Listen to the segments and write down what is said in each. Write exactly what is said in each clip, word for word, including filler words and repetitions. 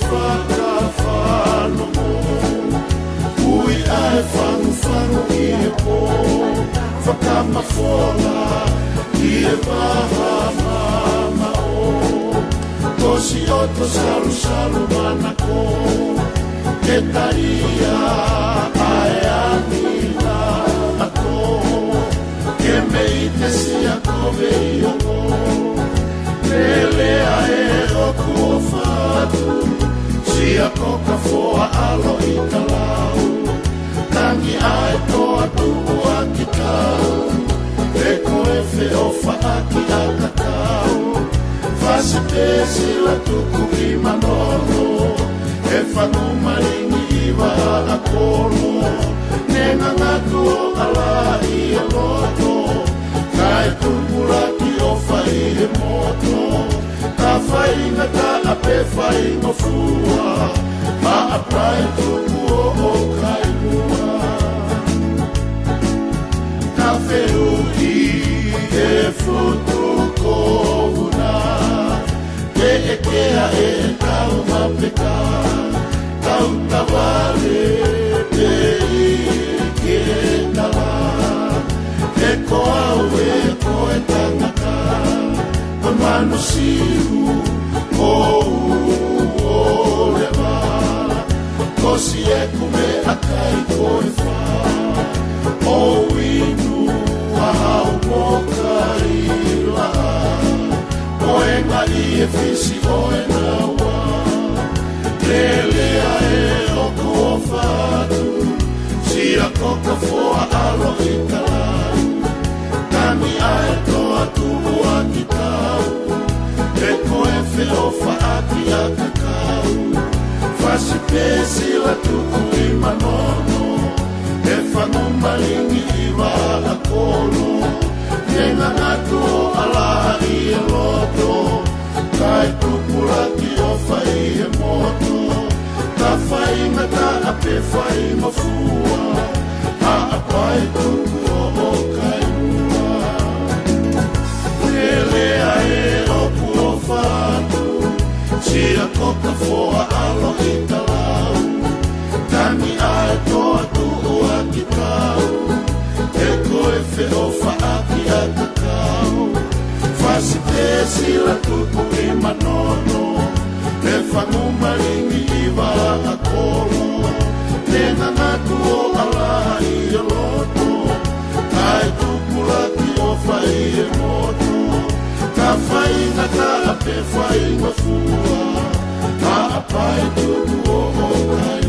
Fakafanongo, ui ʻa e fangufangu ʻi he pō, fakamafola ʻi he maha mamaʻo. Ko siʻoto salusalu manako, ke talia ʻa e angi na ako. Ke mei te sia ko vei ongo, lele ʻa e ʻoku ʻofa atu, sia ko ka foa ʻaloʻi ka lau. Tangi ʻa e toa tuʻuaki kau, he ko e feʻofaʻaki ʻa ka kau. Fasi pē sila tuku ʻi manono, he fangu malingi ʻi vaʻa kolo, ne ngangatu ʻo ʻala ʻi he loto, kae tupulaki ʻofa ʻi he moto, ka faingataʻa pe faingofua, maʻa pae tuku ʻo ʻo kai mua. Ka fehuʻi e futu ko una, ke ʻekea e kau mapeka, kau tavale pē ʻi ke tala. He ko au ē ko e tangata, ko e manu siu, ko u ʻo leva. Ko siʻeku meʻakai ko e fā, ʻo inu ʻa hau mo kai laʻā, ko e ngaʻi e fisi ʻo e naua. Lele ʻa e ʻoku ʻofa atu, sia ko ka foa ʻaloʻi ka lau. Tangi ʻa e toa tuʻuaki kau, he ko e feʻofaʻaki ʻa ka kau. Fasi pē sila tuku ʻi manono, he fangu malingi ʻi vaʻa kolo, ne ngangatu ʻo ʻala ʻi he loto, kae tupulaki ʻofa ʻi he moto, ka faingataʻa pe faingofua, maʻa pae tuku ʻo ʻo kai mua. Lele ʻa e ʻoku ʻofa atu, sia ko ka foa ʻaloʻi ka lau. Tangi ʻa e toa tuʻuaki kau, he ko e feʻofaʻaki ʻa ka kau. Fasi pē sila tuku ʻi manono, he fangu malingi ʻi vaʻa kolo, ne ngangatu ʻo ʻala ʻi he loto, kae tupulaki ʻofa ʻi he moto, ka faingataʻa pe faingofua, maʻa pae tuku ʻo ʻo kai.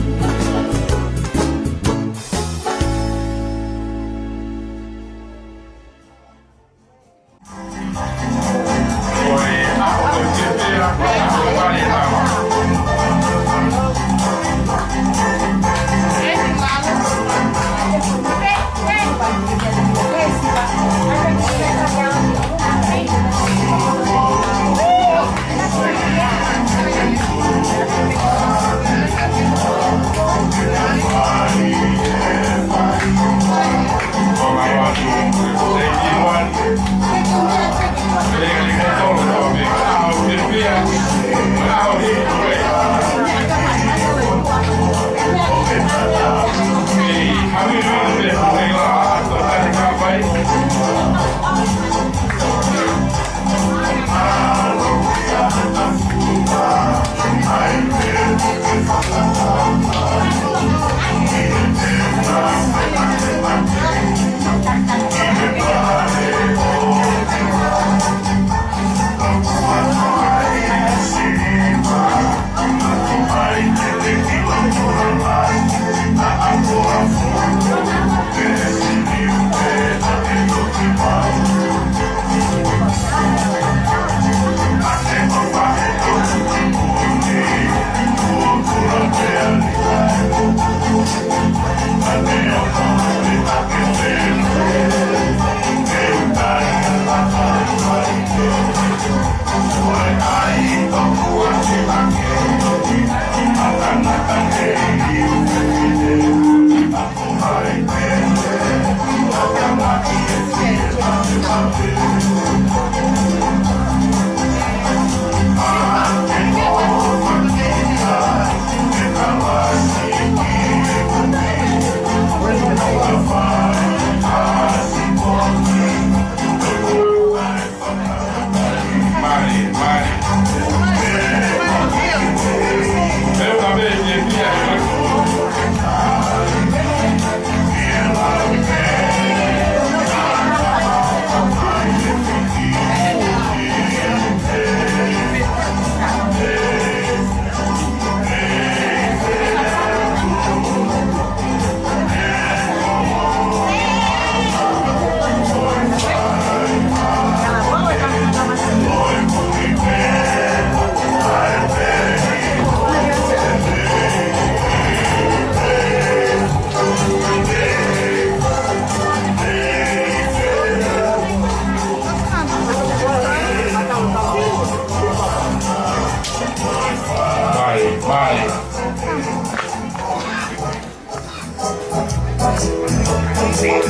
Mālie,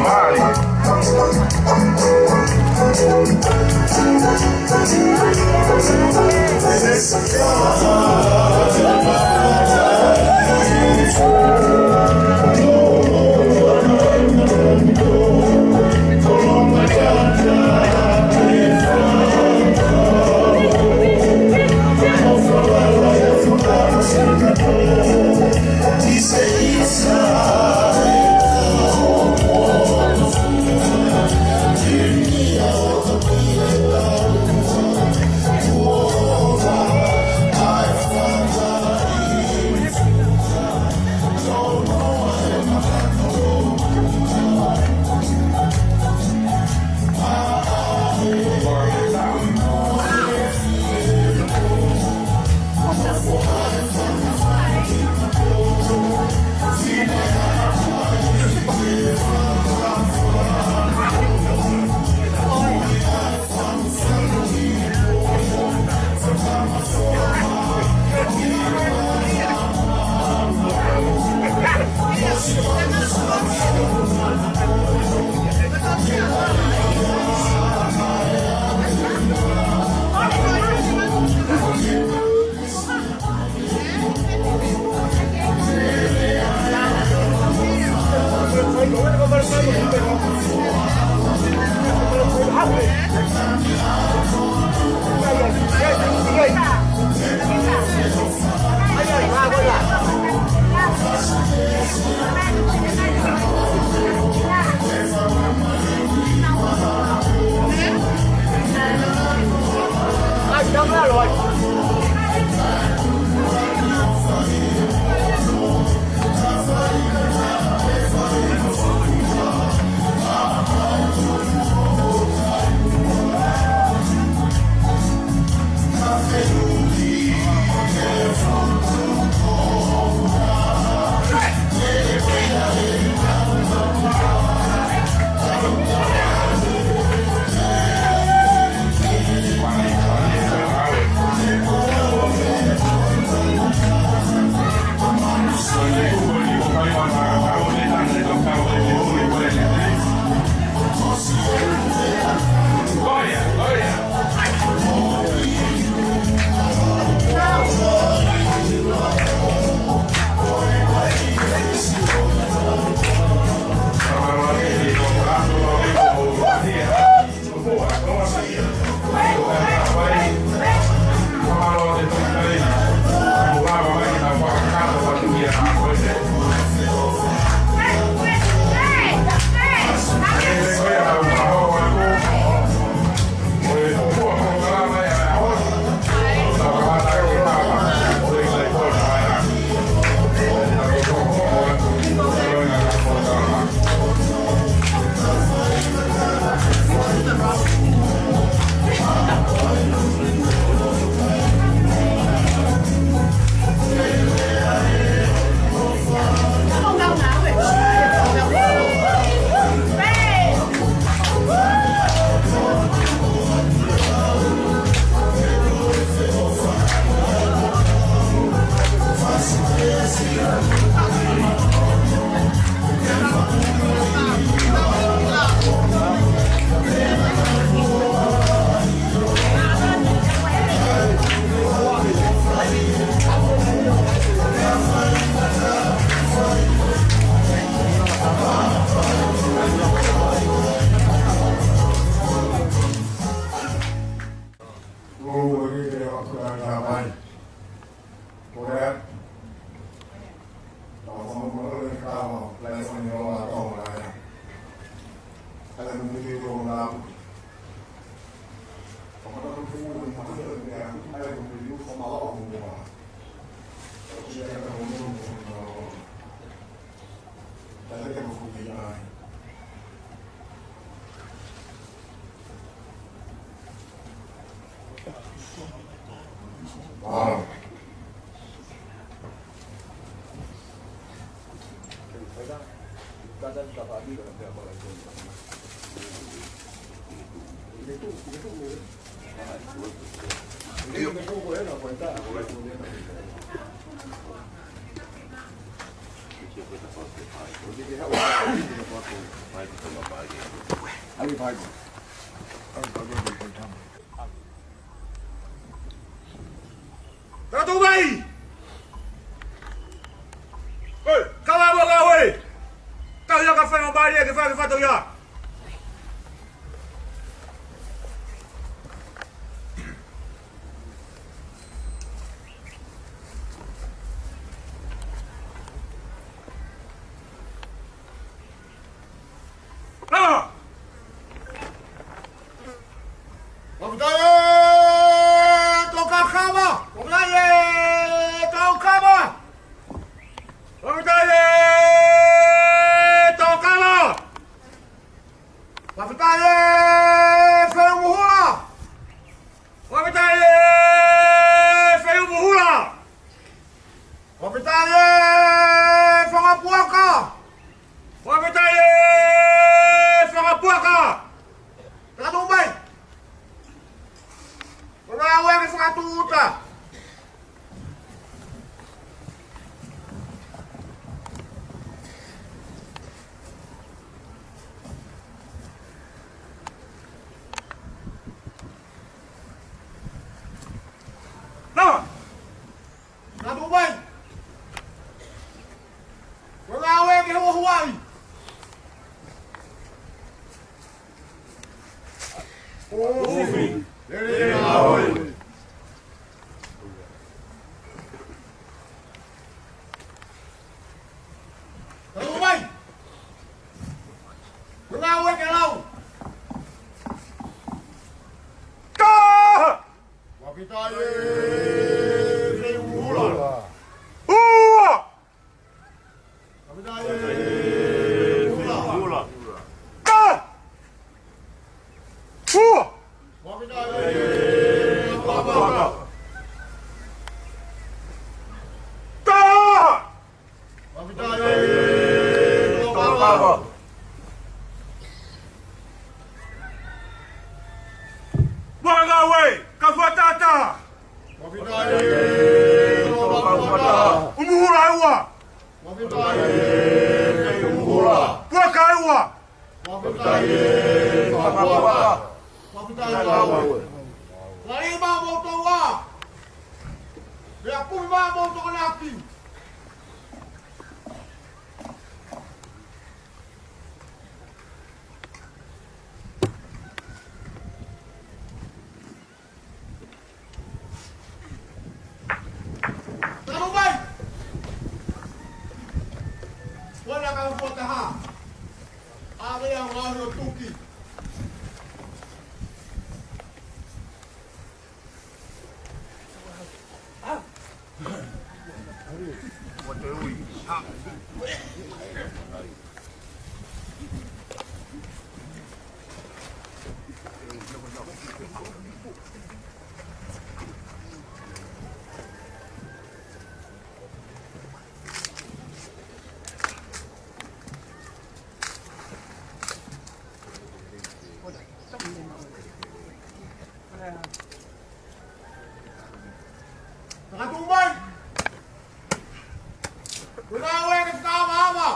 mālie. Tatu mai! Oi, kau amo kau e! Kau ia ka fai mo Malia ke fai ke fato ia. Lava! Fakafetaʻi e Tokakava! Fakafetaʻi e Tokakava! Fakafetaʻi e Tokakava! Fakafetaʻi e Feumuhula! Fakafetaʻi e Feumuhula! Fakafetaʻi e Fakapuaka! Fakafetaʻi e Fakapuaka! Tatu mai! Ko e ngāue ke fakatūʻuta. Lava! Tatu mai! Ko e ngāue ke huahuaʻi. Ofi. Lele ngāue. Tatu mai! Ko e ngāue ke lau. Taha! Fakafetaʻi e Feumuhula. Ua! Fakafetaʻi e Feumuhula. Taha! Ua! Fakafetaʻi e Fakapuaka. Taha! Fakafetaʻi e Tokakava. Mo e ngāue, ka fuatata. Fakafetaʻi e Tokakava. ʻUmuhula ua. Fakafetaʻi e ʻUmuhula. Puaka ua. Fakafetaʻi e Fakapuaka. Fakafetaʻi e ngāue. Lali maʻa moutolu ā. Meʻa kumi maʻa moutolu ʻaki. Tatu mai! Wana ka fuataha. ʻAve ʻa ngaahi ʻo tuki. Tatu mai! Ko e ngāue ke fakaʻamaʻama.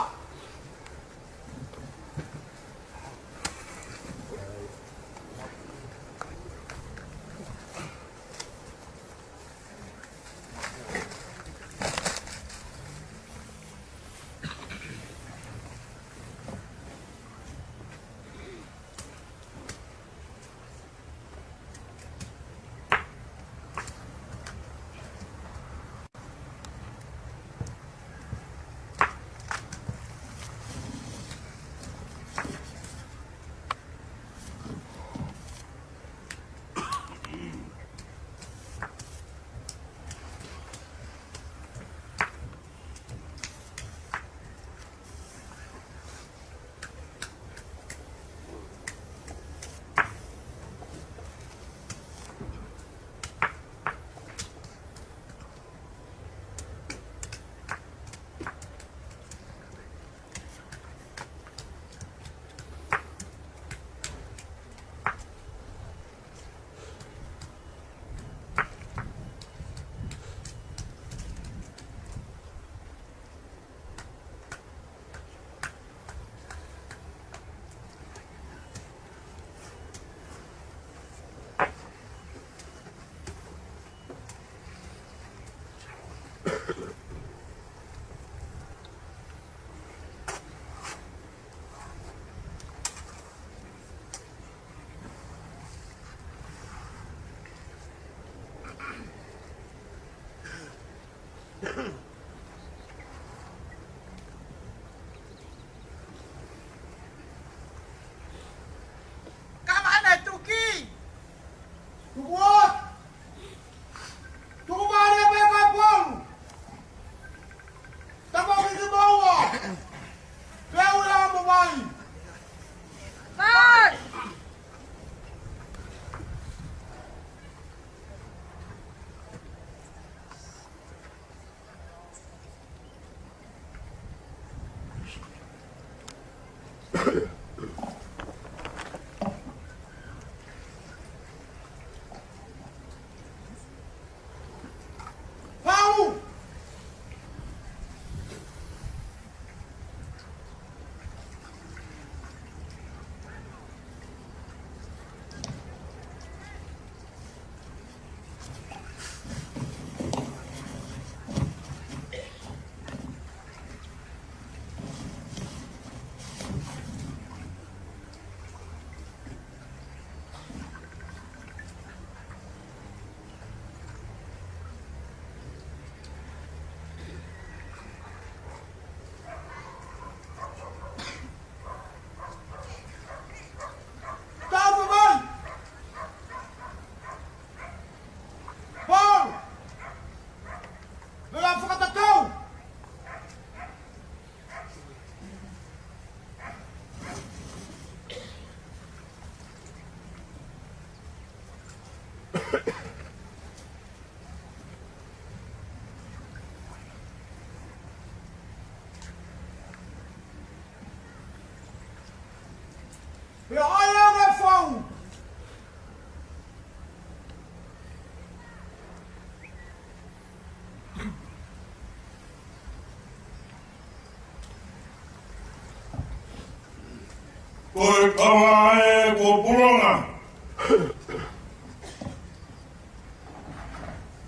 Ko e kava ē ko Pulonga.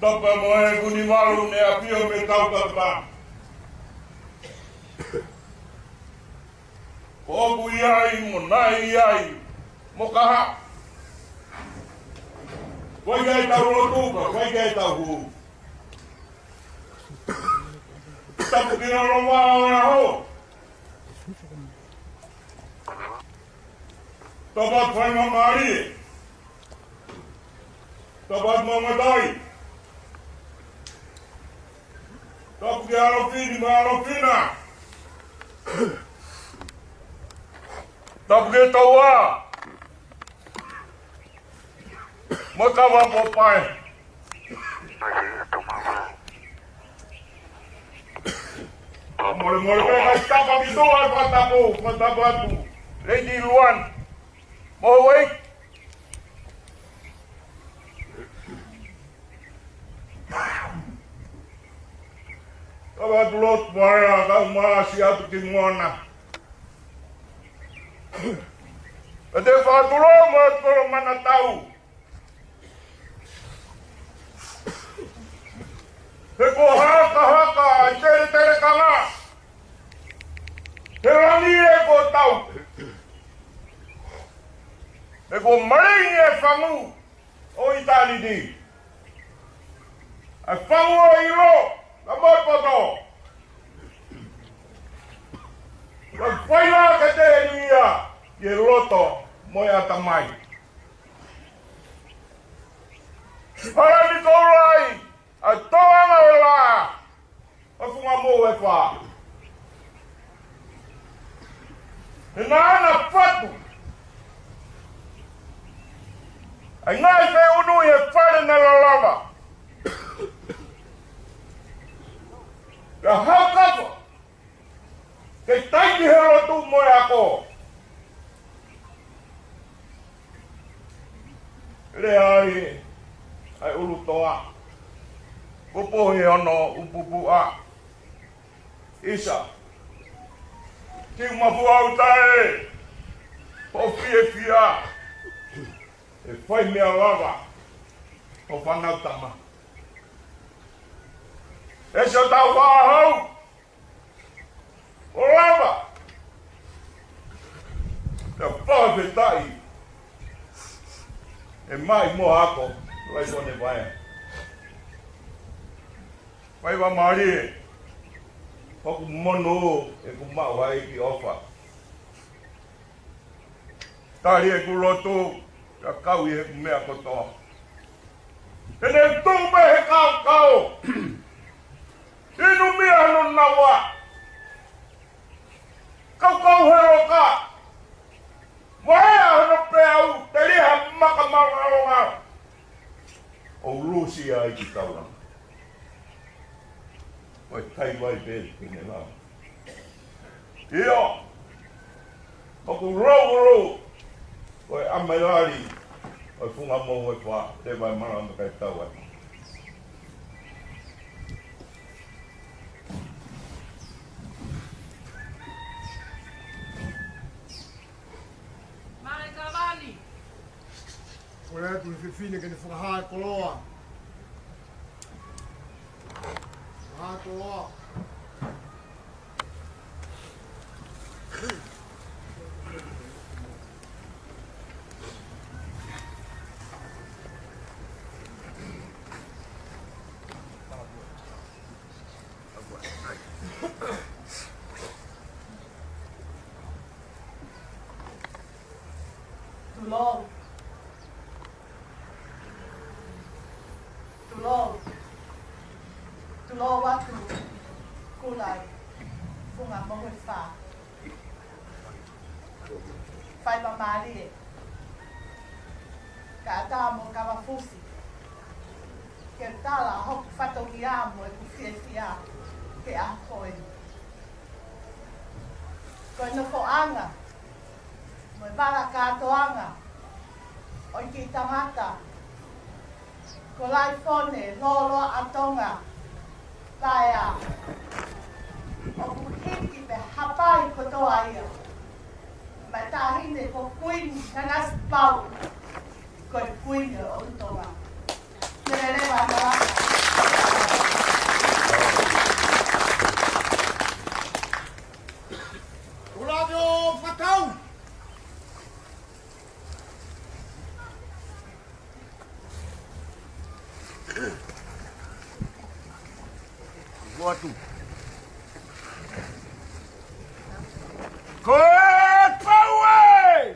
Tapa mo e kuni valu ne apio me tau tapa. Ko ʻoku ʻi ai mo nai ʻi ai mo kaha. Ko e ʻikai tau lotu ka, ko e ʻikai tau hū. Tapu ki lalo vā o e aho. Tapa fai ma mālie. Tapa ma matai. Tapu ki Alofini ma Alofina. Tapu ki Taua. Mo Kava Popai. Mole mole pē kai tapa ki Taua, fakatapu, fakatapu atu. Lady Luan. Mo wei. Kava atu lot, mare a kau masi atu ki mona. Pete fakatulou mo e kolo manatau. He ko haka haka ʻa e tele tele kanga. He langi ē ko tau. He ko malingi e fangu ʻo ʻitāniti. ʻA e fangu ʻo ʻilo, ka mo e poto. Ka fai la ke te ia, ʻi he loto mo e ʻatamai. Hala ni ko lai, ʻa e toanga ʻo e lā, ʻa Funga Mohu ʻe Fā. He naʻa na fatu ʻa e ngaahi feʻunu ʻi he fale naʻe lalava. Ka hakafa ke taiki he lotu mo e ako. Lea ai ʻa e ʻulu toa. Ko pohe ono upupuʻa. ʻIsa. Kiu mafua uta ē. Ko fiefia. ʻE fai meʻa lava. Ko fanau tama. ʻE sio tau faʻahau. ʻO lava. Ka fakafetaʻi. ʻE mai mo ako. Lai kone vai. Vai va mālie. Hoku mono ʻeku maʻu ai ki ʻofa. Tali ʻeku lotu, ka kau ʻi heʻeku meʻa kotoa. He ne tuʻu pē he kaukau. Inu mia hono naua. Kaukau he loka. Vaea hono peau, tali ha maka malonga. ʻO lusi ai ki taulanga. ʻO e kai vai pē, pene lau. ʻIo. Maku rau rau. ʻO e ʻamelali. ʻO e Funga Mohu ʻe Fā. Te vai mala me kai tau ai. Male kavani. Kole atu he fefine ke ne fakahā e koloa. Fakahā e koloa. Tulou. Tulou. Tulou atu. Kulai. Funga Mohu ʻe Fā. Fai pa mālie. Ka ata mo kava fusi. Ke tala hoku fatongia mo ʻeku fiefia ke ako eni. Ko e nofoʻanga mo e vala kātoanga ʻo e kiʻi tangata ko Laifone Lōloa ʻa Tonga Paea. ʻOku hiki pe hapai kotoa ia mai Taʻahine ko Kuini Nanasipauʻu, ko e Kuini ʻo ʻOtu Tonga. Mele leva ʻa e malanga. Ula ʻo fakatau. Ko atu. Ko e pau ē!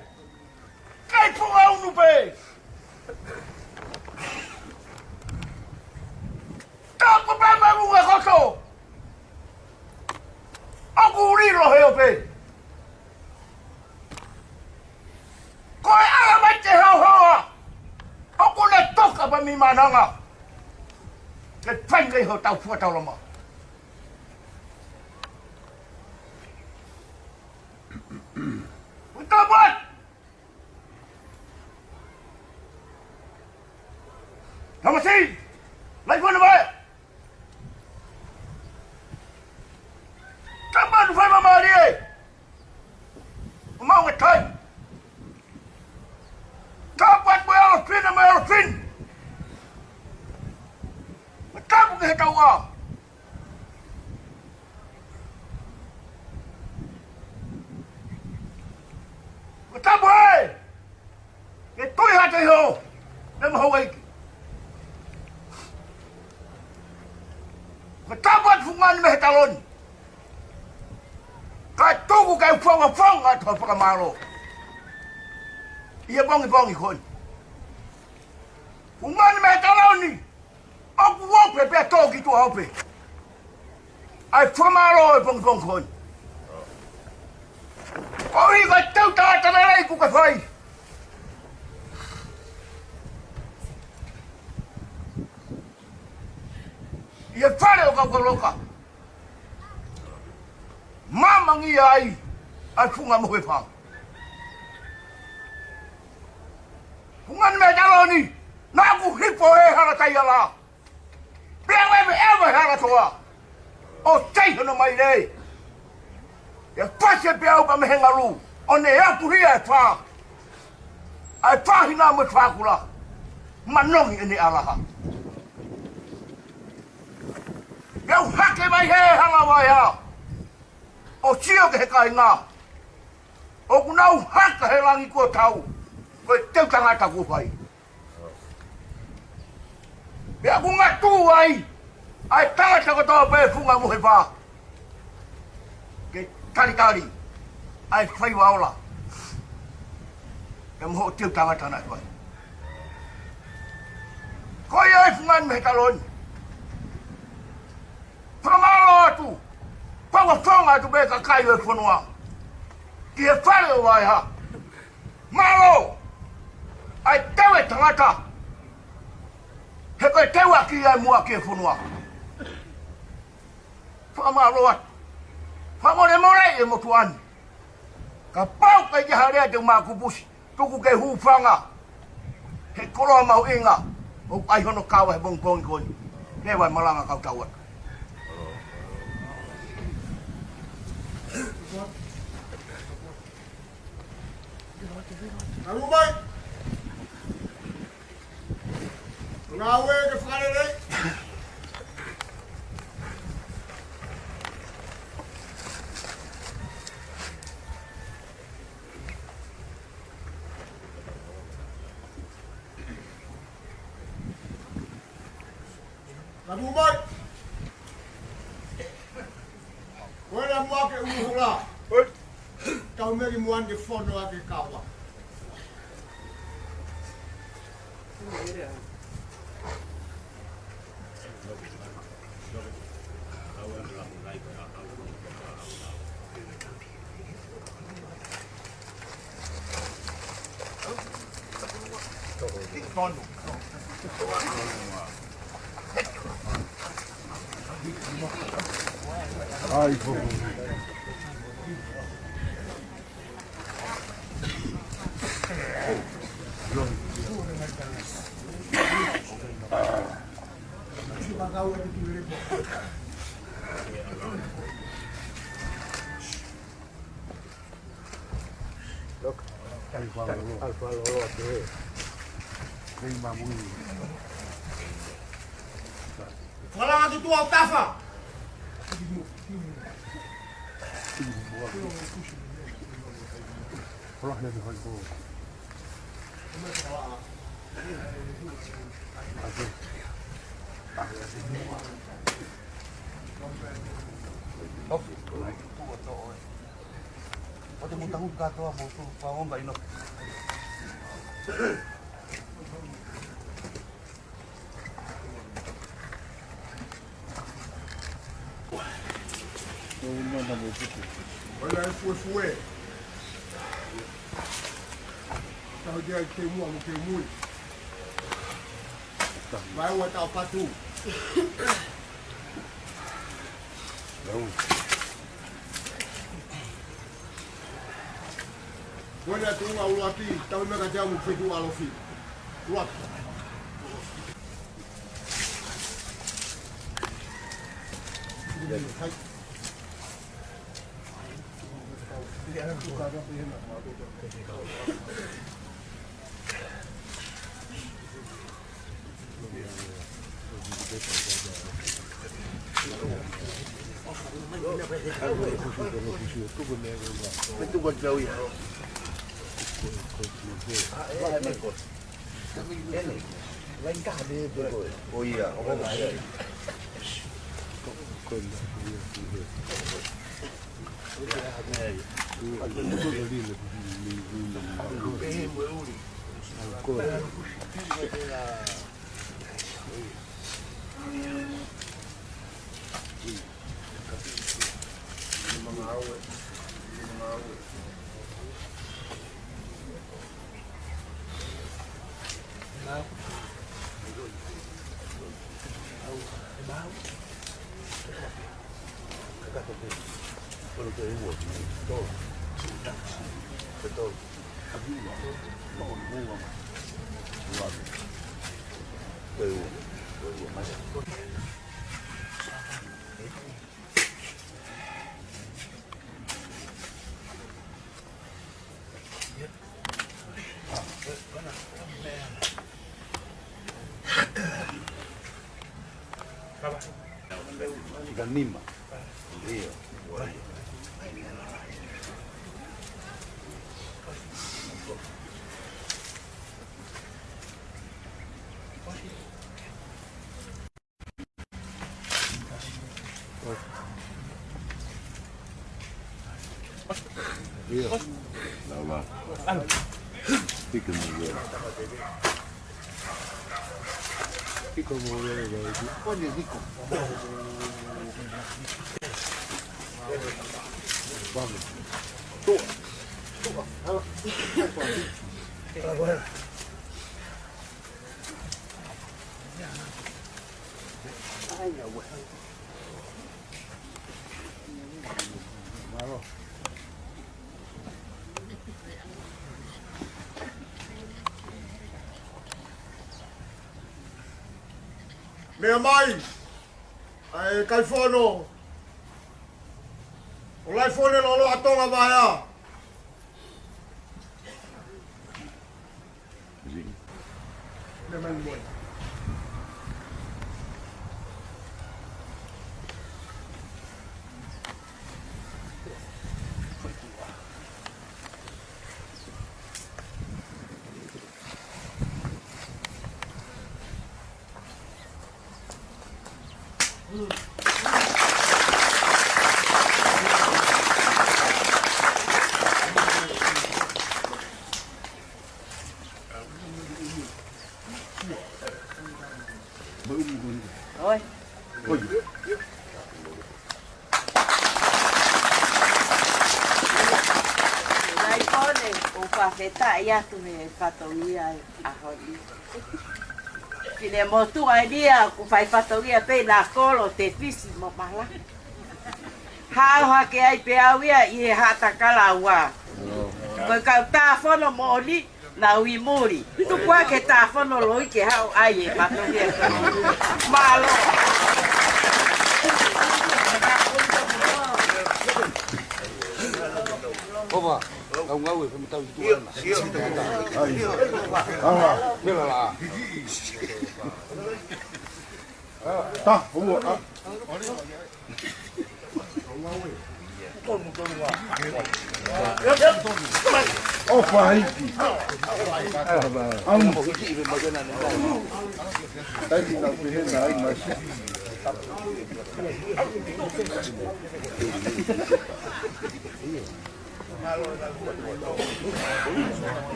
Kai pua unu pē! Tapu pē ma vunga koto! ʻOku lilo he ope. Ko e ʻalamai ke hohoa. ʻOku ne toka pa mi mananga. Ke fai ngai ho tau fua tau lama. Utabat. Tamasi. Lai fua na vai. Tapu atu fai mamalie. ʻO mau e tai. Tapu atu mo e ʻalofina mo e ʻalofina. Mo tapu ke he tau ʻa. Mo tapu ē. Ke tui hake ho, ne maho waiki. Ko tapu atu fungani mei he taloni. Ka tuku ke fonga fonga atu ha fakamālō. ʻI he pongipongi ko eni. Fungani mei he taloni. ʻOku ope pea tō ki tuʻa ope. ʻAi fakamālō e pongipongi ko eni. Ko e ʻuhi ko e teu tangata lelei kuo ke fai. ʻI he fale ʻo Kaukauloka. Mamangi ai, ʻai funga mo he fā. Fungani mei he taloni, naʻa ku hifo he hala tai ala. Pea ʻeveʻeva he hala toa. ʻO tei hono mai lei. ʻE fasi pea au ka mei he ngalu. ʻO ne apuhia e fā. ʻAi fāhina mo e fākula. Manongi ʻene ʻalaha. Pea u hake mai he hala vai a. ʻO sio ki he kāinga. ʻOku nau haka he langi kuo tau. Ko e teu tangata kuo fai. Pea ku ngatu ai, ʻai tangata kotoa pē funga mo he fā. Ke talitali, ʻai faiva ola. Ke mo hoʻo teu tangata naʻe fai. Ko ia ʻai fungani mei he taloni. Fakamālō atu, fakafonga atu pē kakai ʻo e fonua. Ki he fale ʻo Vaeha. Mālō, ʻai teu e tangata. He ko e teu ʻaki ia muʻa ki he fonua. Fakamālō atu. Fakamolemole e motuʻa ni. Kapau ʻikai ke ha lea te u makupusi. Tuku ke hūfanga. He koloa mahuʻinga. ʻOku ʻai hono kava he pongipongi ko eni. Leva e malanga kau tau atu. Talu mai. Ngāue ke fakalelei. Tapu mai. Ko e la mua ke ʻuhula. Tau meli muan ke fono ake kawa. Alfa lolo atu e. Nei mamui. Fala atu tua tafa. Fala atu hai ko. Atu. Ofi. Ko te mutahu katoa mo tu pa onga ino. Oi, ʻai fuefue. Tau te ai ke mua mo ke mui. Mai ua tau patu. Lau. Ko ena tuʻunga ʻuluaki, tau mea ka te au mo fetu alofi. ʻUluaki. Hai. Ika nima. Ndio. Ia. Lava. Pika mo ia. Pika mo ia, ia. Pone riko. Vamos. Tua. Tua. Hala. Hala. Meʻa mai, ʻa e kaifono ʻo Laifone Loloa Tonga Vaea. ʻOi. ʻOi. Laifone, ʻoku fakafetaʻi atu he fatongia ʻo e ʻaho ni. Finemotuʻa eni ia, ʻoku fai fatongia pē ʻi Nakolo, Tefisi mo Mala. Haʻu hake ai pē au ia ʻi he haʻa Takalaua. Ko e kau tāfono moʻoni, naʻa nau ʻi muli. Tuku ā ke tāfono loi ke haʻu ai e fatongia. Mālō. Ova. Kau ngāue, fai mai tau ki tuʻa na. Ai. Ala. Pela la. Ta, ua, a. ʻOfa hiki. Au. Taki na pehena ai masi.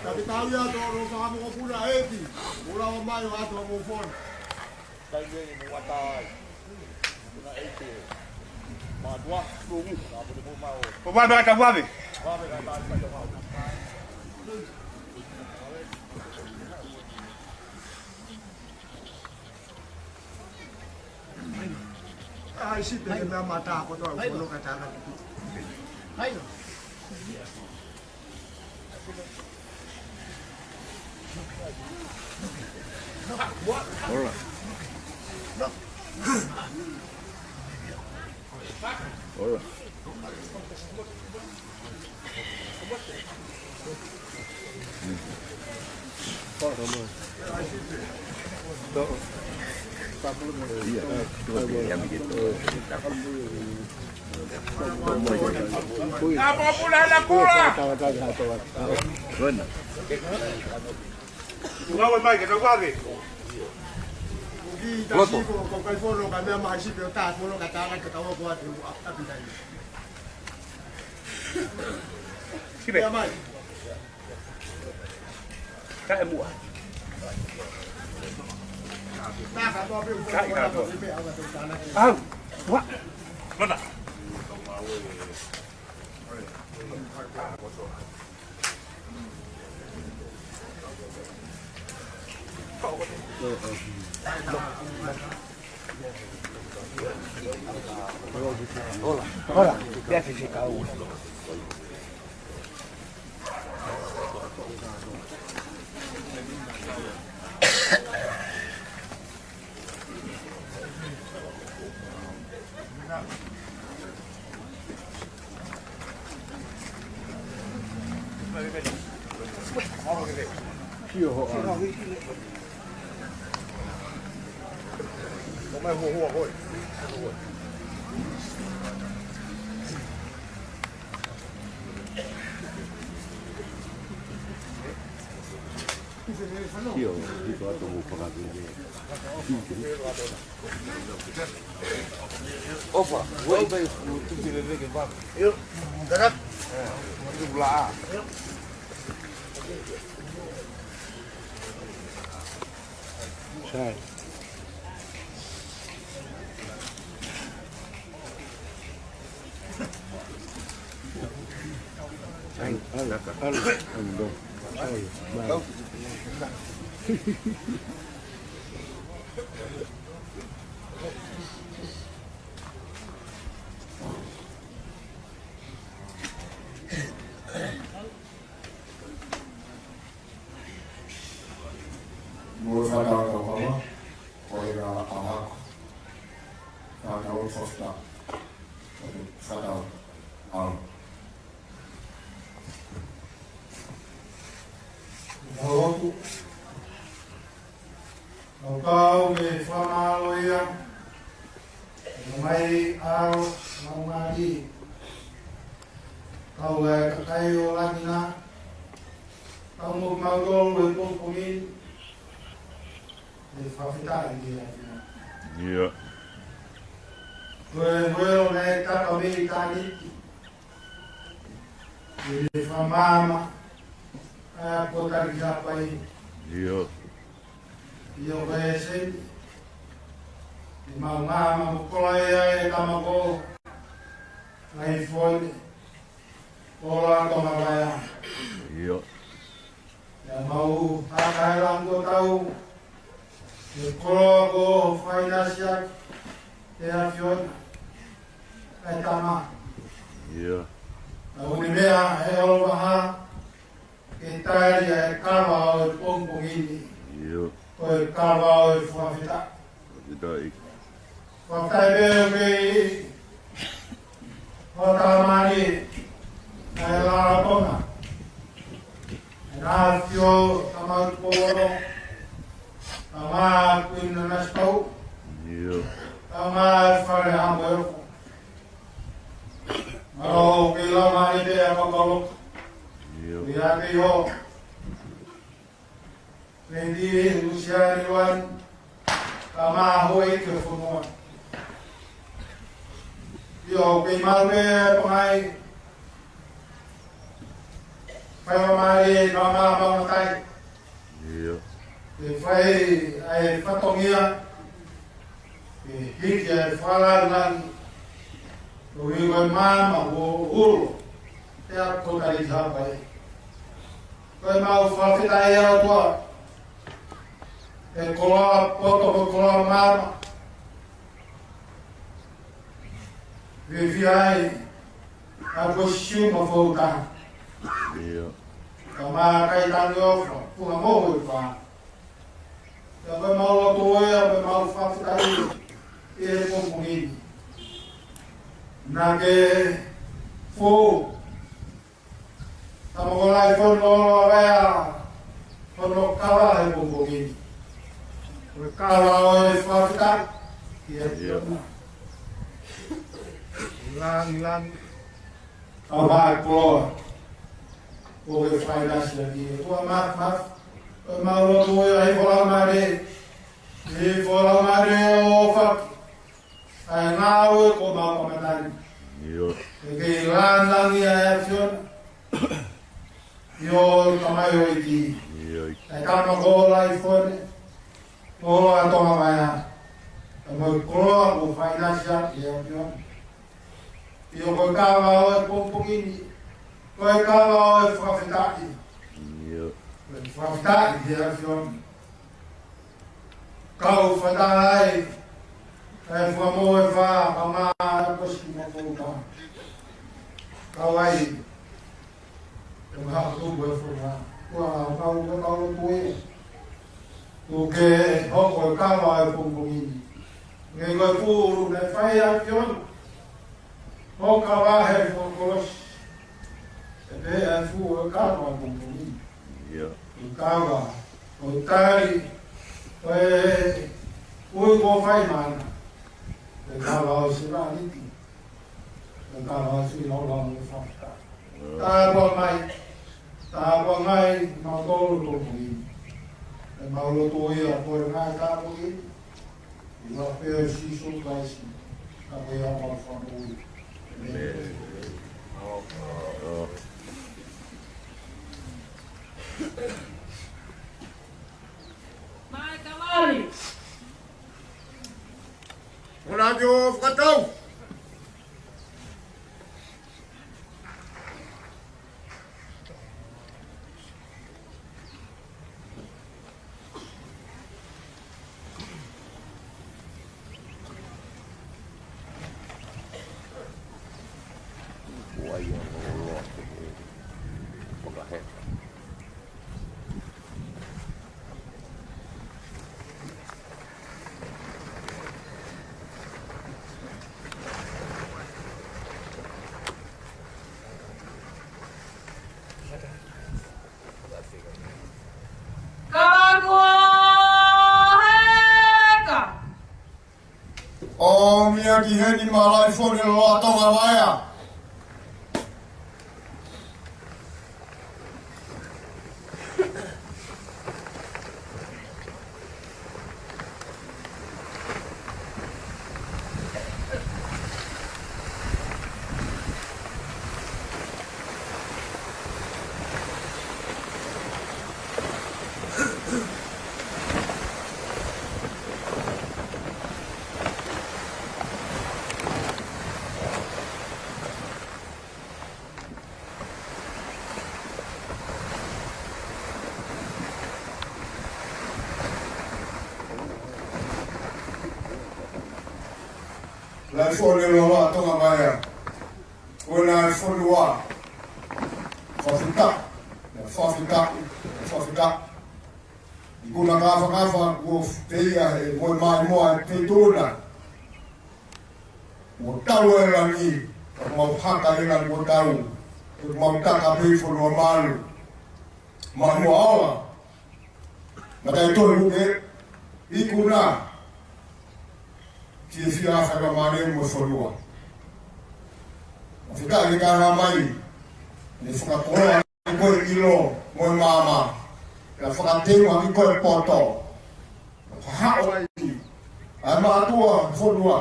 Kapitali atu o Fakamoʻopuna ʻEiki, ʻo lava mai ʻo ʻatu ʻa Mofona. Kai mei mo ata ai. Puna ʻEiki. Mātuʻa, tuʻu, ka puna mo mau. Ko vave, ka vave. Vave, ka vave. Ai, si pele mea mata ko to ko no ka tana. Hai. Hola. Hola. Bueno. Ngāue mai ke tau vave. Loto. Ko kai fono ka mea mai sipe o ta fono ka ta ka tau ko atu a pitai. Sipe. Mea mai. Kae muʻa. Kae ka toa. Au. Wa. Mana. Hola, hola, ya se secó. ʻOfa, ua ʻi pai ʻo tuki veveke vave. Io, kaka. Ua tuki laʻā. Sai. Ai, ai, ai, ai, ai, ai. Mo e fānau tau hama, ko e rā ʻaho ako. Fānau o Fafita. Fānau. Au. Au aku. Au kau me fakamālō ia. Mai au, mau mali. Kau e kakai ʻo Lanina. Kau mo mau tolu e pongipongi ni. ʻE fakafetaʻi ki he ʻAfiona. ʻIo. Ko e moʻoni ʻoku tau mei taniti. ʻE fakamāmā. ʻA ko tali ki hapai. ʻIo. ʻIo ko e seni. ʻE mau māmā mo kola ia e tama ko. Ngai fone. Kola ko mavaea. ʻIo. ʻIa mau haka e lango tau. ʻE koloa ko fainasiaki. ʻE ʻAfiona. ʻE tama. ʻIo. Ka ʻoku ne meʻa he ʻalovaha. Ke tali ʻa e kava ʻo e pongipongi ni. ʻIo. Ko e kava ʻo e fakafetaʻi. Fakafetaʻi. Fakafetaʻi pē ʻoku kei. Fakafetaʻi. Mālō, ke lau mai pē ʻa e kakato. ʻIo. Ia ke ʻio. Lady Lusiani Luani, ka maho i ke fonua. ʻIo, ke mau pē pangai. Fai mai e ka mā matai. ʻIo. Ke fai ai fatongia. Ke hiki ai fakalāngilangi. Ko e ui ko e māmā ʻo ulo. Te a kotari hapai. Ko e mau fakafetaʻi ʻOtua. E koloa poto mo e koloa māmā. Fiefia ai ʻa e position mo e fouta. ʻIo. Ka mā kai tangi ʻofa, punga mo e fa. Ka ko e mau loto ʻoe, ka ko e mau fakafetaʻi ʻi he pongipongi ni. Naʻa ke fou. Tama ko Laifoni Loloa Vaea, hono kava he pongipongi ni. Ko e kava ʻo e fakafetaʻi, ʻi he ʻAfiona. Lāngilangi, ʻa e koloa. Ko e fainasi ʻa e ʻOtua Māfimafi. Ko e mau loto ʻoe ʻa e Laumālie. ʻI he Laumālie ʻo fai ʻa e ngāue ko mau kamata ni. ʻIo. Ke ke lāngilangi ʻa e ʻAfiona. ʻIo, Tamai ʻoku ʻi. ʻIo. ʻA e tama ko Laifoni. Ko ʻa Tonga Vaea. ʻA e mau koloa ko e fainasi ʻa e ʻAfiona. ʻIo, ko e kava ʻo e pongipongi ni. Ko e kava ʻo e fakafetaʻi. ʻIo. Ko e fakafetaʻi ki he ʻAfiona. Kau fataʻi ai, ʻa e fua mo e fa, ka mā, ʻa e position mo e fouta. Kau ai, ʻe maha tupu e fua. Kua, kau, kau, kau, kau, Kuo ke hoko e kava ʻo e pongipongi ni. Nge ko e fulu ne fai ʻe he ʻAfiona. Hoka vahe fua kolosi. ʻE pehē ʻa e fulu ʻo e kava ʻo e pongipongi ni. ʻIo. ʻO kava, ʻo tali, ʻo e ui ko fai mana. ʻE kava ʻo e sila niti. ʻE kava ʻo e sila ʻo lama ʻo fafita. Tāpuakiʻi mai, tāpuakiʻi mai, mautolu tō puni. ʻE mau lotu ia, ko e ngaahi tāpuaki. ʻI he huafa ʻo Sīsū Kalaisi, ka ko ia mau fanui. ʻĒmeni. Mai Kalani. Ora dio fakatau. Ka kuo heka. ʻOmai ki heni Malaʻifoni Loloa Tonga Vaea. Laʻifoni Loloa Tonga Vaea. Ko e ngaahi fonua. Fakafetaʻi, fakafetaʻi, fakafetaʻi. ʻIkuna kāfakafa, kuo feia he moe mai moa e peitona. Kuo tau e langi, ka mau haka e langi kuo tau. Kuo mau taka pē fonua malu. Mai moa ola. Matai toe uke, ʻikuna. Fiefia ʻa e faingamālie mo e fonua. Fakafetaʻi ke hā mai ʻene fakakoloa ʻi he ʻilo mo e maama. Pea fakateunga ʻi he poto. Ka haʻu ai ʻa e mātuʻa fonua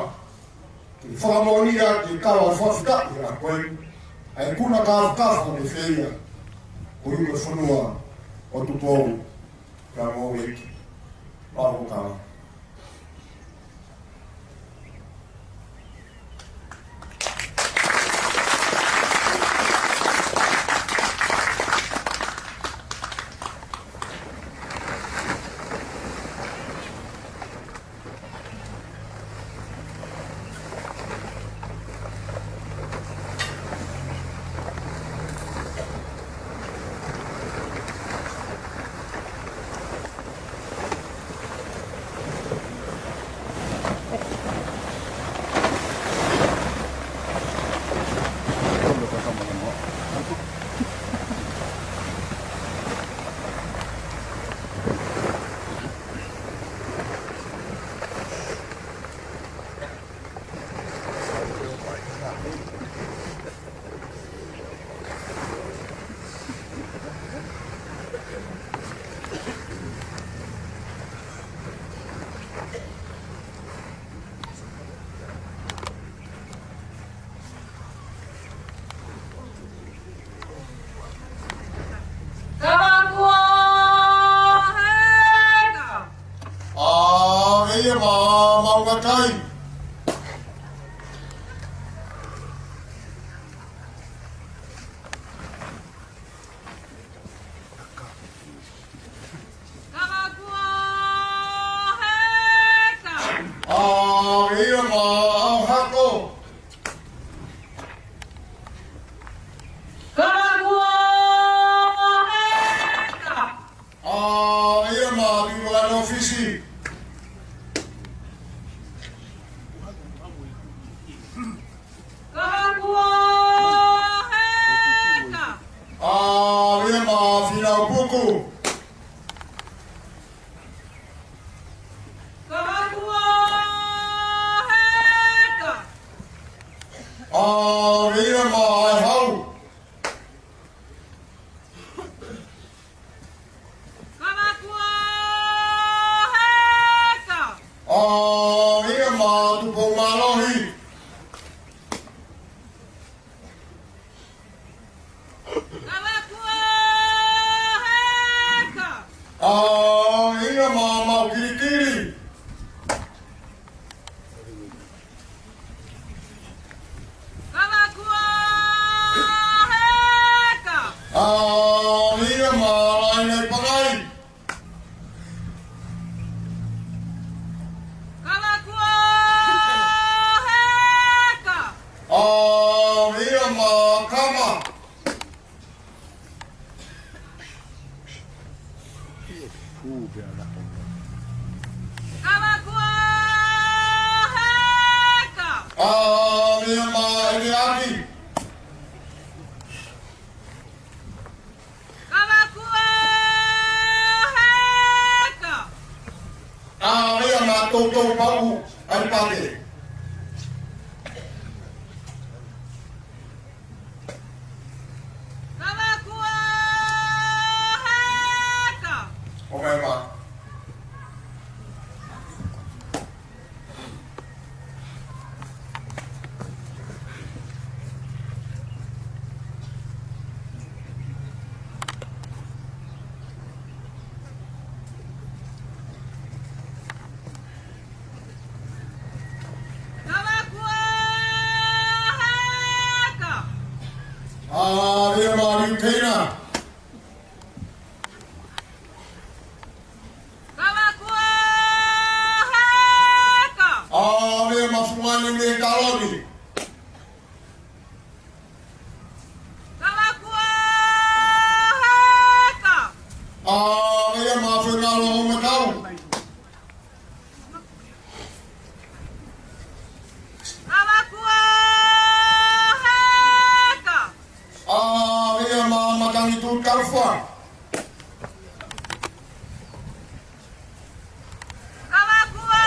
ke fakamoʻoni ʻa e kau fakafetaʻi ʻa koe, ʻa e kau kāfakafa ʻo e feia, ko e fonua ʻo Tupou, ka mo e ʻEiki. Pau ka. Kavakua heka. ʻA, ʻe ia mā, maʻu ngaahi kai. Kavakua heka. ʻA, ʻe ia mā, ʻa, hako. Kavakua heka. ʻA, ʻe ia mā, tuʻu ʻa e ʻōfisi. Kavakua heka. ʻA, ʻe ia mā, finau puku. Kavakua heka. ʻA, ʻe ia mā, ʻa e hau. Kavakua heka. ʻA, ʻe ia mā, Tupou mālohi. Kavakua heka. ʻA, ʻe ia mā, maʻu kilikili. Kavakua heka. ʻA, ʻe ia mā, Lainai Pangai. Kavakua heka. ʻA, ʻe ia mā, kama. Kavakua heka. ʻA, ʻe ia mā, ʻEliaki. Kavakua heka. ʻA, ʻe ia mā, Toutou Pau, ʻa e pate. Kavakua heka. ʻO mai mā. Kavakua heka. ʻA, ʻe ia mā, Liu Keina. Kavakua heka. ʻA, ʻe ia mā, Fungani Mekaloni. Kavakua heka. ʻA, ʻe ia mā, Fengalo Homakau. Kavakua heka. ʻA, ʻe ia mā, Matangi Tuʻi Kalafua. Kavakua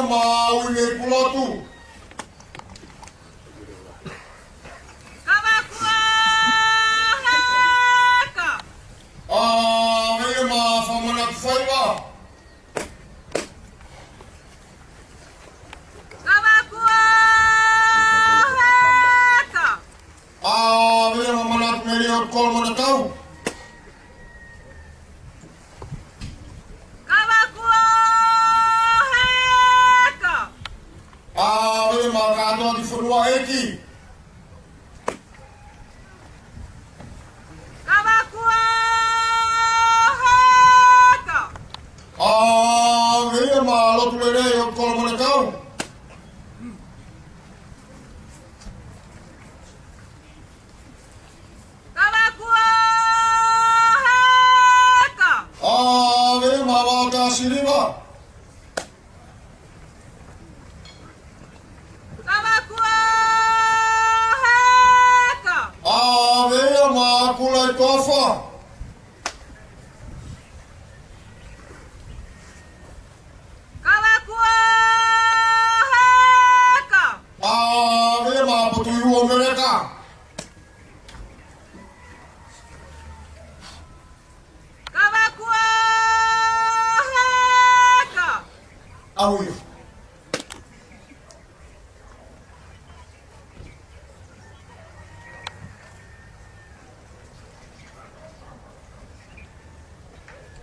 Maui mei Pulotu. Kavakua heka. ʻAve ia maʻa Fakamanatu Faiva. Kavakua heka. ʻAve ia maʻa Manatu Melia ʻo Kolomanakau. Kavakua heka. ʻAve ia maʻa Katoa ki Fonuaʻeiki. Kavakua heka. ʻAve ia maʻa Lotulelei ʻo Kolomanakau. Kavakua heka. ʻAve ia maʻa Vaotasiliva. Kavakua heka. ʻAve ia maʻa Kulaitoafa. Kavakua heka. ʻAve ia maʻa Potuihuo Meleka. Kavakua heka. ʻAve ia.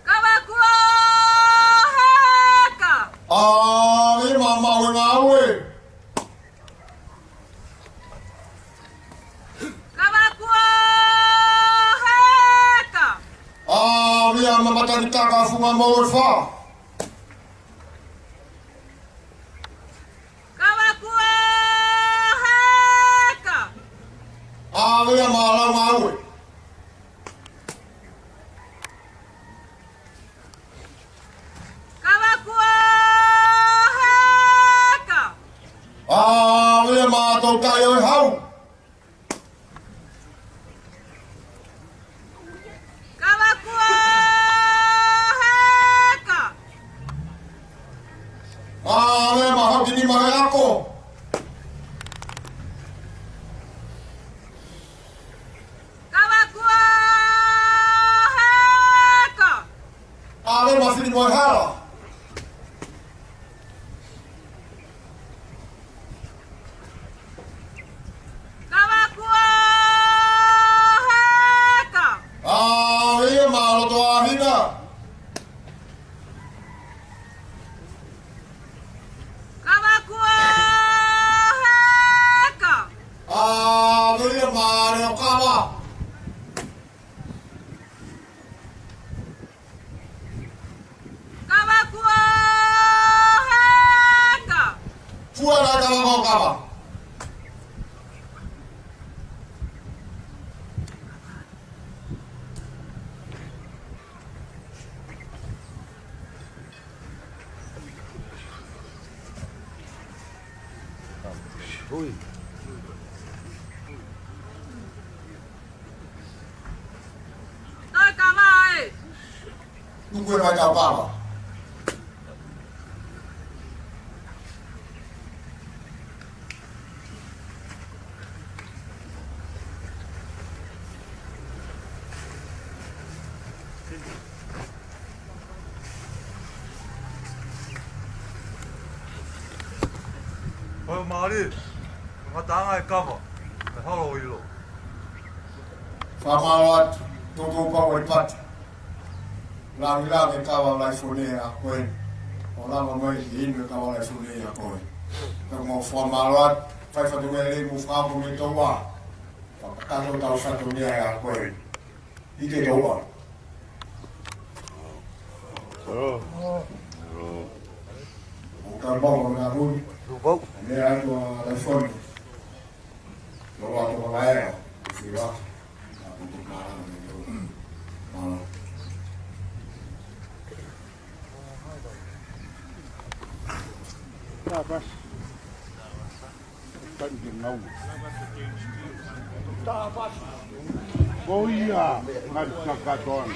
Kavakua heka. ʻAve ia maʻa Maʻuengaue. Kavakua heka. ʻAve ia maʻa Matanikaka Funga Mauefa. Kavakua heka. ʻAve ia maʻa Laungaue. Kavakua heka. ʻAve ia maʻa Toutai ʻo e Hau. Kavakua heka. ʻAve ia maʻa Hokini Maheako. Kavakua heka. ʻAve ia maʻa Fili Moehala. Kavakua heka. ʻAve ia maʻa Lotoahina. Kavakua heka. ʻAve ia maʻa Leokava. Kavakua heka. Fua la kava ko kava. Ui. Toe kava ē. Tuku e vai tau kava. Hoi mali, ngataʻanga e kava, e halo ʻilo. Fakamālō atu, tō tō pau e pati. Langilangi e kava Laifone ʻa koe. ʻO lava mai ki inu e kava Laifone ʻa koe. Ka mau fakamālō atu, fai fatongia lelei mo fakaako me toua. Fakakato tau fatongia ʻa koe. ʻI te toua. ʻO ka mau na rui. Lupau. Mea atu ʻa Laifone. Lolo atu ʻa Laea. Sila. Tāpasi. Kan ke ngau. Tāpasi. Ko ia, ngai kakatoan.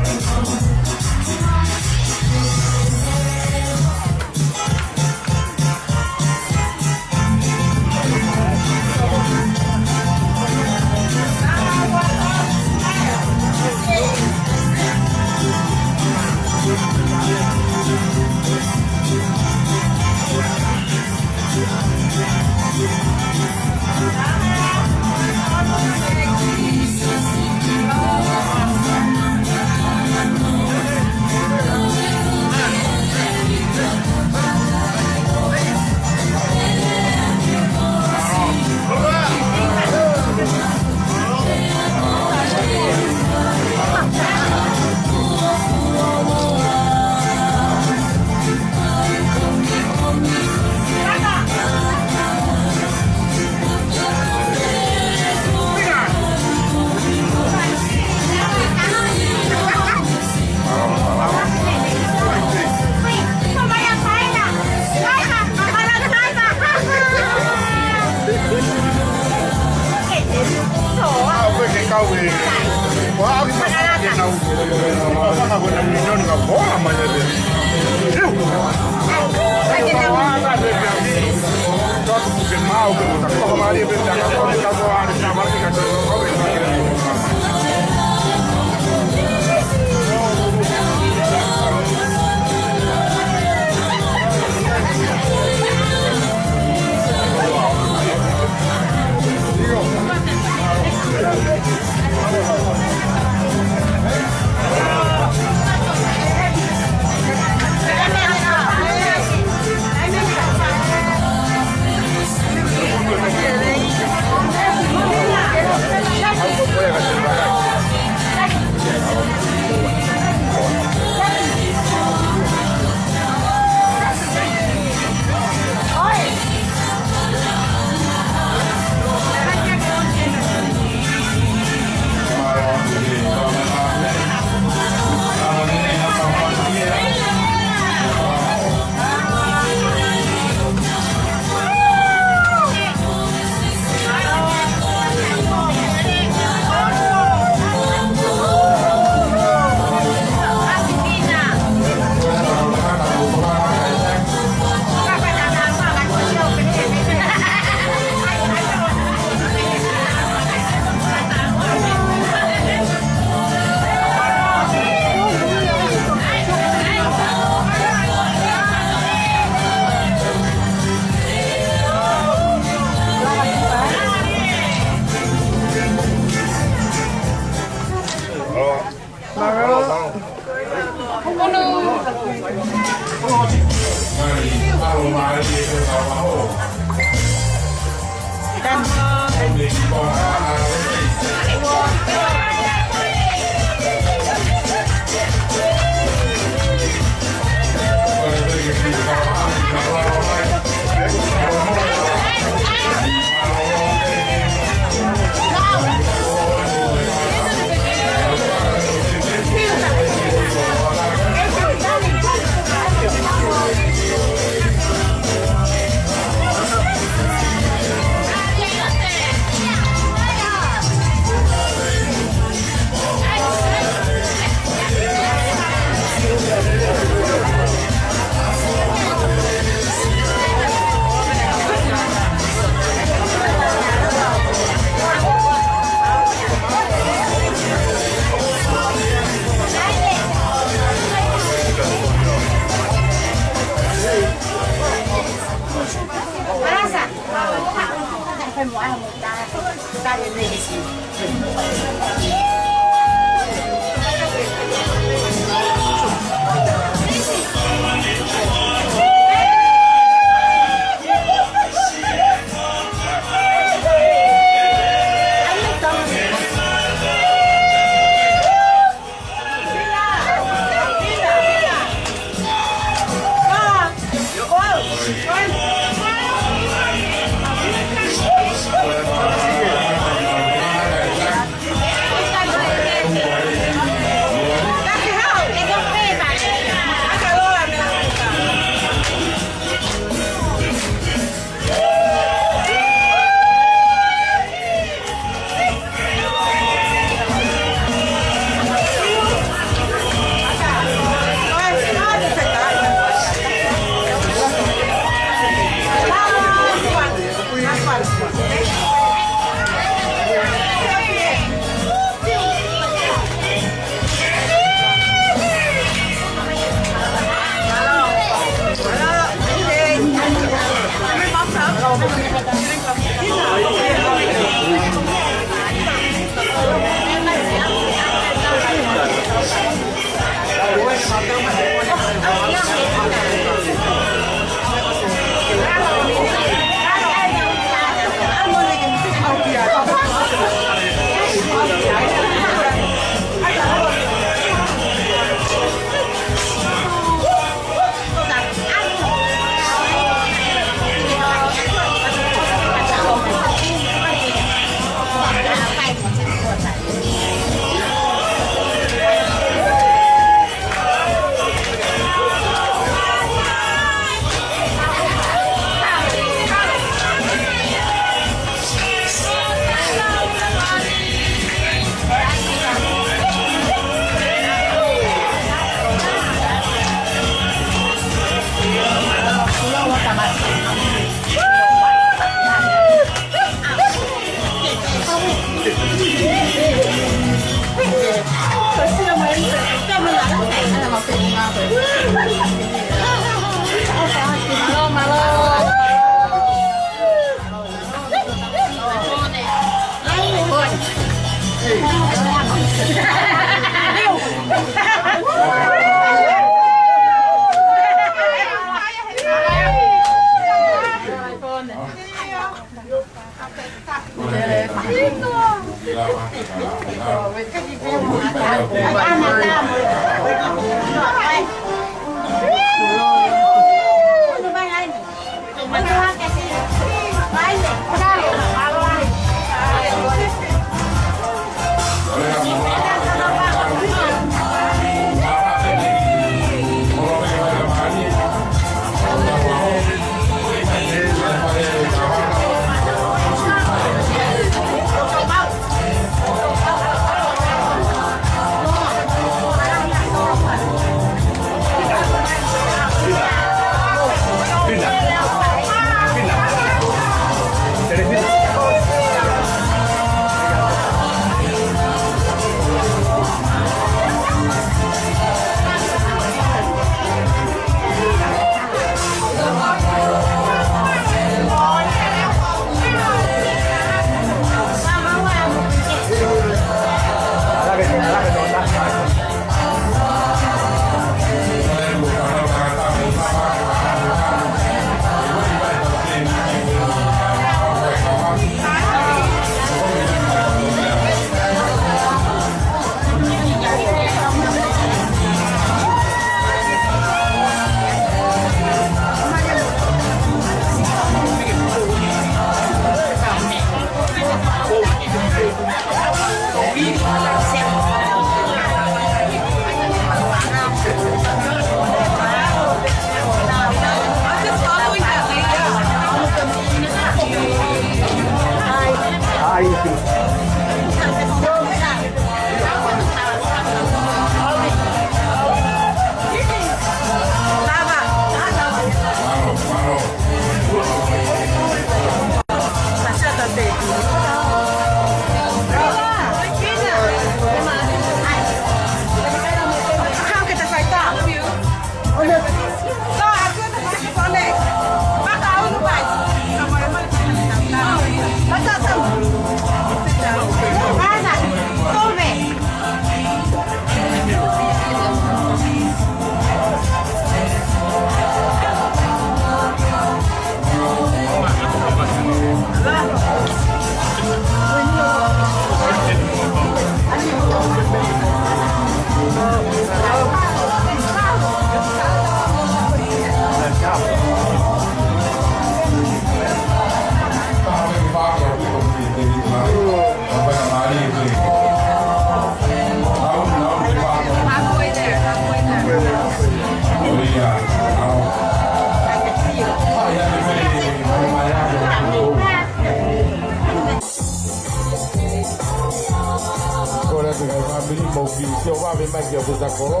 Ke o vave mai ki he futa kolo.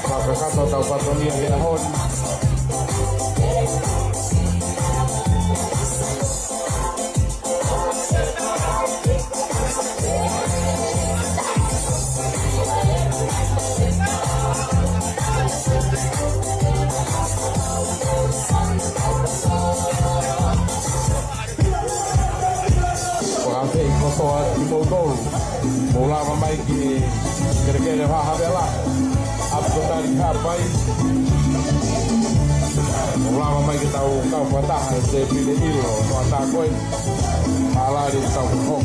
Fakakakato ʻetau fatongia he ʻaho ni. Fakafeʻiloaki kotoa kimoutolu. Mou lava mai ki he kelekele ʻo Haʻa Havela. ʻApi Totali Haʻapai. Mou lava mai ke tau kau fakataha he Tēpile ʻIlo, fakataha ko ē. Mālō e tau hoko.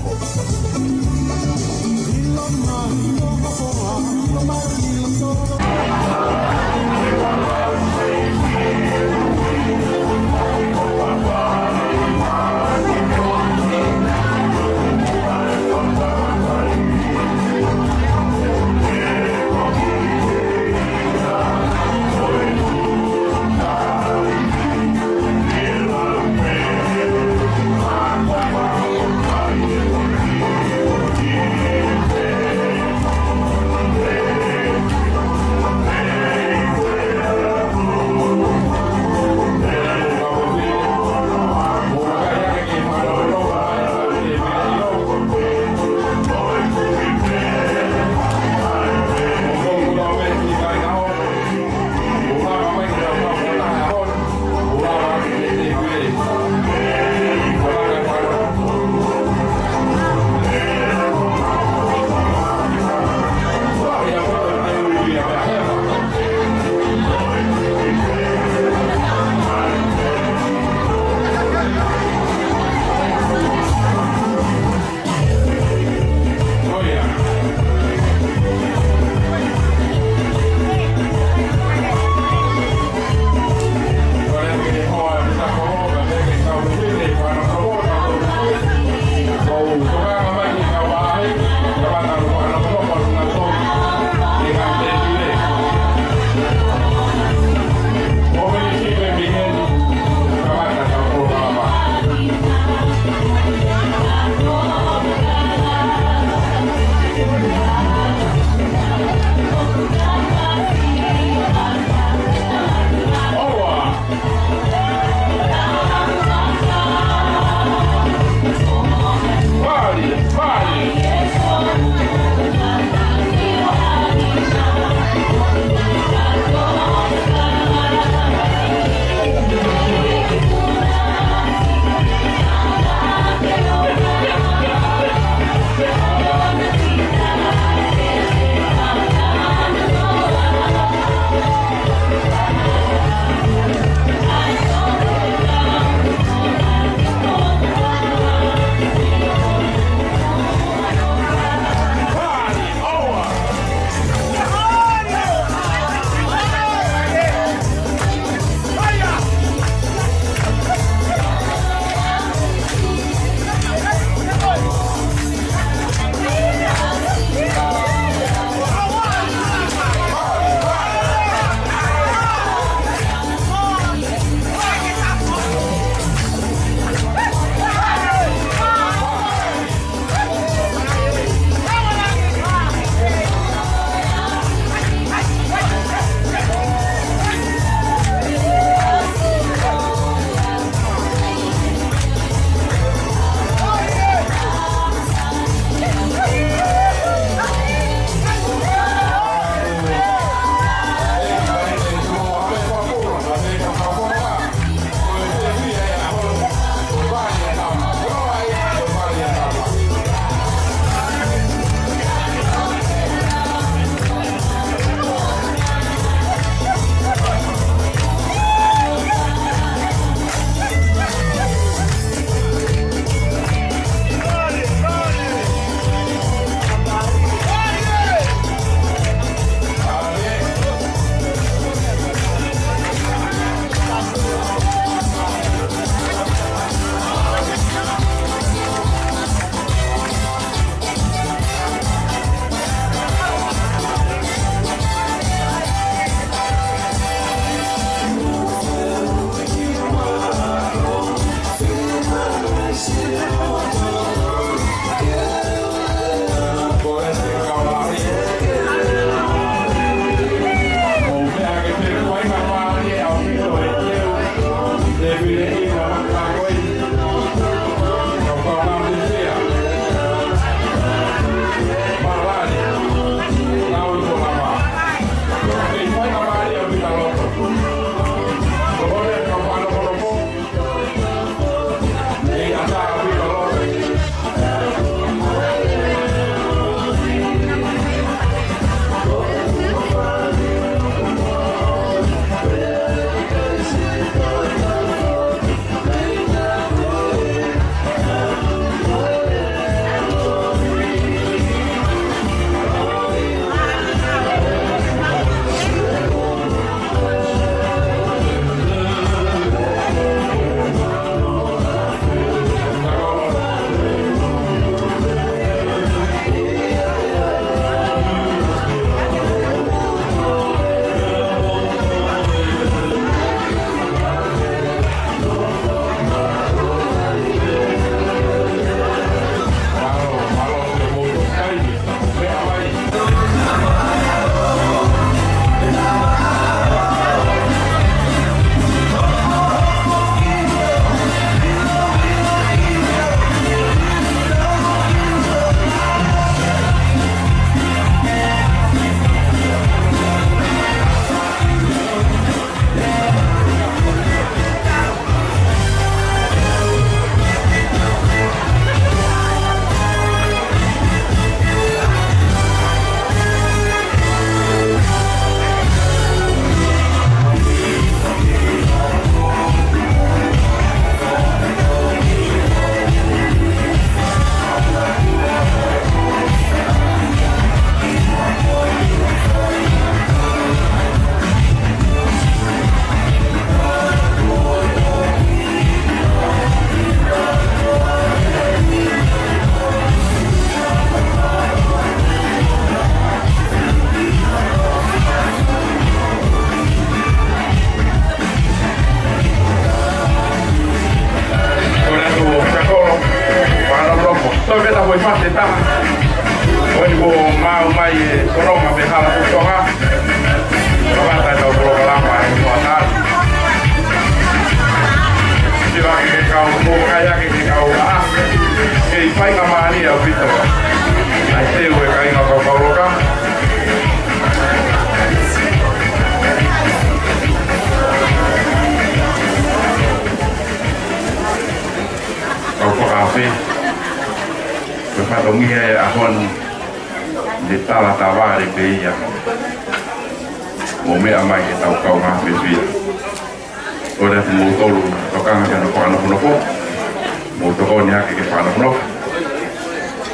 Te taha. ʻOku mau maʻu mai e Tonga mei he Hala Tuʻi Tonga. Kamata ʻetau polokalama ʻi he ʻaho ni. Sila ke kau, ko e kakai ake ke kau ʻa. Kei faingamālie ʻaupito. ʻAi te ue kāinga kau polokalama. Kau fakaafe. Ko e fatongia e ʻaho ni, ne tala tavale pē ia. Mou meʻa mai ke tau kaungā fiefia. Kole atu moutolu tokanga ke nau fakanofonofo. Mou tokoni hake ke fakanofonofo.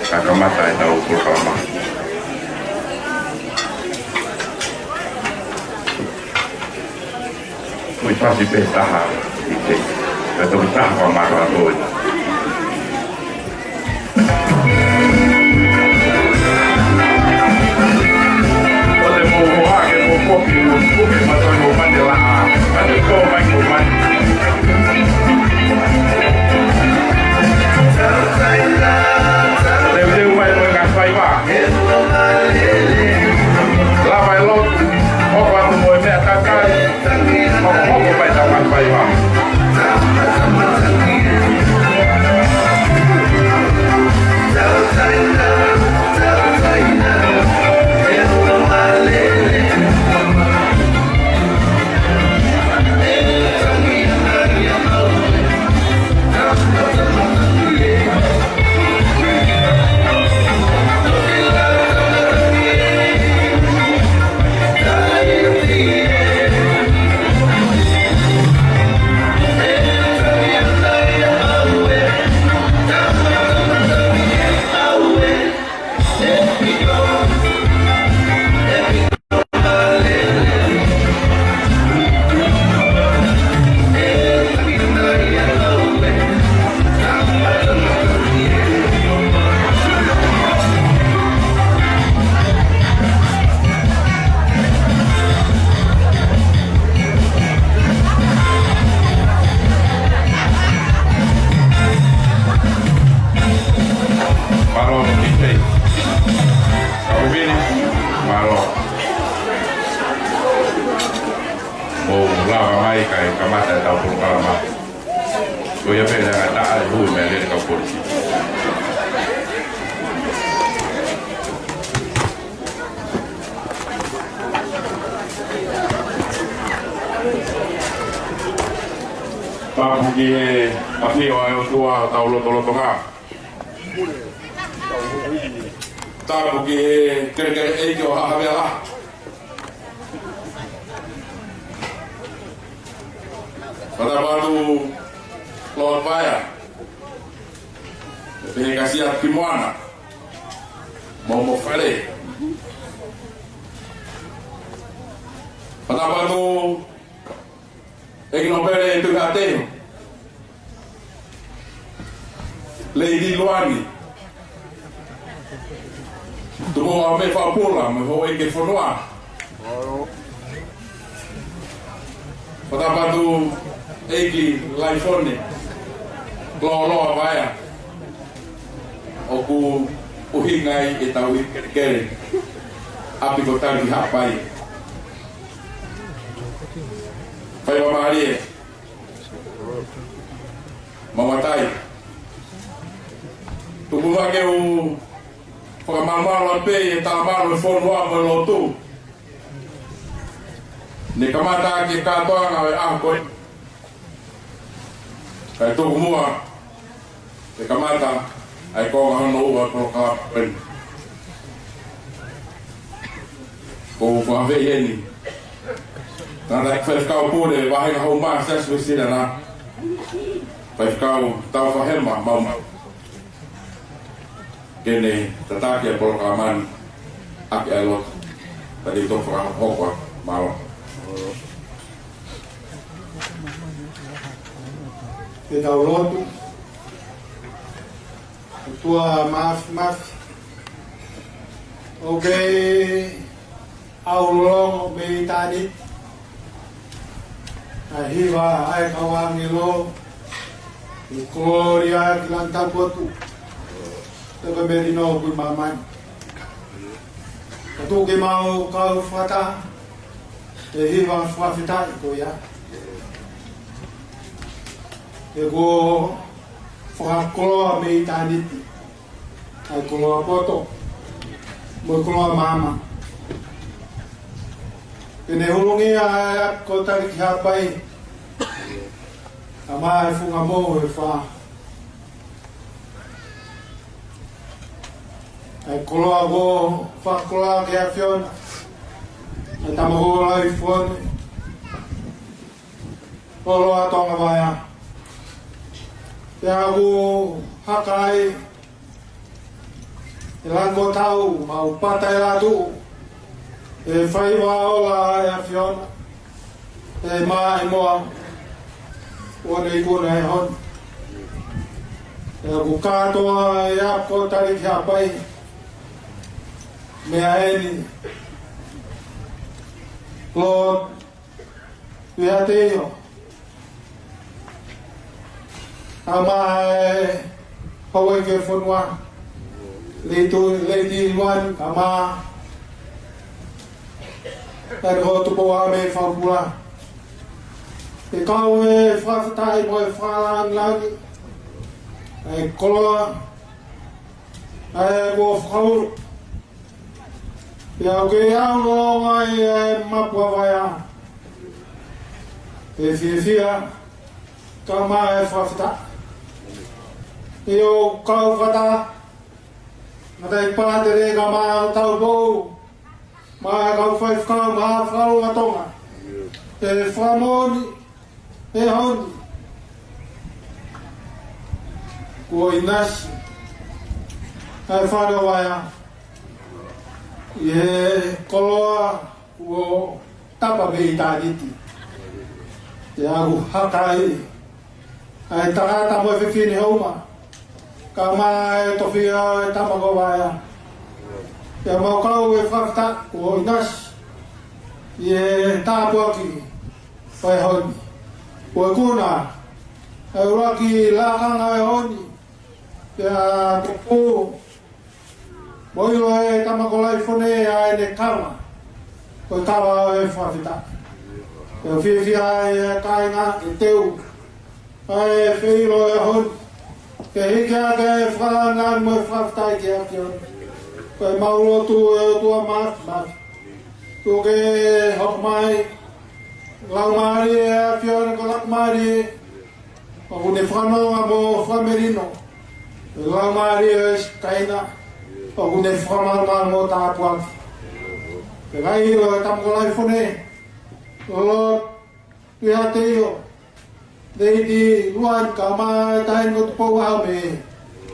Ka kamata ʻetau polokalama. Ko e fasi pē taha ʻi te. Ka toki taha ko mātou ʻa toi. ʻO te mou hoa ke mou kopi, mou kopi, ma toi mou mande la. ʻA te tō mai mou mande. Teuteu mai mo e ngaahi faiva. Lava e lotu, hoko atu mo e meʻa kakai, hokohoko mai ta mai faiva. Mālō, Mike. Kau Vini, mālō. Mou lava mai kae kamata ʻetau polokalama. Ko ia pē langa taʻa e hui mei he kau polisi. Tapu ki he ʻafio ʻa e ʻOtua ʻi hotau lotolotonga. Tapu ki he kelekele ʻeiki ʻo Haʻa Havea. Fakatapu atu Lord Vaea. Pehē kia Siaoki Moana. Mo mo fale. Fakatapu atu ʻEiki Nōpele Tuʻihaʻateiho, Lady Luani, Tupoʻa Mefaʻupula, mo e houʻeiki ʻo e fonua. Fakatapu atu ʻEiki Laifone Lōloa Vaea, ʻoku ʻuhinga ai ʻetau ʻi kelekele ʻapi ko Tali Haʻapai. Faingamālie. Mamatai. Tuku muʻa ke u fakamalumalu pē ʻi he talamalu ʻo e fonua mo e lotu. Ne kamata ʻaki e kātoanga ʻo e ʻaho ko ē. Kae tuku muʻa ke kamata ʻa e konga hono ua ʻo e polokalama ko eni. Ko u fakafeʻi heni. Tangataʻeiki Faifekau Pule, Vāhenga Hou Mā, Siasi Uēsiliana. Faifekau Taufahema Maumau. Ke ne tataki ʻa e polokalama ni ʻaki ʻa e lotu. Pea te u toki fakahoko atu. Mālō. Ke tau lotu. ʻOtua Māfimafi, ʻoku ke ʻaulongo mei ʻitāniti. ʻA e hiva ʻa e kau ʻāngelo, ʻi he kolōlia ki langi tapu atu. Toko melino kui māmani. Ka tuku ke mau kau fakataha ʻi he hiva fakafetaʻi ko ia. He kuo fakakoloa mei ʻitāniti ʻa e koloa poto mo e koloa maama. Ke ne hulungia ʻa e ʻapi ko Tali ki Haʻapai, kae ʻumaʻā e funga mou ʻe fā. ʻA e koloa kuo fakakoloa ki he ʻAfiona ʻa e Tama ko Laifone, Koloa Tonga Vaea. Pea ʻoku haka ai ʻe langi ko tau, mau pata e latu, ʻe fai ʻa e ola ʻa e ʻAfiona ʻi he māʻimoa ʻo ʻene ikuna he ʻaho ni. Pea ʻoku kātoa ʻa e ʻapi ko Tali ki Haʻapai mei heni. Lord, we are there. Kae ʻumaʻā e houʻeiki ʻo e fonua, Lady, Lady Luan, kae ʻumaʻā e Hotupoa mei Faupula. ʻE kau he fakafetaʻi mo e fakalāngilangi ʻa e koloa ʻa e kuo fakaulo. Pea ʻoku kei ʻalu lolotonga ʻa e mapu ʻa Vaea. ʻE fiefia kae ʻumaʻā e fakafetaʻi. ʻIo, kau fakataha, ngata e pātele kae ʻumaʻā e taupou, mo e kau faifekau mo e fakalongotonga, ʻe fakamoʻoni he ʻaho ni kuo ʻinasi ʻa e fale ʻo Vaea ʻi he koloa kuo tapa mei ʻitāniti. Pea ʻoku haka ai ʻa e tangata mo e fefine ʻo Uma, kae ʻumaʻā e tofiʻa ʻo e Tama ko Vaea. Pea mau kau he fakafetaʻi kuo ʻinasi ʻi he tāpuaki ʻo e ʻaho ni. Kuo ikuna ʻa e ʻuluaki lakanga ʻo e ʻaho ni. Pea tuku mo ʻilo ʻe he Tama ko Laifone ʻa ʻene kava, ko e kava ʻo e fakafetaʻi. Pea fiefia ai e kāinga ke teu ʻa e feʻiloaki ʻo e ʻaho ni, ke hiki hake e fakalāngilangi mo e fakafetaʻi ki he ʻAfiona. Ko ʻemau lotu, ʻe ʻOtua Māfimafi, tuku ke hoko mai Laumālie ʻo e ʻAfiona, ko e Laumālie ʻoku ne fakanonga mo fakamelino, ʻa e laumālie ʻo e Sikaina ʻoku ne fakamalumalu mo tāpuaki. Pea ʻoku ʻilo ʻe he Tama ko Laifone, Lord, we are there. Lady Luan, kae ʻumaʻā e Taʻahine ko Tupou Ame,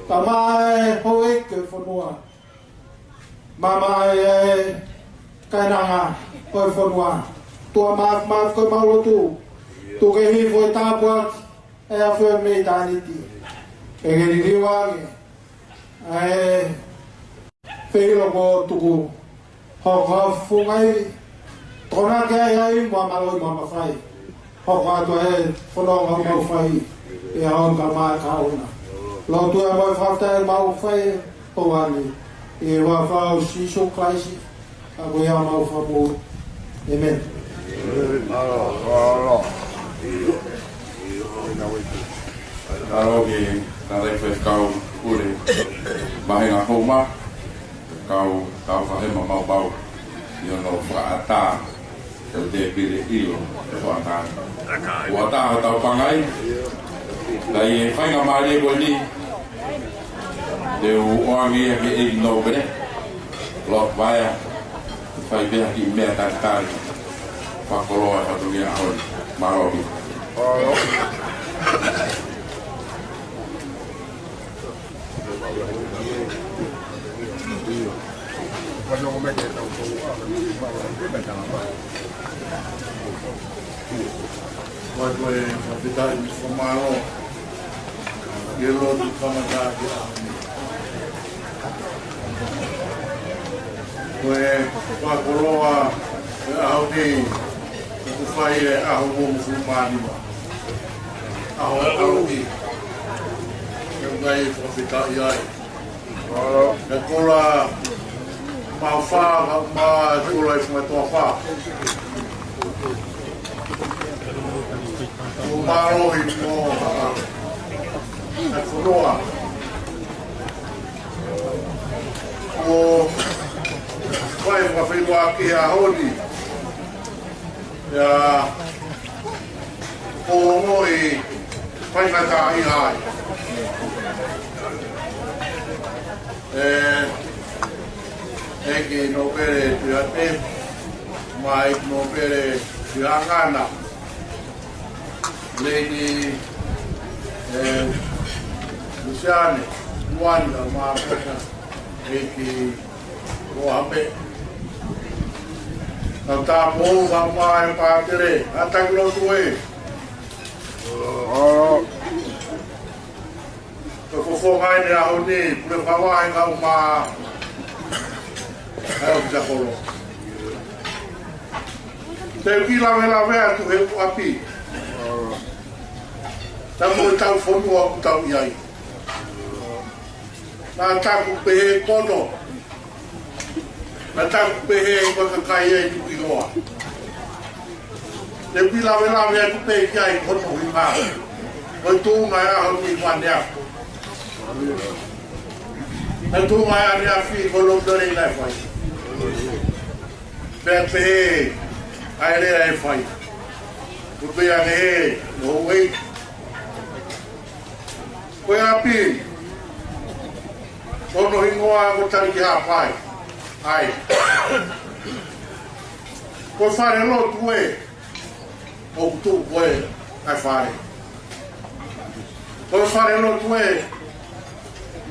kae ʻumaʻā e houʻeiki ʻo e fonua, maama ʻa e kāinanga ʻo e fonua. ʻOtua Māfimafi, ko ʻemau lotu, tuku ke hifo e tāpuaki ʻa e ʻAfiona mei ʻitāniti, ke ne liliu ange ʻa e feʻiloaki kuo tuku, hoko ʻa e funga ivi, tokonaki ai ʻa e ivi mo e mālohi mo e mafai. Hoko atu ʻa e fononga ʻoku mau fai ʻi he ʻaho ni kae ʻumaʻā e kahaʻu na. Lotu ʻa e mau fakafetaʻi ʻoku mau fai ʻi he ʻaho ni, ʻi he huafa ʻo Sīsū Kalaisi, ʻa ia ko homau Fakamoʻui. ʻĒmeni. Mālō ki he tangataʻeiki faifekau pule, Mahenga Houma, kau tau fahema maumau ʻi hono fakaʻatā, ʻe te pile ʻilo e fakaʻatā. Ua taha tau pangai, ka ʻi he faingamālie ko eni, te u ʻoange ia ki he ʻEiki Nōpele, Lord Vaea, fai pē ha kiʻi meʻa talitali fakakoloa e fatongia ʻaho ni. Mālō. Ua ko e fakafetaʻi mo e fakamālō ki he lotu kamata ki he ʻaho ni. Ko e fakakoloa e ʻaho ni, ʻoku fai he ʻaho uofulu mā nima. ʻAho ʻaloʻi. ʻOku ou fakafetaʻi ai. ʻE Kola Maʻufā, kae ʻumaʻā ʻe Kola ʻi Fungatoa Fā. Kuo mālohi mo ha, ha fonua. Kuo fai fakafeʻiloaki he ʻaho ni. ʻIa, ʻo ongoʻi faingataʻaʻia ai. ʻE, ʻEiki Nōpele Tuʻihaʻape, mo e ʻEiki Nōpele Tuʻihaʻangana, Lady, ʻe, Luseane Moana Māpata, ʻEiki ʻo ʻApe. Tau tāpuhā mai pātele, ʻa e taki lotu ē. Ko e fofonga ʻeni ʻaho ni, pule favahe kau mā, ʻa e ʻōfisa kolo. Te u kiʻi lavelave atu he ʻapi. Tau mo e tau fonua ʻoku tau ʻi ai. Naʻa taku pehē kono. Naʻa taku pehē ko e kakai ʻi Nukuʻiloa. Te u kiʻi lavelave atu pē ki ai ko hono ʻuhinga. Ko e tuʻunga e ʻaho ni Fāneafi. Ko e tuʻunga e ʻaneafi ko e lotu lelei naʻe fai. Pea pehē ʻa e lea ʻe fai. Ko pē ange he, no way. Ko e ʻapi, ko hono hingoa ko Talikihaʻapai. ʻAi. Ko e fale lotu ē, ʻoku tuʻu ko ē ʻa e fale. Ko e fale lotu ē,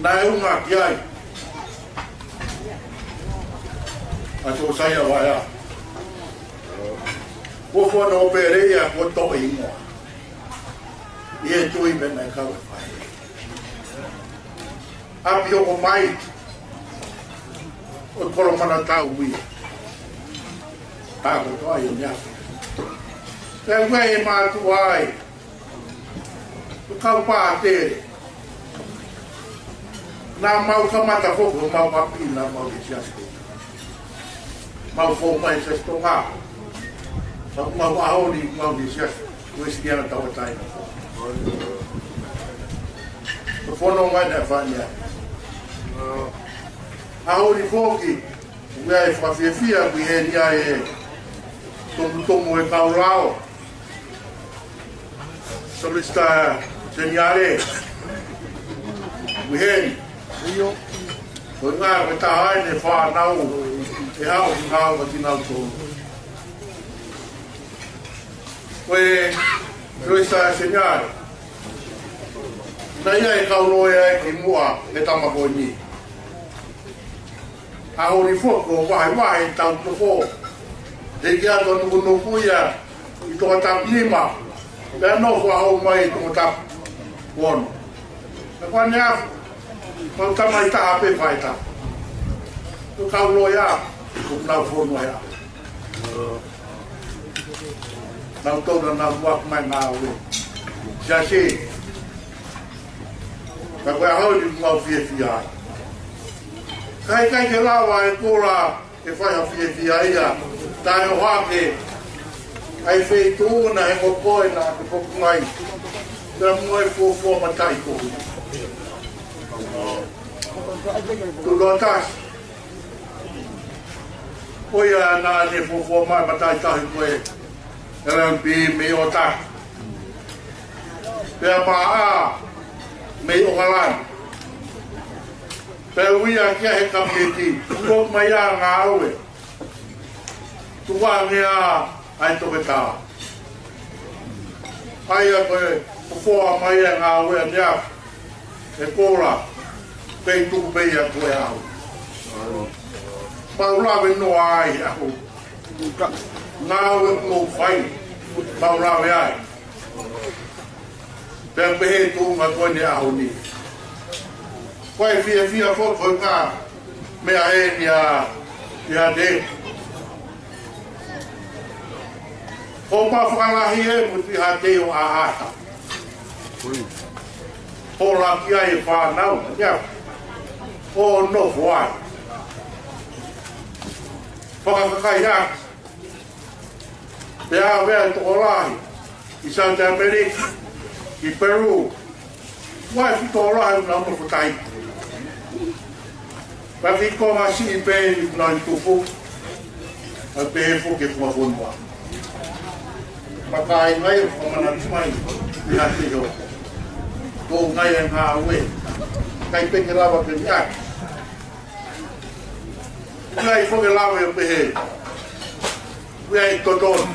naʻe unga ki ai ʻa Siosaia Vaea. Ko e fonua pē lea ia ko e toʻe hingoa. ʻI he tui pē naʻe kau e fale. ʻApi ʻoku mai, ʻo Kolomanatau ia. Pea ko e toʻa ia ni ʻapi. Pea ʻoku ʻi ai e mātuʻa ai. ʻO kau pātele. Naʻa mau kamata foki, ʻo mau ʻapi, naʻa mau ke siasi. Mau fou mai Siasi Tonga. Mau, mau ʻaho ni, mau ke siasi. Uēsiliana Tauʻatāina. Ko e fononga ʻeni ʻa Fāneafi. ʻAho ni foki, ʻoku ʻi ai e fakafiefia, ʻoku ʻi heni ai e tomutomu e kau lao. Solisitā Seniale. ʻOku ʻi heni. Ko e ngaahi ko e taha ʻeni e fānau, ʻe haʻu ki ngāue ka kinautolu. Ko e Solisitā Seniale. Naʻe ʻi ai e kau loea ē ki muʻa he tama ko eni. ʻAho ni foki ʻoku vahevahe e tau toko. He ki atu ʻa Nukunuku ia ʻi Tongatapu nima. Pea nofo ʻaho mai ʻi Tongatapu ono. Ka ko ʻAneafi, ko e tamai taha pē fai taha. Ko e kau loea, ko e nau fonua ia. Nau tau na nau ua mai ngāue. Siasi. Ka ko e ʻaho ni mau fiefia ai. Ka ʻikai ke lava e Kola ke fai ha fiefia ia. Tae ʻohake. ʻAi feituʻu na he ko koe na ke poku mai. Pea mo e fuofua mataʻitohi. Tuʻuloa Tasi. Ko ia naʻa ne fuofua mai mataʻitohi ko e L L B mei ʻOtaki. Pea Maʻa mei ʻOkalani. Pea ui ʻaki ia he kapeti. Ko mai ʻa ngāue. Tuku ange ʻa ʻa e toketā. ʻA ia ko e fofoa mai e ngāue ʻaneafi, ʻe Kola, pea tuku pē ia ko e ʻaho. Mau lave noa ai ʻaho. Ngāue mau fai, mau lave ai. Pea pehē tuʻunga ko eni ʻaho ni. Ko e fiefia foki ko e ngaahi meʻa ʻeni ʻa, ʻa te. Ko ma fakalahi e muti ha te o ʻa ata. Hola ki ai e fānau, ia. ʻo nofo ai. Fakakakaiʻaki. Pea ʻave ʻa e tokolahi ʻi South America, ʻi Peru. Ua e fitō lahi ʻoku nau nofo Tahiti. Pea ki konga siʻi pē ʻi nai tupu. ʻA pehē foki e kuafonua. Maka ai ngai ʻo fakamanatu mai ʻi ha te ho. Ko ngai e ngāue. ʻIkai pē ke lava ke liʻaki. ʻIkai foki lava ʻo pehē. ʻIkai totonu.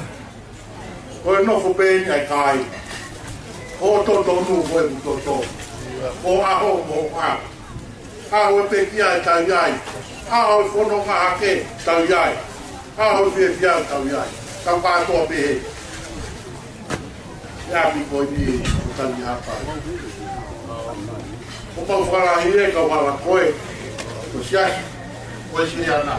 Ko e nofo pē eni ʻa e kāinga. Ko e totonu ko e totonu. Ko e ʻaho, ko e ʻaho. ʻAho e pekia ʻe tau ʻi ai. ʻAho e fononga hake tau ʻi ai. ʻAho e fiefia tau ʻi ai. Tau kātoa pehē. ʻI he ʻapi ko eni ʻo tau ʻi hapa. ʻOku mau fakalahi e kau hala ko ē, ko e Siasi Uēsiliana.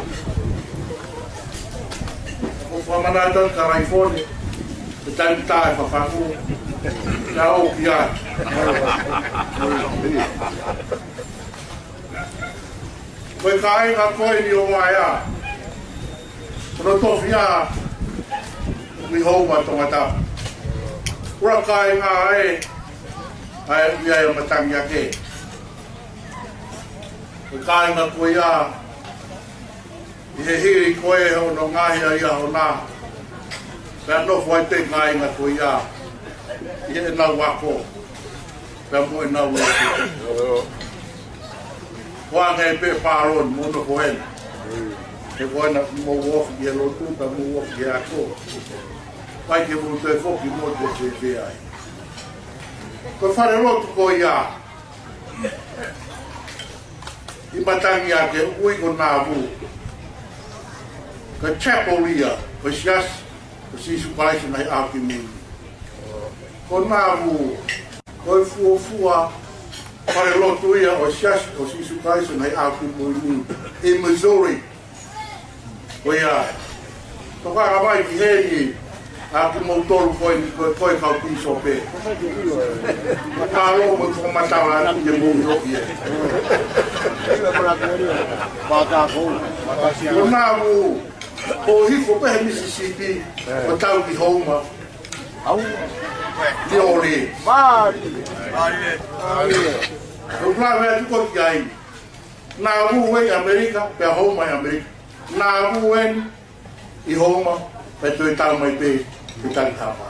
ʻOku fakamanatu atu Kalaifone, ʻe taimi tā e fafangu, ʻe au ki ai. Ko e kāinga ko eni ʻo Vaea, ko hono tofiʻa, ʻi Houma Tongatapu. ʻUluaki kāinga ē, ʻa ē ʻoku ʻi ai ʻa Matangi Ake. Ko e kāinga ko ia, ʻi he hili ko ē hono ngaahi ʻaho na, pea nofo ai pē kāinga ko ia, ʻi heʻenau ako, pea mo ʻenau lotu. Ko anga pē pāloni, mo nofo heni. He ko ena mo ofi ki he lotu, pea mo ofi ki he ako. Pai ke mo toe foki mo toe fēfē ai. Ko e fale lotu ko ia, ʻi Matangi Ake ʻoku ui ko Navu. Ko e chapel ia, ko e Siasi ʻo Sīsū Kalaisi ʻo e Ngaahi ʻAho Kimui Ni. Ko Navu, ko e fuofua fale lotu ia ʻo e Siasi ʻo Sīsū Kalaisi ʻo e Ngaahi ʻAho Kimui Ni ʻi Missouri. Ko ia. Toka ka mai ki heni, ʻa kimoutolu ko eni, ko e, ko e kau pīsope. Mālō mo e fakamatala atu ke mou ʻilo ia. Ko Navu, ko e hifo pē he Mississippi, ʻo tau ki Houma. Au. Ni ʻoli. Mālie. Mālie. Ko e lave atu ko ki ai. Navu ē ʻi ʻAmelika, pea Houma ʻi ʻAmelika. Navu ē ʻi Houma, pea toe tau mai pē ki Talitapa.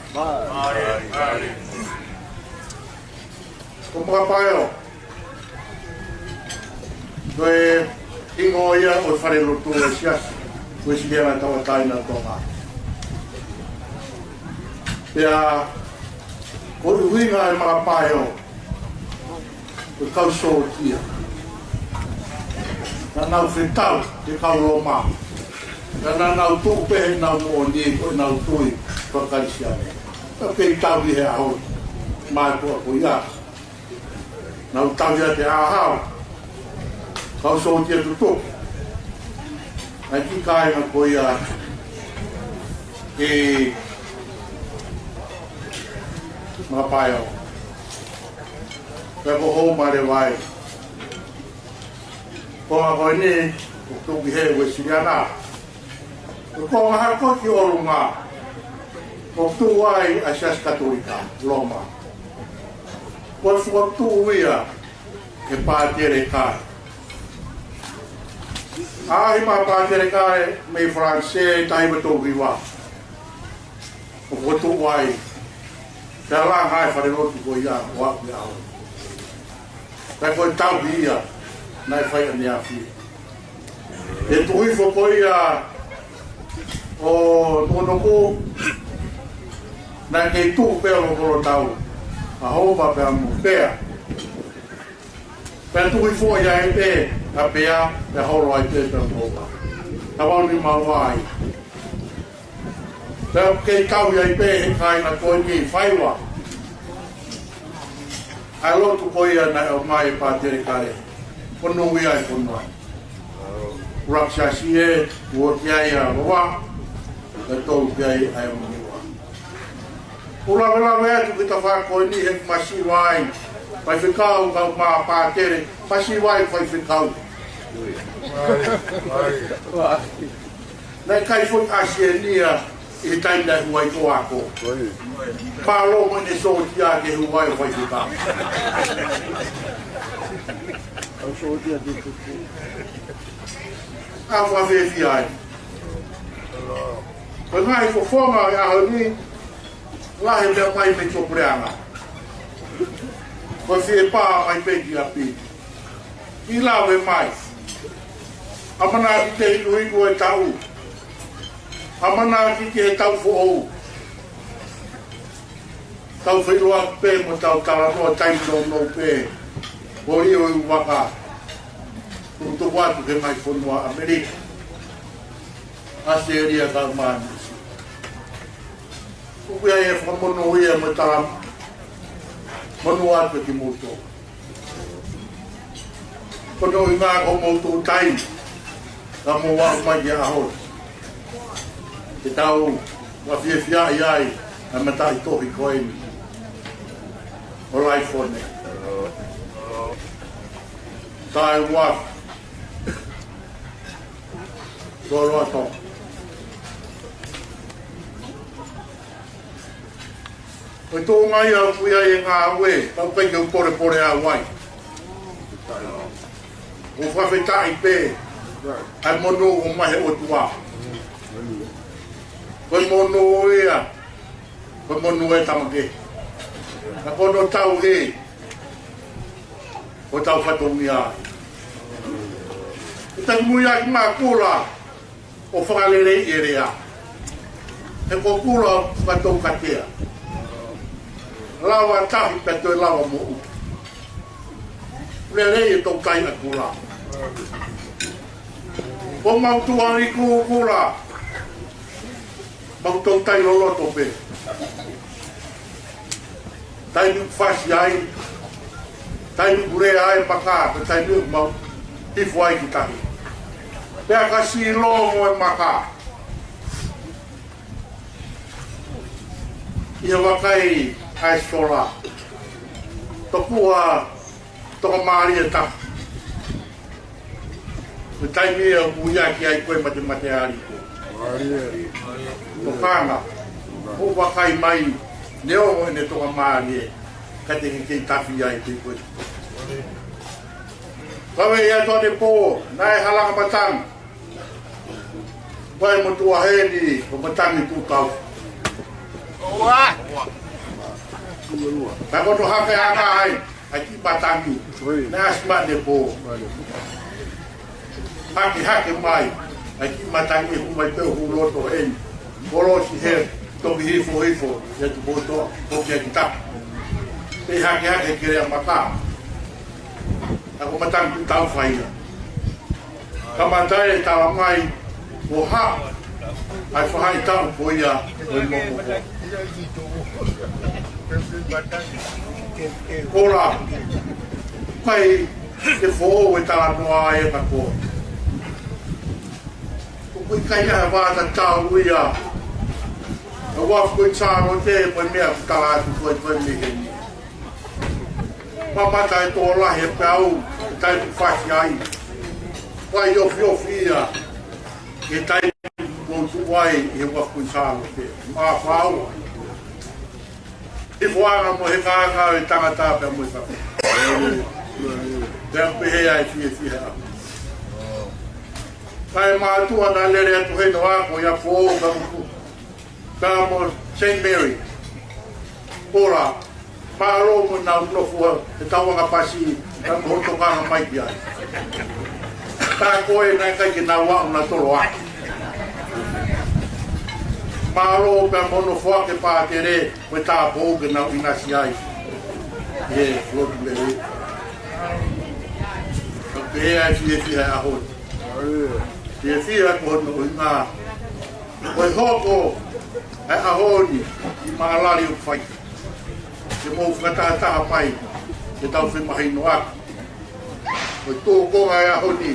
Ko Makapaeo, ko e hingoa ia ʻo e fale lotu ʻo e Siasi Uēsiliana Tauʻatāina ʻo Tonga. Pea ko e ʻuhinga e Makapaeo, ko e kau sōtia. Naʻa nau fetau ki he kau Loma. Naʻa nau tuʻu pē heʻenau moʻoni ko ʻenau tui faka-Kalisitiane. Naʻa nau kei tauhi he ʻaho mātuʻa ko ia. Nau tauhi ʻa e ʻaho. Kau sōtia tutuki. Naʻe kiʻi kāinga ko ia ʻi Makapaeo. Pea ko Houma leva ē. Ko e konga ko eni, ʻoku tuʻu ki he Uēsiliana. Ko e konga hake ki ʻolunga, ʻoku tuʻu ai ʻa e Siasi Katolika, Loma. Ko e fokotuʻu ia ʻe he Pātele Kale. ʻAʻahi mai ʻa Pātele Kale mei Falanisē, taha hiva tolu hiva. ʻO fokotuʻu ai. Pea langa ai e fale lotu ko ia ʻo aʻu ki he ʻaho ni. Pea ko e tauhi ia naʻe fai ʻaneafi. He tuʻu hifo ko ia ʻo Nukunuku, naʻe kei tuʻu pē ʻa Lokolotau, ʻa Houma pea mo Pea. Pea tuʻu hifo ia ʻe pē ʻa Pea, pea holo ai pē pea mo Houma. Tau au ni mau ai. Pea kei tauhi ai pē he kāinga ko eni faiva ʻa e lotu ko ia naʻe ʻomai ʻe Pātele Kale. Ko e nui ia e fonua. ʻUluaki siasi ē, ua ki ai ʻa Vava, pea tolu ki ai ʻa e Moniua. ʻOku lavelave atu ki he tafaʻaki ko eni he masiva ai faifekau, kau mā pātele, masiva ai faifekau. Naʻe ʻikai foʻi ʻasi ʻeni ia ʻi he taimi naʻe hū ai ko ako. Mālō mo ʻene sōtia ke hū ai ʻo fai ki ka. Au sōtia ki tuku. Au fakafiefia ai. Ko e ngaahi fofonga ʻo e ʻaho ni, lahi e meʻa mai mei tuʻapuleʻanga. Ko e fie pā mai pē ki ʻapi. Kiʻi lave mai. ʻAmanaki te iku iku e taʻu. ʻAmanaki ki he taʻu foʻou. Tau feʻiloaki pē mo tau talanoa taimi nounou pē. Ko ʻIo ʻi Uvaka. Tukutuku atu ki he ngaahi fonua ʻAmelika. ʻAositelēlia kae ʻumaʻā Nuʻusila. ʻOku ʻi ai e fakamonūʻia mo e talamonū atu kimoutolu. Ko hono ʻuhinga ko hoʻomou tuʻu taimi, ka mou aʻu mai ki he ʻaho ni. Ke tau fakafiefiaʻi ai ʻa e mataʻitohi ko eni ʻo Laifone. Taʻu ua. Loloto. Ko e tuʻunga ia ʻoku ʻi ai e ngāue, ka ʻoku ʻikai ke u polepole au ai. ʻOku fakafetaʻi pē ʻa e monū ʻoku ʻomai ʻe he ʻOtua. Ko e monū ia, ko e monū ʻa e tamaiki. Ka ko hono tauhi, ko hotau fatongia. ʻE taumuiaki mai Kula ʻo fakaleleiʻi e lea. He ko Kula ʻoku fakatoukatea. Lava tahi pea toe lava moʻui. Lelei e toutai ʻa Kula. Ko mau tuʻa ʻi Kula. Mau toutai loloto pē. Taimi ʻoku fasi ai, taimi ʻoku lea ai e maka, ko e taimi ʻoku mau hifo ai ki tahi. Pea ka silongo e maka, ʻi he vakai ʻa e sola. Tokua, toka mālie taha. Ko e taimi ia ʻoku ʻuhiaki ai ko e matemateʻi ko. Mālie. Tokanga. ʻO vakai mai, neongo ʻene toka mālie, ka te ke kei tafi ai pē ko e. Kave ia tone pō, naʻe halanga matangi. Vai mo tua heni, ko matangi tu kau. Ka ko no hake haka ai. ʻAi ki matangi. Oi. Naʻe ʻasi mai ʻene pō. Hake, hake mai. ʻAi ki matangi ʻoku mai pē ʻo hū loto heni. Kolosi he, toki hifo, hifo. Ia tu pō toa, toki ʻai ki tapu. Pē hake, hake kele a maka. ʻA ko matangi tu tau fai ia. Kamata e tala mai, ʻo ha, ʻai fahaʻi taʻu ko ia, ʻo e momo ko. Kola, kai, te foʻou e talanoa e ka ko. ʻOku ʻikai ha vātatau ia. ʻA ua ko i Sālote, mo e meʻa ku tala atu ko e ko e meheni. Mamata e tō lahi e peau, e taimi fasi ai. Fai ofiofi ia, e taimi ʻoku tuʻu ai, he ua ko i Sālote. Mā fau. ʻI fuanga mo he kākā e tangata pea mo e kape. Pea pehē ai fiefia. Kae mātuʻa naʻa lele atu heni ʻo ako ia foʻou ka muku. Ka mo Saint Mary. Kola, mālō mo nau nofo he tauanga pasi, ka mo tokanga mai ki ai. Ka ko e naʻe ʻikai ke nau aʻu na tolo ai. Mālō pea mo nofo ake pātele, ko e tāpou ke nau ʻinasi ai. He lotu lele. Ka pehē ai fiefia e ʻaho ni. Fiefia ko hono ʻuhinga. Ko e hoko e ʻaho ni ʻi Maʻalali ʻoku fai. Ke mou fakatahataha mai, ke tau femahinoʻaki. Ko e tōkonga e ʻaho ni,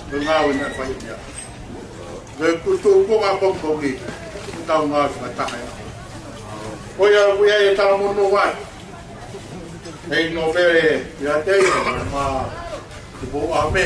ko e ngāue naʻe fai ia. Ko e tōkonga pongipongi, ko e tau ngāue fakataha ia. Ko ia, ko ia e talamonū atu. Hei nōvele, ia te ia, ma, te pō a me.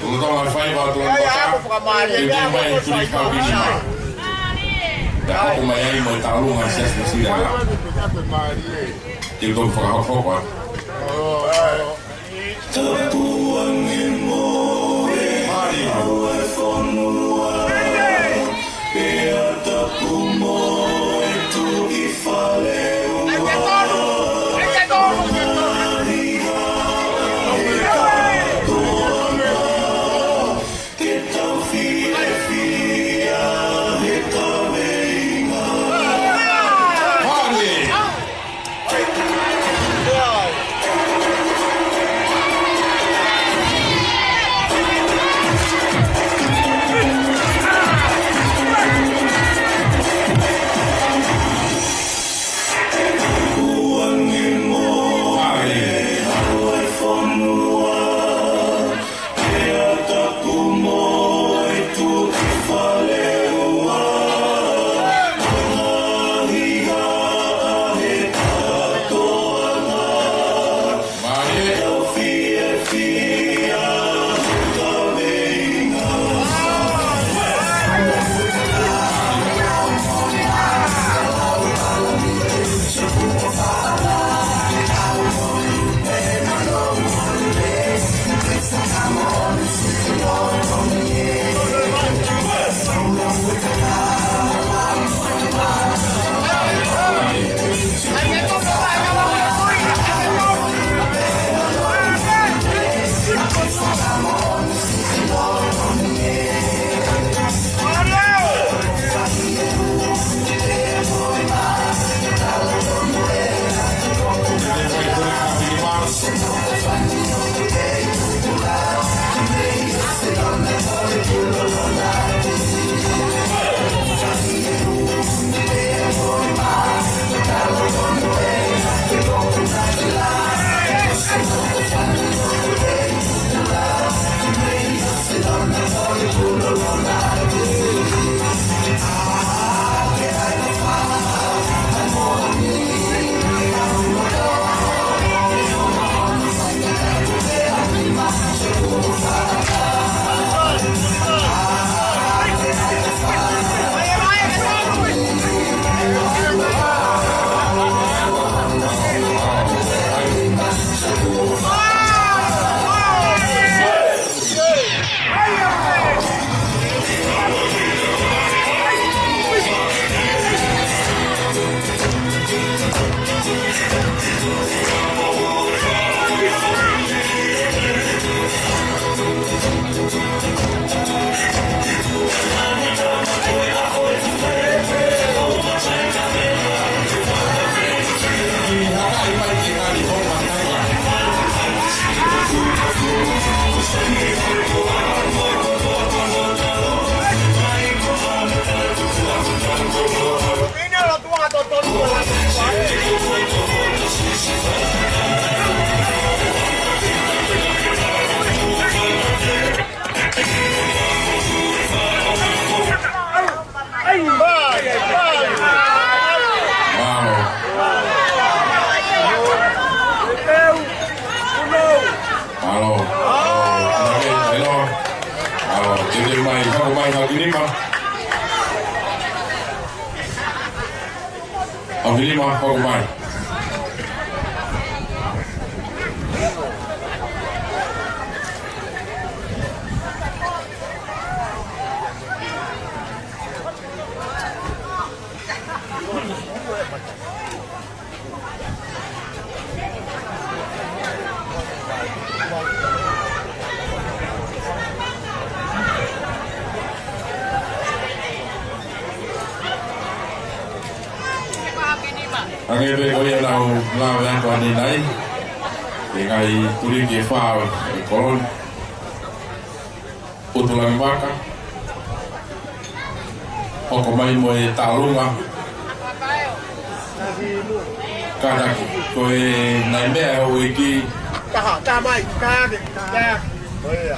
Tolonga faiva, tolonga faiva. Te te mai tuli kau ki nima. Pea hoko mai ai mo e taulunga Siasi Nuʻusila. Te tau fakahoko. Mālie. Nima. ʻAuhilima, hoko mai. Hangē pē ko ia naʻa ku lave atu ʻanenai, ʻi he ngaahi tuliki ʻe fā ʻo e kolo ni. ʻUtulangivaka, hoko mai mo e Talunga. Kātaki, ko e ngaahi meʻa ʻa e houʻeiki. Taha, taha mai, taha ake, taha ake. ʻIo,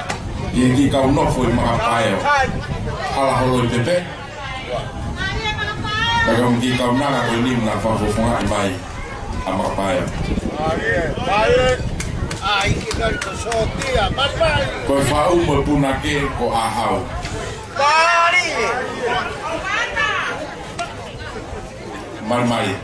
ʻEiki kau nofo ʻi Makapaeo. Hala holo ʻi Pepe. Pea ko e kiʻi kaunanga ko eni naʻa fakafofongaʻi mai ʻa Makapaeo. Ko e faʻu mo e punake ko ʻAhau. Malimali.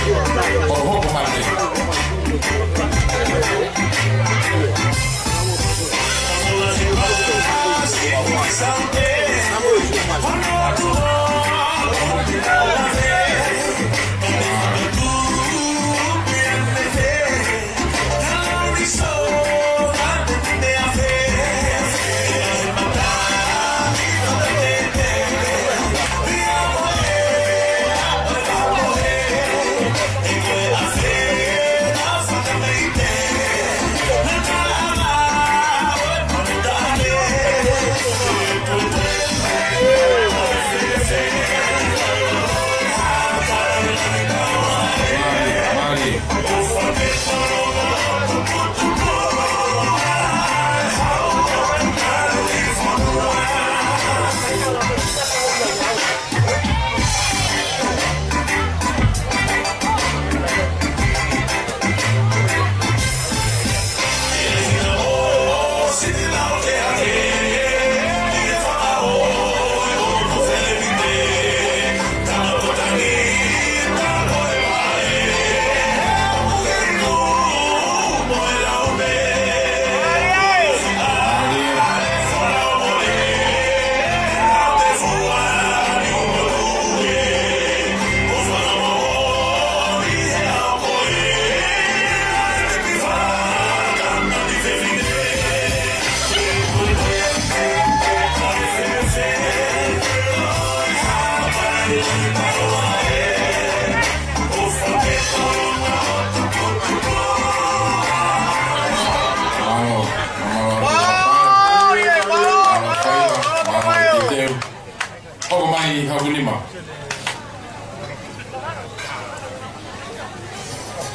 Hoko mai, hoko mai.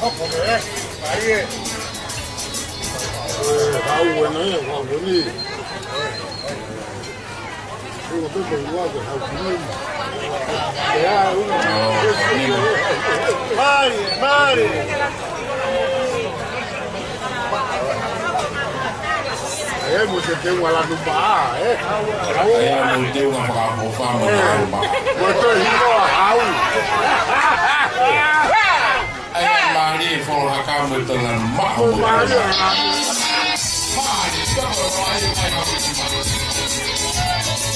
Hoko mai, ē. Ai, ē. Ē, hau ena, ē, hau eni. Mālō, mālō. Mare, mare. ʻAi mo e teunga Lanu Maʻa, ē? ʻAi mo e teunga fakaʻofoʻofa mo e Lanu Maʻa. Mo e toe hinoa hau. ʻAi mālie e folo haka mo e toe Lanu Maʻa mo e Lanu Maʻa. Mālie, toko ʻai, ʻai, ʻai, ʻai.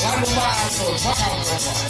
Lanu Maʻa, toe fakaʻofoʻofa.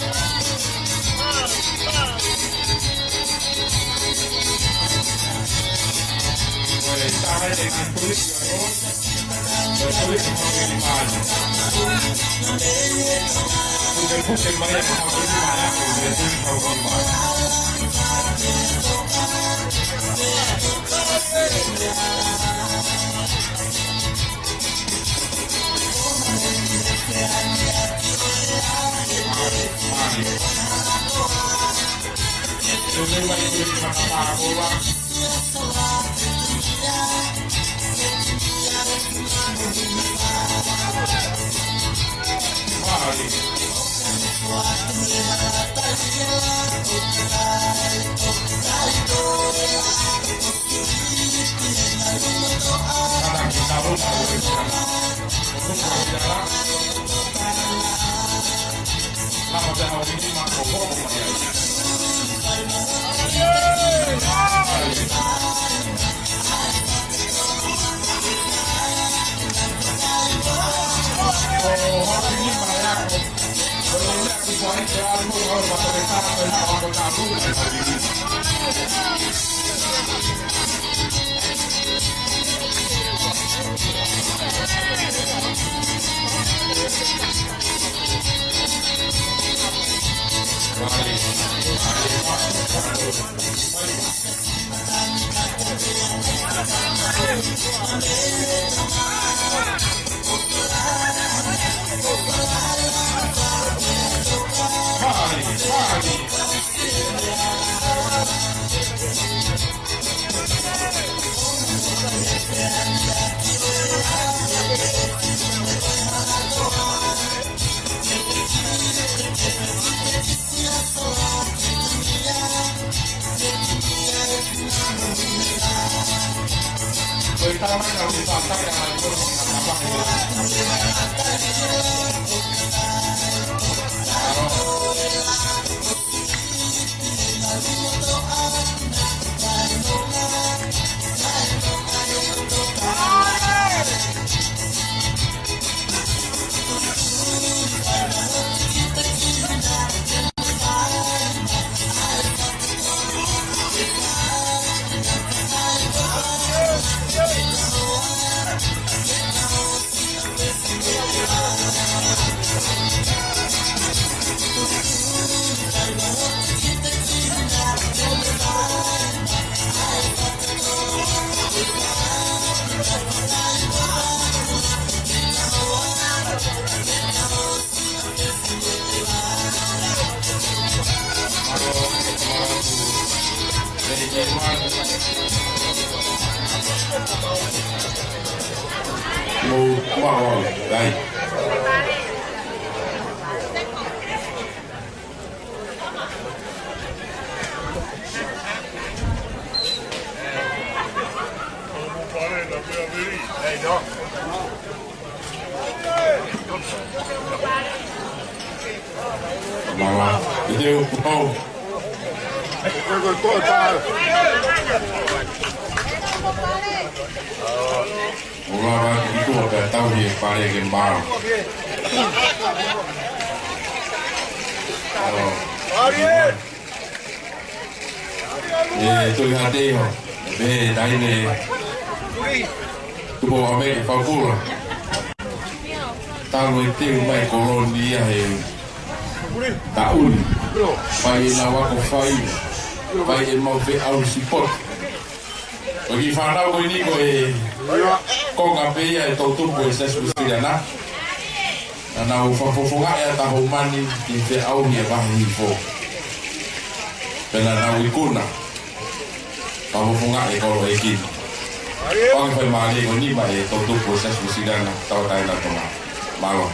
Mou, mou, ai. Mālō. ʻIo, pau. ʻO lava atu ki tuʻa pea tauhi e pale ke mālō. Mālō. ʻE Tohi Hāteiho, pehē ʻe Taʻahine Tupou ʻAmeke Faukula. Talu e teu mai e kolo ni ia he taʻu ni. Fai ʻenau ako fai. Fai ʻemau feʻauhi sipoki. Ko e kiʻi fānau ko eni ko e konga pē ia e toʻutupu ʻo e Siasi Uēsiliana. Naʻa nau fakafofongaʻi ʻa Tahomani ki he feʻauhi ʻa e vahe hihifo. Pea naʻa nau ikuna fakafofongaʻi e kolo ʻeiki ni. Pea ke fai mālie ko eni maʻa e toʻutupu ʻo e Siasi Uēsiliana Tauʻatāina ʻo Tonga. Mālō.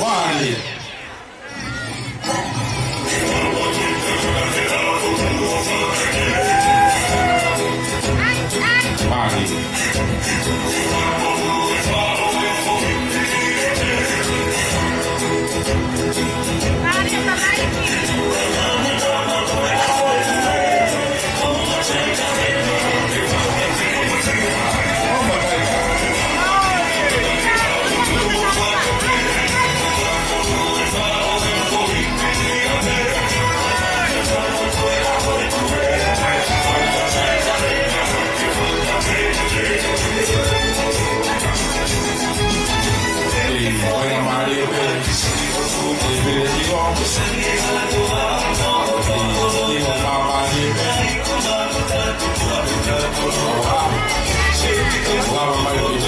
Mālie. Mālie. Mālō, mālō.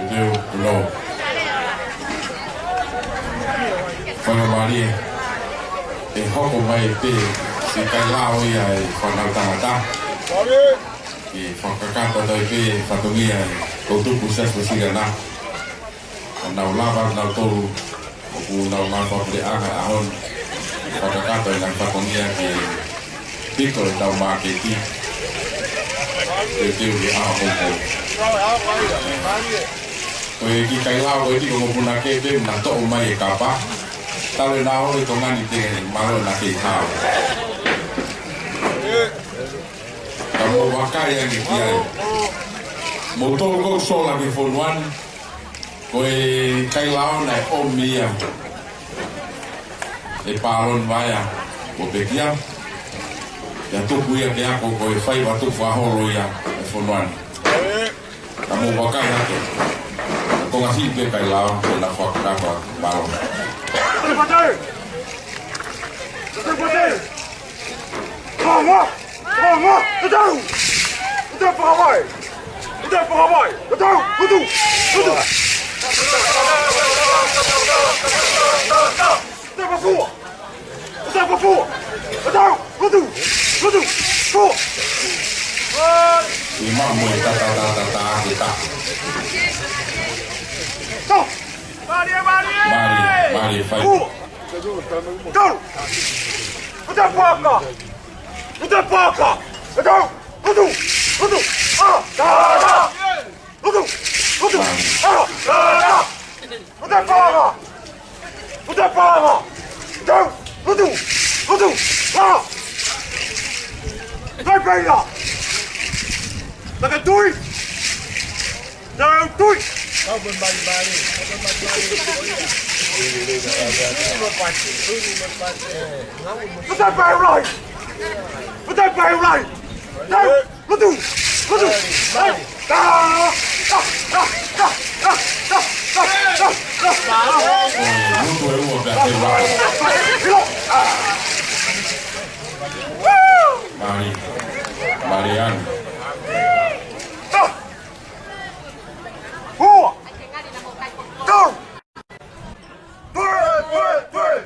Thank you, Lord. Faingamālie ʻe hoko mai pē siʻi kailao ia ʻa e fānau tangata. Mālō. Ke fakakakato atu ai pē fatongia ʻo e toʻutupu Siasi Uēsiliana. Ka nau lava nautolu ʻoku nau maʻu fakapuleʻanga he ʻaho ni. Fakakakato ʻenau fatongia ke piko ʻetau māketi. Teuteu ki he ʻaho ko eni. Ko e kiʻi kailao ko eni ko Punake pē naʻa nau toʻo mai e kapa. Talu ʻenau ō ʻi Tonga ni, te ke mālō naʻa ke hao. Ka mou vakai ange ki ai. Mou tolu ko sola ki he fonua ni. Ko e kailao naʻe ʻomi ia ʻe Palon Vaea ʻo pekia. Ia tuku ia ke ako ko e faiva tuku fakaholo ia ʻe fonua ni. Ka mou vakai atu. Ko e ngaahi pē kae lava, pē na fakakapa, mālō. Tēpate! Tēpate! Tonga! Tonga! Tatau! Tatau fakavai! Tatau fakavai! Tatau! Hutu! Hutu! Tatau fakavai! Tatau fakavai! Tatau! Hutu! Hutu! Hutu! Ui, ma mo e ta, ta, ta, ta, ta, ke ta. Tau! Mālie, mālie! Mālie, mālie, fai. Tau! Hutu! Hutu paka! Hutu paka! Tau! Hutu! Hutu! Ah! Ah! Ah! Hutu! Hutu! Ah! Ah! Ah! Hutu paka! Hutu paka! Tau! Hutu! Hutu! Ah! Kai peia! Taka tui! Tau tui! Hutu pē rai! Hutu pē rai! Tau! Hutu! Hutu! Tau! Hutu e ua pea ke rai. Mālie, mālie anu. Ua! Tau! Tui! Tui! Tui!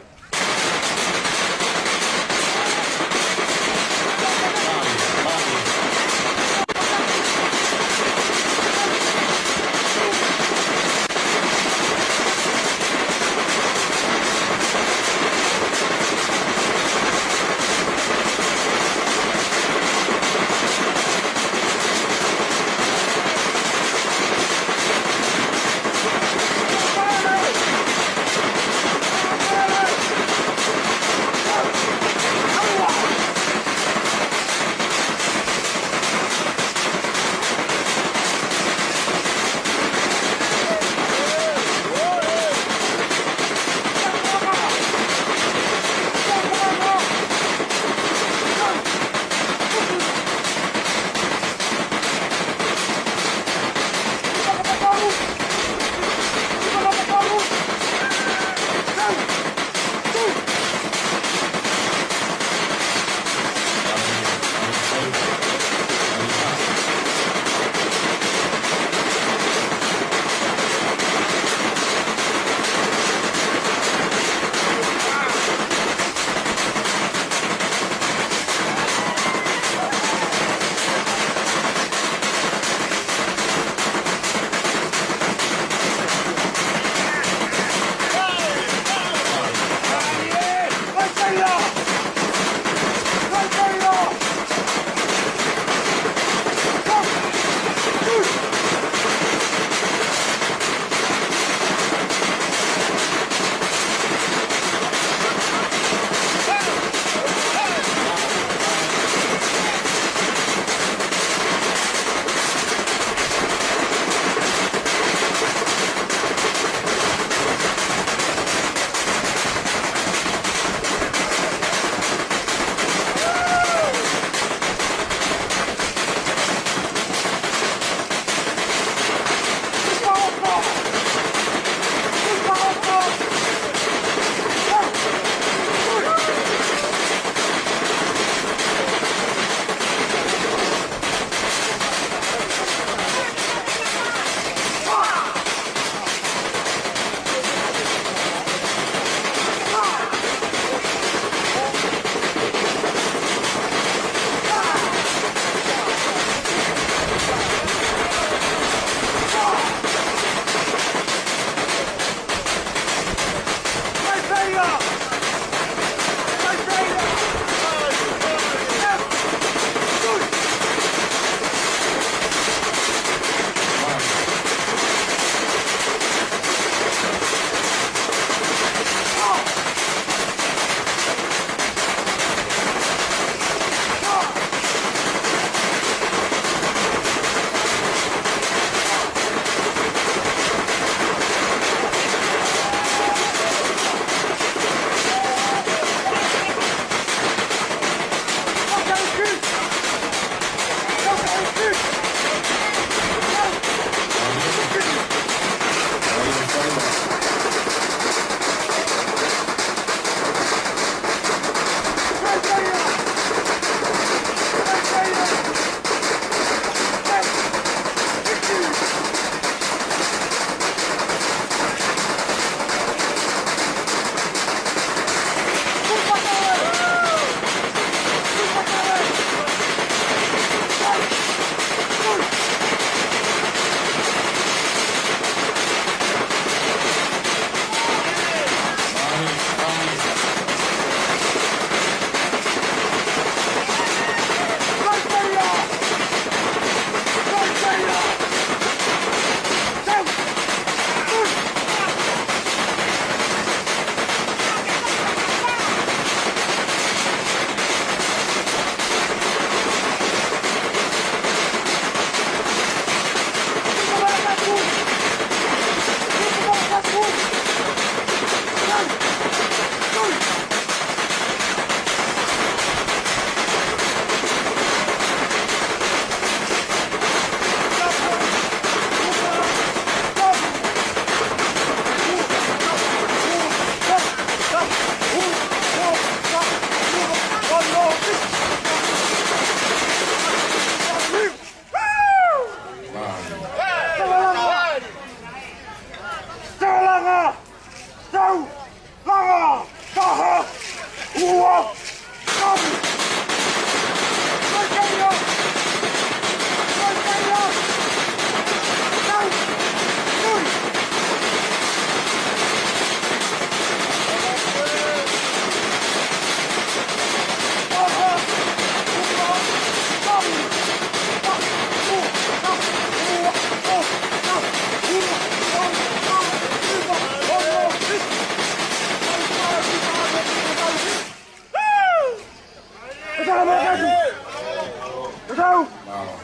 Tau! Mālō.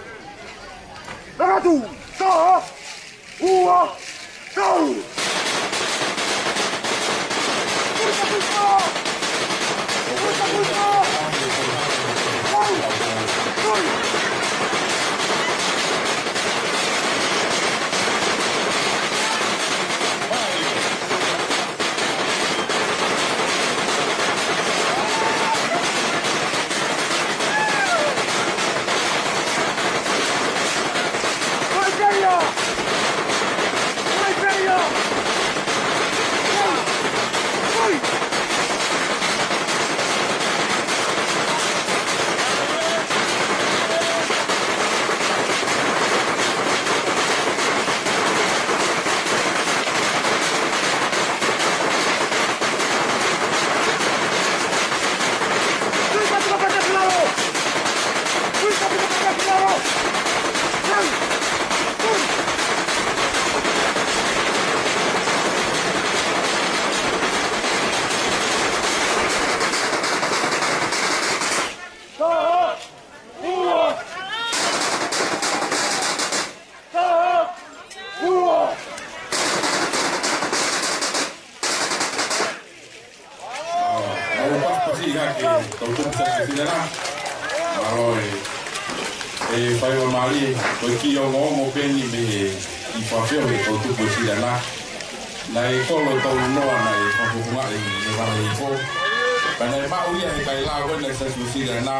Laka atu! Taha! Ua! Tau! Mālō, pasipasi ia ke tau tuku sa sila na. Mālō e, e fai ʻo mālie, ko e kiʻi ongoongo pē eni mei he ʻi Fafio he tau tuku sila na. Naʻe kolo tau noa naʻe fafukunga e, e vara i ko. Ka naʻe maʻu ia he kailao ko ena sa sila na.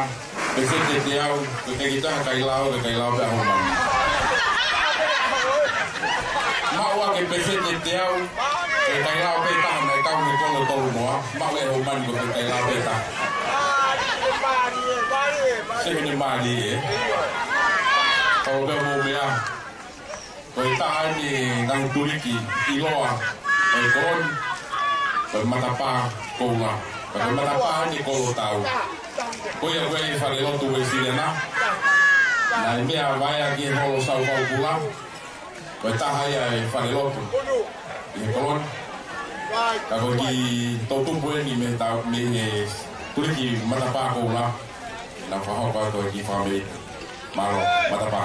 Peseti ʻe teau, ko e kakai taha kailao, ko e kailao pē ʻa homani. Maʻu ʻa e peseti ʻe teau, ko e kailao pē taha naʻe kau he kolo tolu noa, maʻu ʻe homani ko e kailao pē taha. Sehene mālie ē. Kau pē mo meʻa. Ko e taha eni e ngaahi tuliki ʻiloa ʻo e koloni, ko e matapā koula. Ko e matapā eni e kolotau. Ko ia ko e falelotu Uēsiliana. Naʻe meʻa vaea ki he holo Saufau Kula. Ko e taha ia e falelotu ʻi he koloni. Ka ko e kiʻi toʻutupu eni mei he tau, mei he tuliki matapā koula. Naʻa fakahoko atu e kiʻi fakameʻa. Mālō, matapā.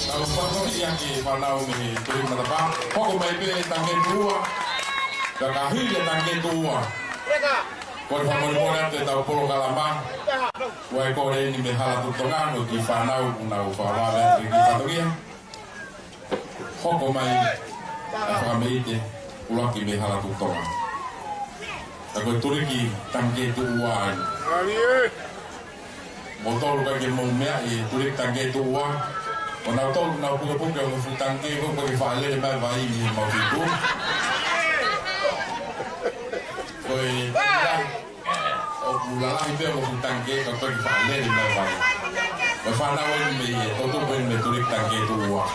Tau fakamolemole ange ki he fānau mei Tuliki Matapā. Hoko mai pē Tangikē tuʻo ua. Ka ka hili ʻa Tangikē tuʻo ua, ko e fakamolemole atu ʻetau polokalama. Ko e kole eni mei Hala Tuʻi Tonga, ko e kiʻi fānau kuo nau fakavave atu ki he fatongia. Hoko mai ʻa e fakameʻite ʻuluaki mei Hala Tuʻi Tonga. Ka ko e Tuliki Tangikē tuʻo ua eni. Mou tolu ʻikai ke mou meaʻi e Tuliki Tangikē tuʻo ua. Ko nautolu naʻa nau pukepuke ʻo nau fuʻu tangikē ko ē ke fakalele mai vai mei he mau fitu. Ko e ʻoku lalahi pē ʻo fuʻu tangikē ka ʻoku ʻikai ke fakalele mai vai. Ko e fānau eni mei he toʻutupu eni mei Tuliki Tangikē tuʻo ua.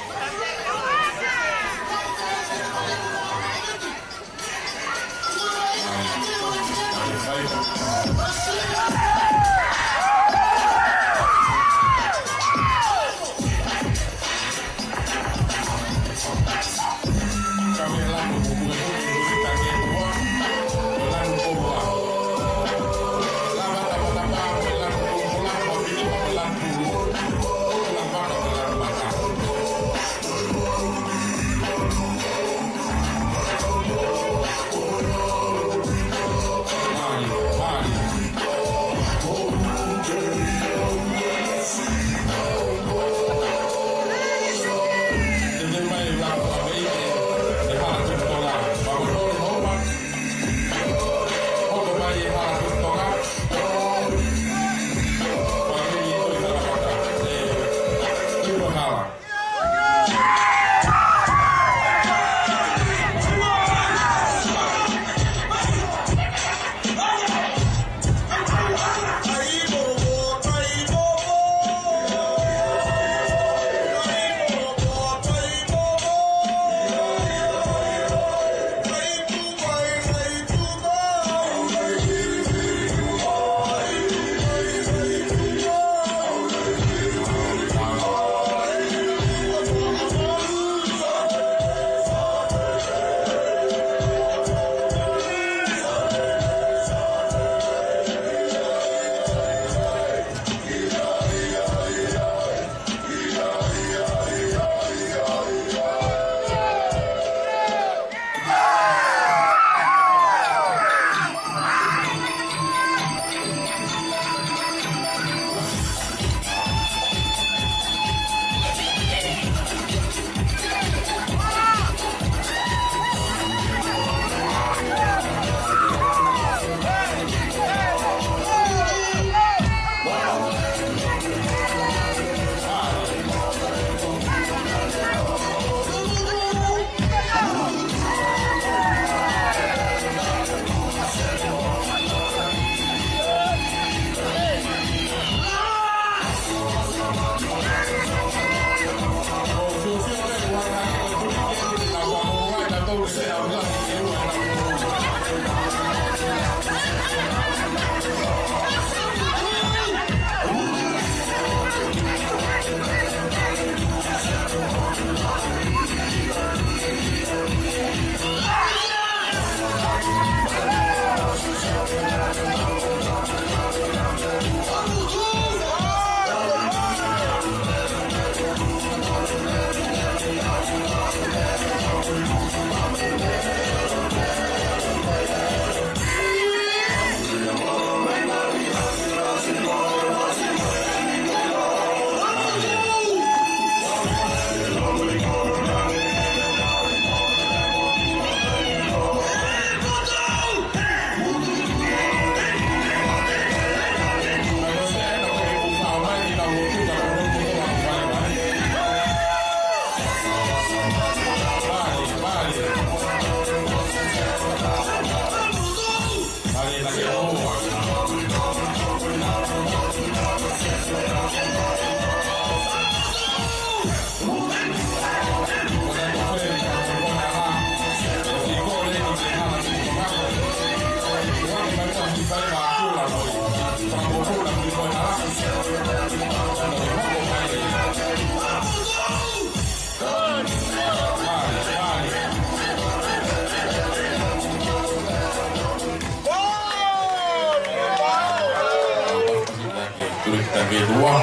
Kita ke tua.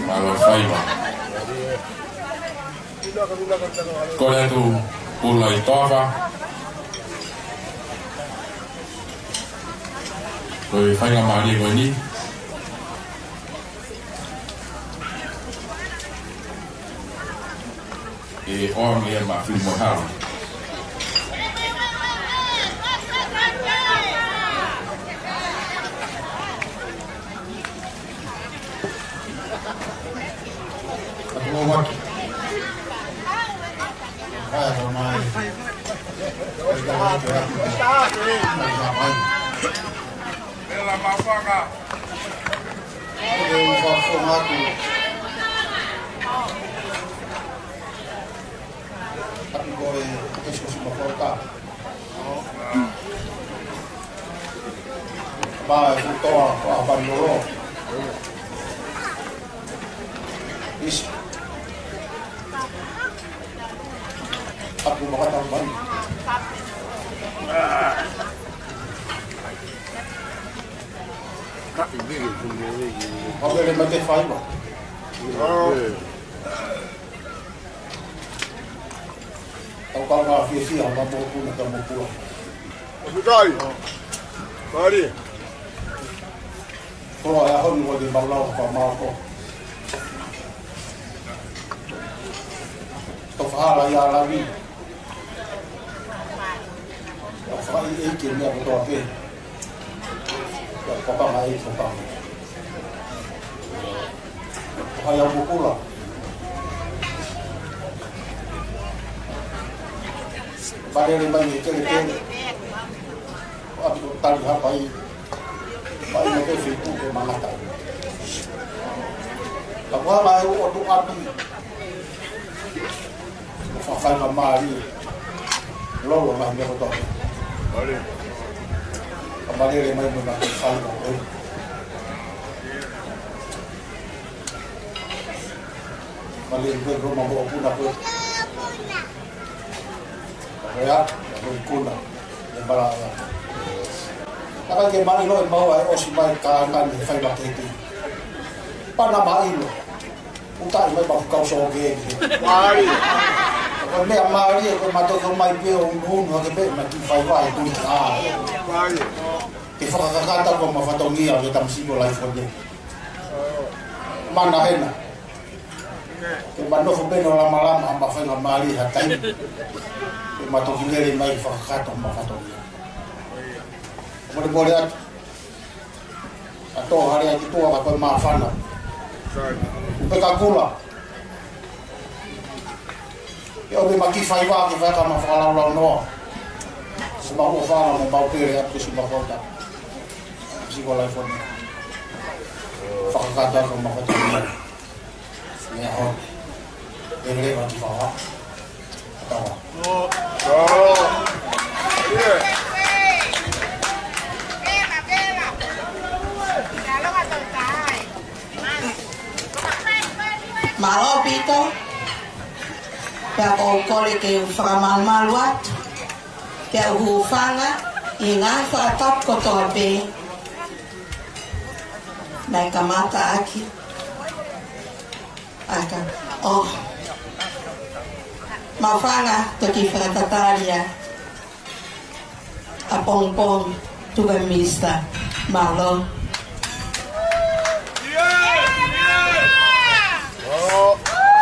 Mālō faiva. Kole atu Kula ʻi Toafa. Ko e faingamālie ko eni. ʻE ʻomi ia maʻa Filimoehala. Atu ʻo watu. Hai, ʻo mai. Vela Mafanga. Ko e ʻuhinga ʻoku ou fakafofonga atu. Atu ko e ʻEsikosi Makolota. Mai ʻi Toa, ko Apanilolo. ʻIsi. Atu makata mai. Ka i mili kumele. Ka mele mate faiva. Tau kau ngā fiefia, ngā mōkuna, tau mōkua. ʻOku kai. Kari. Ko e ʻaho ni ʻoku te malau ka mako. Tau fahala ia lavi. Tau fai e ke mea kotoa pē. Tau papa mai e papa. Hai au mōkula. Palele mai e kelekele. ʻAtu ko tali hapai. Mai mo ke fitu ke mangata. Ka kuo mai o tu atu. Ko fafai ka mali. Lolo mai me ko to. Ka palele mai mo na ke fai ko. Mali ko Roma mo puna ko. Ko ia, ko kuna. Ia mala ia. Taka ke mali lo e mau ai ʻosi mai ka ngani fai ba kete. Pana mai lo. Uta mai ba kau so ke. Mali. Ko mea mali ko mato ko mai pe o unu unu ke pe mati fai ba e kuni ka. Mali. Ke fakakakata ko mafatongia ke tamsiko life one. Mana hena. Ke ma nofo pē ʻo lamalama ha ma faingamālie ha taimi. Ke ma toki lele mai fakakakato ma fatongia. Mole mole atu. A tō hale atu tua ka koe māfana. Upe ka kula. Ke ʻomi ma ki faiva ke fai ka ma fakalaulau noa. Suma ua fana mo mau pele atu ke suma kota. Siko life one. Fakakata ko ma fatongia. Ia ho. Ele ma ki faiva. Tawa. Mālō ʻaupito. Pea ʻoku ou kole ke u fakamalumalu atu. Ke u hūfanga ʻi he ngaahi fakatapu kotoa pē. Naʻe kamata ʻaki. Aka. ʻO. Mafanga toki fakatatali ʻa Pongipongi, tuku e misa. Mālō.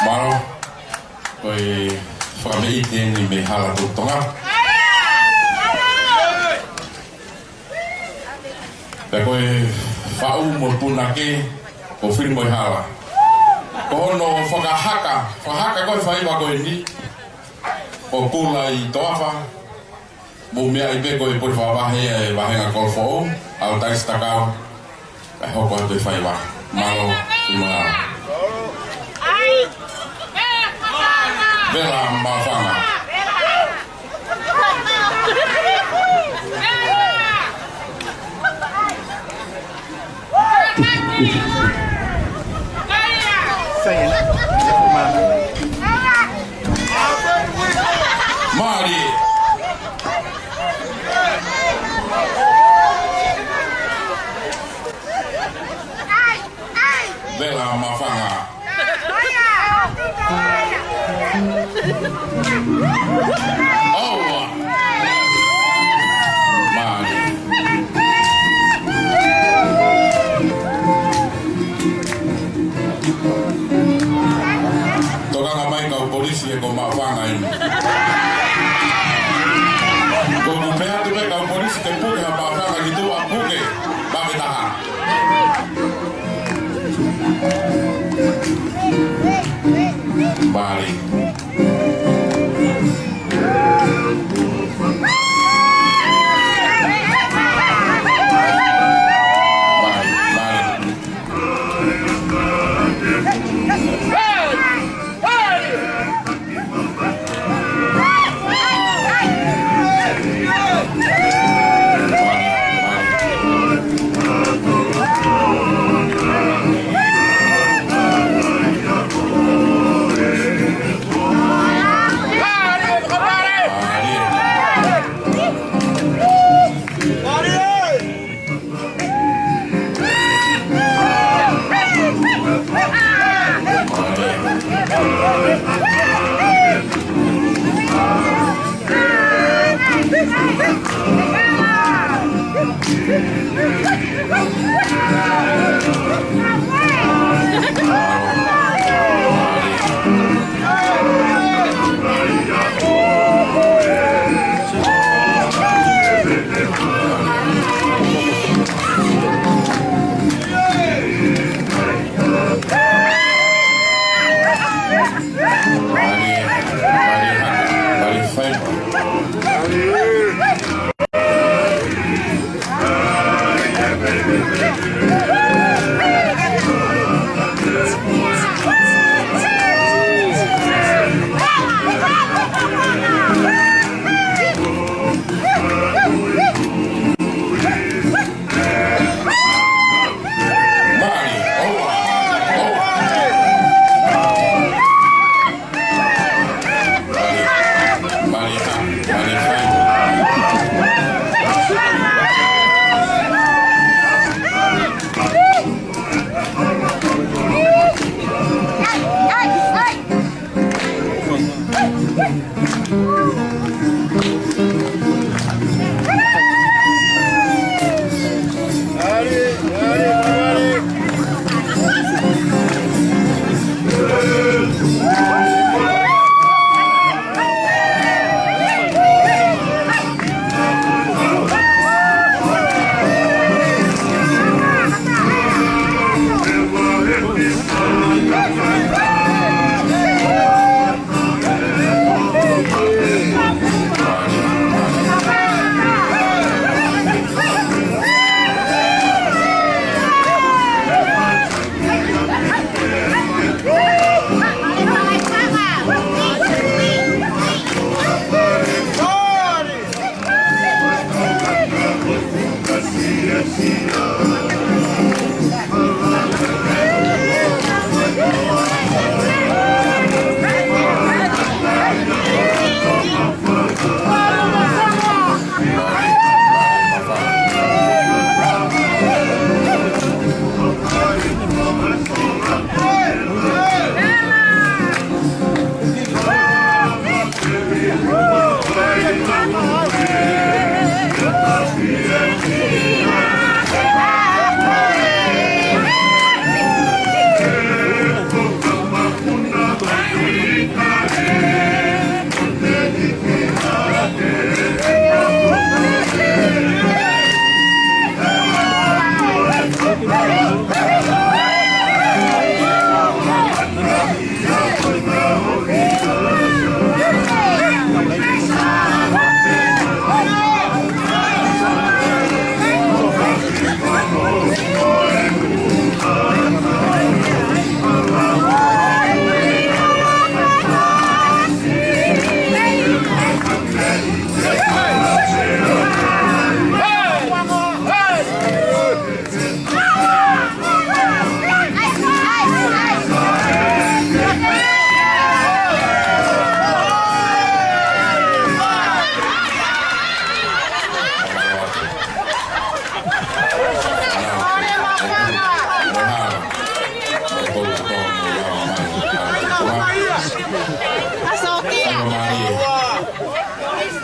Mālō. Ko e fakameʻite eni mei Hala Tuʻi Tonga. Pea ko e faʻu mo e punake ko Filimoehala. Ko hono fakahaka, fakahaka ko e faiva ko eni. Ko Kula ʻi Toafa. Mou meaʻi pē ko e pole fakavahe e vahenga kolo foʻou, ʻa ʻo taisi takau. Kae hoko atu e faiva. Mālō, Filimoehala. Vela Mafanga. Mālie.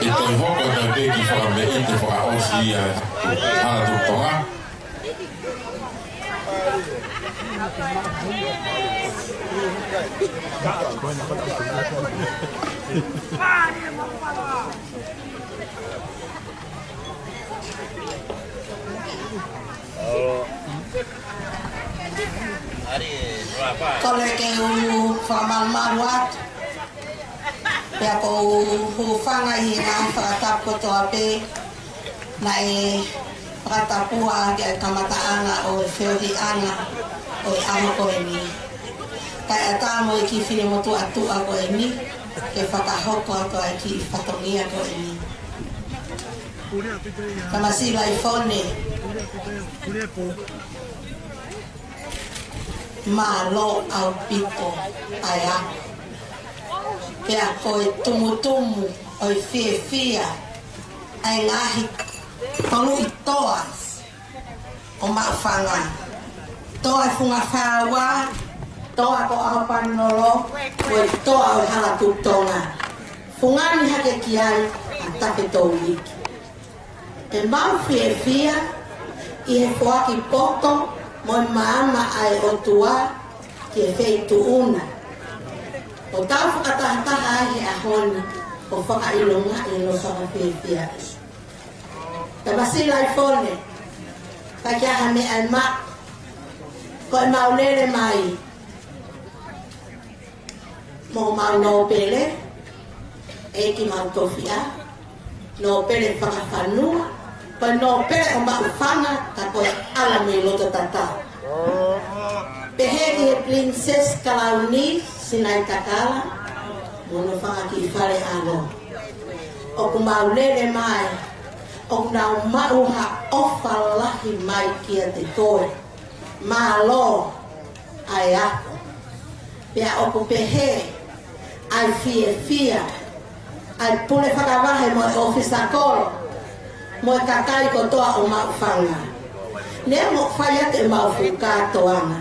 ʻE toe hoko atu pē ki he fakameʻite fakaʻosi ia ʻa e Hala Tupu Tonga. Kole ke u fakamalumalu atu. Pea ʻoku ou hūfanga ʻi he ngaahi fakatapu kotoa pē naʻe fakatapua ʻaki ʻa e kamataʻanga ʻo e feohiʻanga ʻo e ʻaho ko eni. Kae ʻatā mo e kiʻi finemotuʻa tuʻa ko eni ke fakahoko atu ʻa e kiʻi fatongia ko eni. Tamasiʻi Laifone. Mālō ʻaupito ʻa e ako. Pea ko e tumutumu ʻo e fiefia ʻa e ngaahi toluʻi toa ʻo Maʻufanga. Toa ʻo Fungafāua, toa ko ʻAhopanolo, ko e toa ʻo Hala Tupu Tonga. Fungani hake ki ai ʻa Tafetouiki. ʻE mau fiefia ʻi he foaki poto mo e maama ʻa e ʻOtua ki he feituʻu na, ʻo tau fakatahataha ai he ʻaho ni ʻo fakaʻilongaʻi hono fakafiefia. Tamasiʻi Laifone, ʻikai ke ʻi ai ha meʻa ʻe maʻu, ko ʻemau lele mai mo homau nōpele, ʻEiki mau tofiʻa, nōpele fakafanua, ko e nōpele ʻo Maʻufanga, ka ko e ʻAlo mei Lototatau. Pehē ki he Pilinisesi Kalauni Sinaitakala mo hono fanga kiʻi fale ʻalo, ʻoku mau lele mai, ʻoku nau maʻu ha ʻofa lahi mai kiate koe. Mālō ʻa e ako. Pea ʻoku pehē ʻa e fiefia ʻa e pule fakavahe mo e ʻōfisa kolo mo e kakai kotoa ʻo Maʻufanga. Neongo ʻoku fai atu ʻemau fuʻu kātoanga,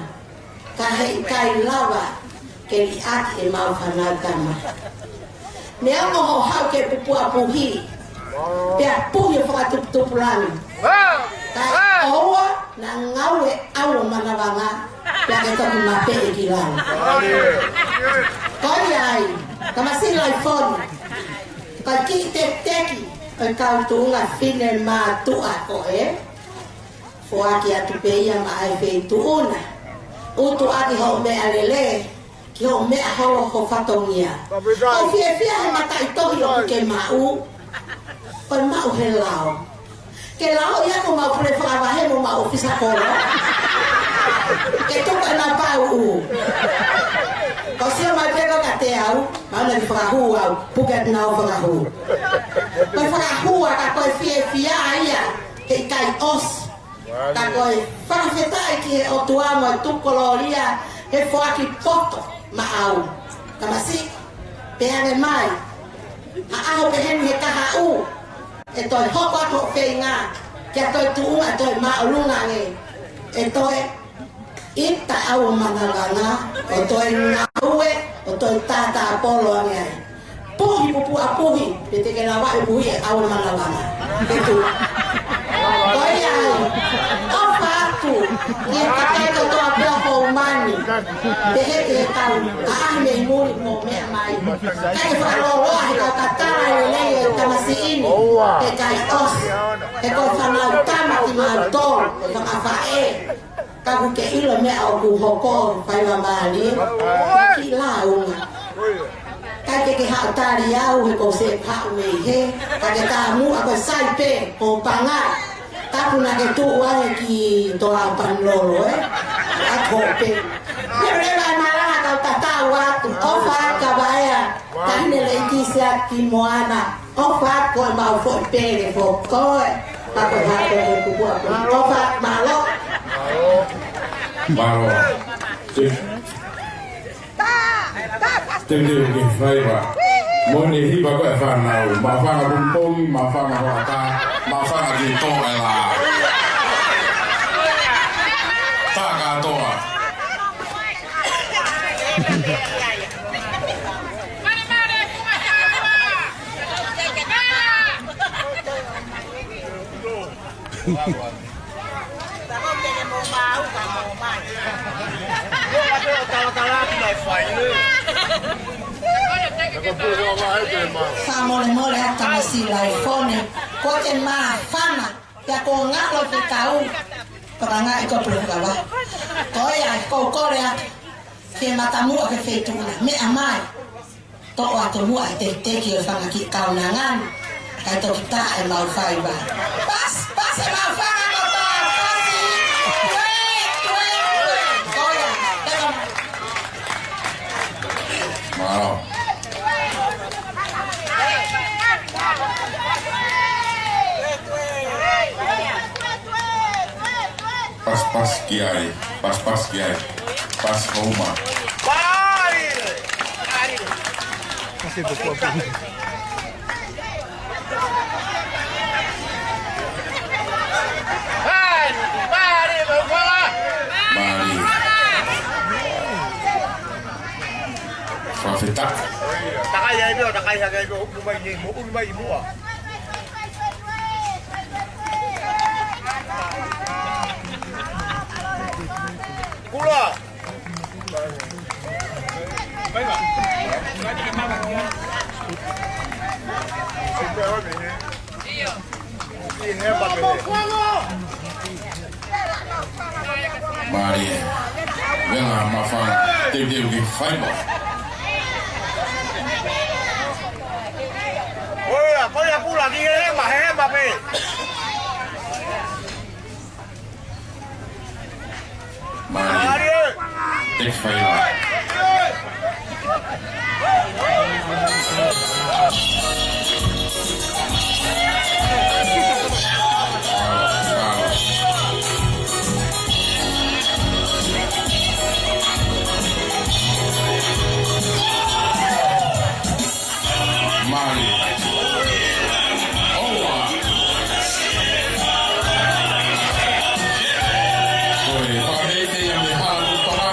ka heʻikai lava ke liʻaki ʻemau fānau tama. Neongo hoʻo haʻu ke pupuʻa puhi, pea puhi ʻo fakatuputupulangi, kae ʻoua naʻa ngāue ʻa e ʻAlo Manavanga, pea ke toki mapeʻe ki lalo. Ko ia ai, Tamasiʻi Laifone, ko e kiʻi tekiteki ʻo e kau tuʻunga finemātuʻa ko ē, foaki atu pē ia maʻa e feituʻu na. Utu ʻaki hoʻo meʻalele ki hoʻo meʻa holo ho fatongia. ʻOku fiefia he mataʻitohi ʻoku ke maʻu, ko e maʻu he lao. Ke lao ia ko mau pule fakavahe mo mau ʻōfisa kolo. Ke tuku ʻemau pauʻu. Ko sio mai pē ko ka te au, mau na ki fakahū au, puke atu nau fakahū. Ko e fakahū a ka ko e fiefia ia, heʻikai ʻosi. Ka ko e fakafetaʻi ki he ʻOtua mo e tuku kolōlia he foaki poto maʻau. Tamasiʻi, pehē ange mai, ha ʻaho pehē ni he kahaʻu, ʻe toe hoko atu hoʻo feinga, ke toe tuʻunga, toe māʻolunga ange, ʻe toe ʻita ʻa e ʻAlo Manavanga, ʻo toe ngāue, ʻo toe tātāpolo ange ai. Puhi pupuʻa puhi, pe te ke lava ʻe puhi ʻa e ʻAlo Manavanga. Ke tu. Ko ia ai, ʻofa atu ki he kakai kotoa pē ʻo Houmani. Pehē ki he kau ʻaʻahi mei muli mo meʻa mai. Kae fakalōloa he kau tatala e lelei e tamasiʻi ni. Heʻikai ʻosi. He ko e fānau tama kimautolu, ko e fakafaʻē. Ka ʻoku ke ʻilo meʻa ʻoku hoko, faiva mālie. Ki lāunga. Kae ke ke haʻu tali au he ko se haʻu mei he. Ka ke tāmuʻa ko sai pē, ko pangai. Tapu naʻa ke tuʻu ange ki Toa Panilolo, ē? ʻA ko pē. Lelei mai malanga kau tatau atu, ʻofa atu Kavaea, Taʻahine Leitisia ki Moana. ʻOfa atu ko e mau foʻi pele foʻi koe. Ka ko e hā ko e kupu aku. ʻOfa atu, mālō. Mālō. Te, te, te, ke faiva. Mo ne hiva ko e fānau. Maʻufanga pongipongi, Maʻufanga hoʻatā, Maʻufanga ki toʻe lā. Tā kātoa. Fakamolemole atu Tamasiʻi Laifone, ko e māfana, pea ko e ngalo ke kau, pakangaʻi ko e pule fakavahe. Ko ia, ko e kole atu ki he matamuʻa ki he feituʻu na, meʻa mai. Toʻo atu muʻa e tekiteki ʻo e fanga kiʻi kaunanga ni. Kae toki tā ʻemau faiva. Pasi, pasi ʻemau fanga kotoa, pasi. Tue, tue, tue. Ko ia, teka mai. Mālō. Pasi, pasi ki ai. Pasi, pasi ki ai. Pasi Houma. Mālie. Fakafetaʻi. Takai ai pē, takai hake ai pē, ʻo ʻunu mai nei, mo ʻunu mai ʻi muʻa. Kula. Mālie. Vela Mafana. Teuteu ke fai mai. Koia, koia Kula ki he hema, he hema pē. Mālie. Mālie. Take five. Mālie. ʻOua. Ko e fakameʻite ia mei Haʻakutoa.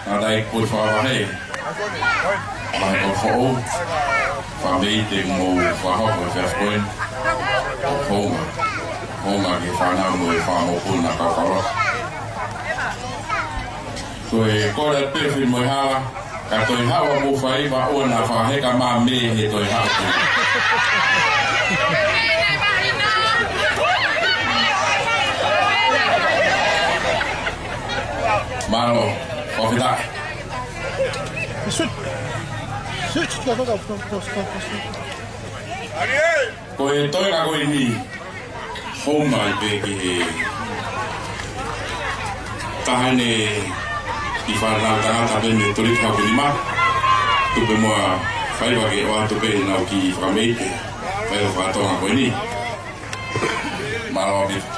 Tangataʻeiki puleʻi fakavahe, mai ko foʻou, fakameʻite mo fakahoko e efiafi ko eni. Hounga, hounga ki he fānau mo e fanga mokopuna kau kau lotu. Ko e kole pē fili mo e hala, ka toe haʻu ʻa Mufaiva ʻoua naʻa fakaheka mā mei he toe haʻu. Mālō, fakafetaʻi. Sweet. Sweet. Ko e toenga ko eni, hounga ai pē ki he taha eni ʻi he fānau tangata pē mei Toliki Haʻukinima. Tuku pē muʻa Faiva ke ʻoatu pē ʻenau kiʻi fakameʻite, fai ʻo fakatonga ko eni. Mālō ʻaupito.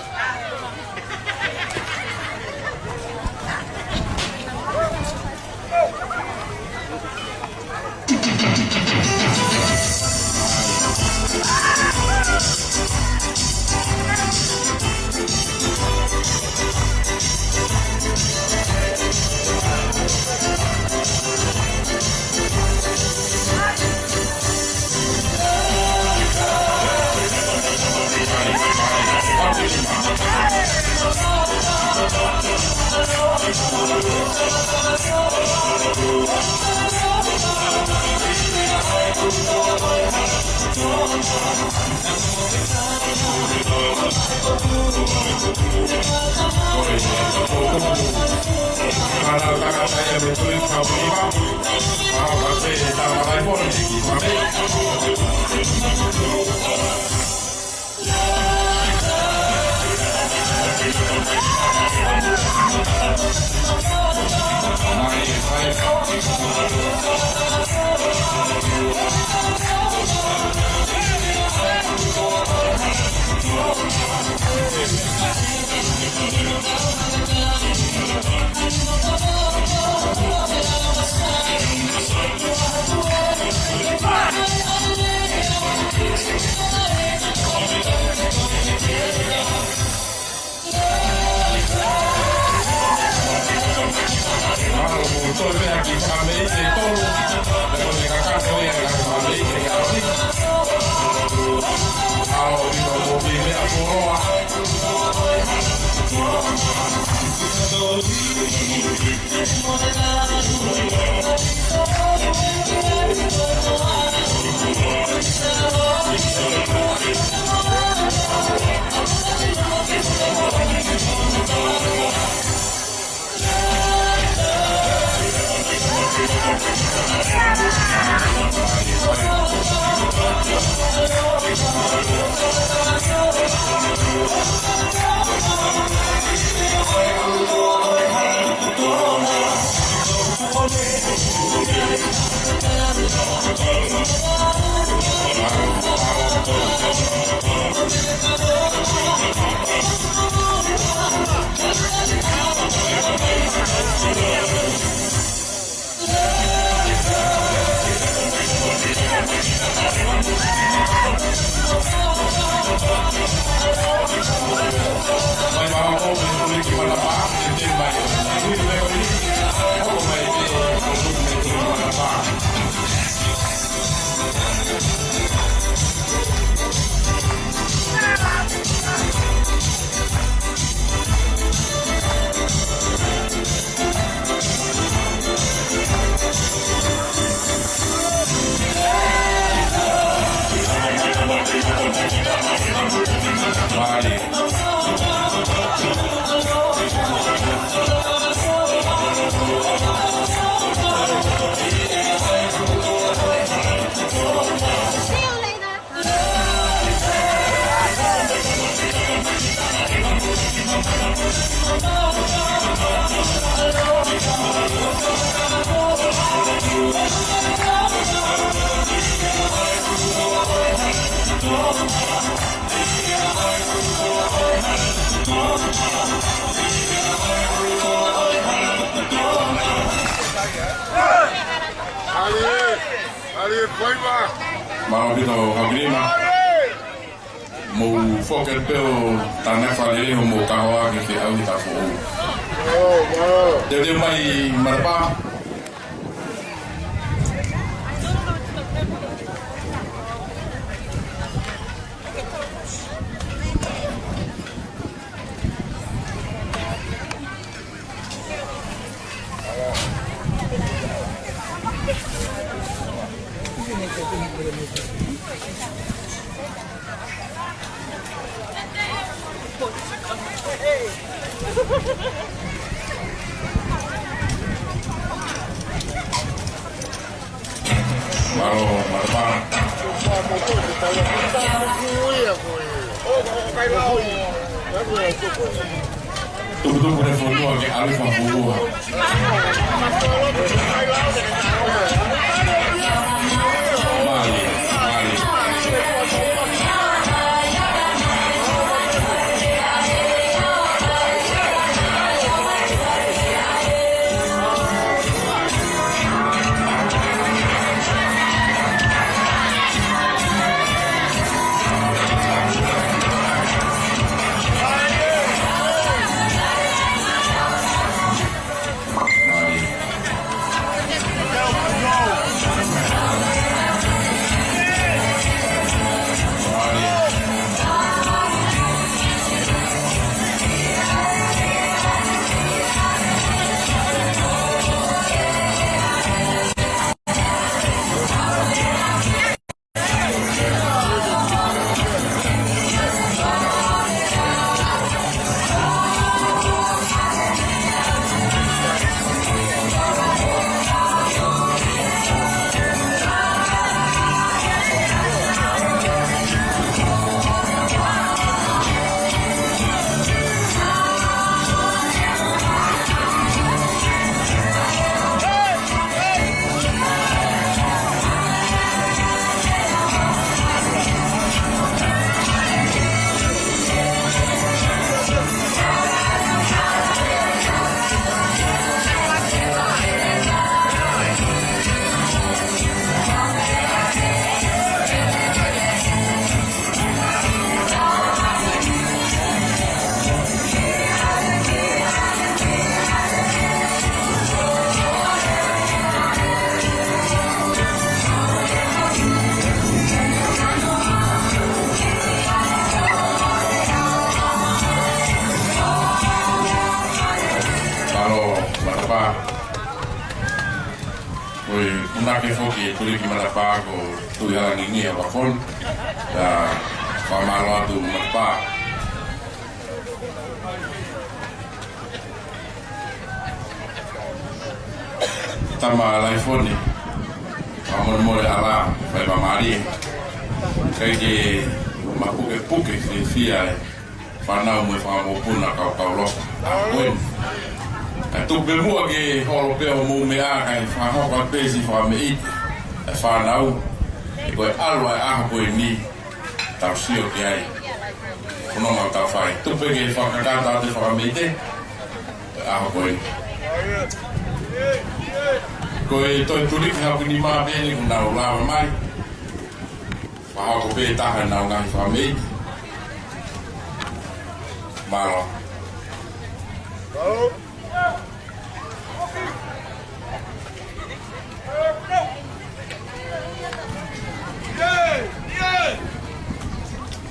Mālō ʻaupito, Haʻukinima. Mou foki pē ʻo tānaki fakalelei hoʻomou kahoa ke feʻauhi taʻu foʻou. Teuteu mai Matapā. Mālō, Matapā. Tuputupu e fonua ke ʻalu ki he fonua. Mālie, mālie. Mālō, Matapā. Ko e punake foki e tuliki Matapā ko Tuʻihalangingia Vafon. ʻIa, fakamālō atu Matapā. Tama Laifoni, fakamolemole ʻalā, fai fakamālie. ʻIkai ke mapukepuke fiefia e fānau mo e fanga mokopuna kau kau loka. ʻA ko eni. Kae tuku pē muʻa ke holo pē hoʻomou meʻa kae fakahoko pē siʻi fakameʻite e fānau. He ko e ʻalu ʻa e ʻaho ko eni, tau sio ki ai. Ko hono mau tau fai. Tuku pē ke fakakakato atu e fakameʻite. ʻAho ko eni. Ko e toe tuliki haku nima pē eni kuo nau lava mai. Fakahoko pē taha ʻenau ngaahi fakameʻite. Mālō.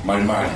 Malimali.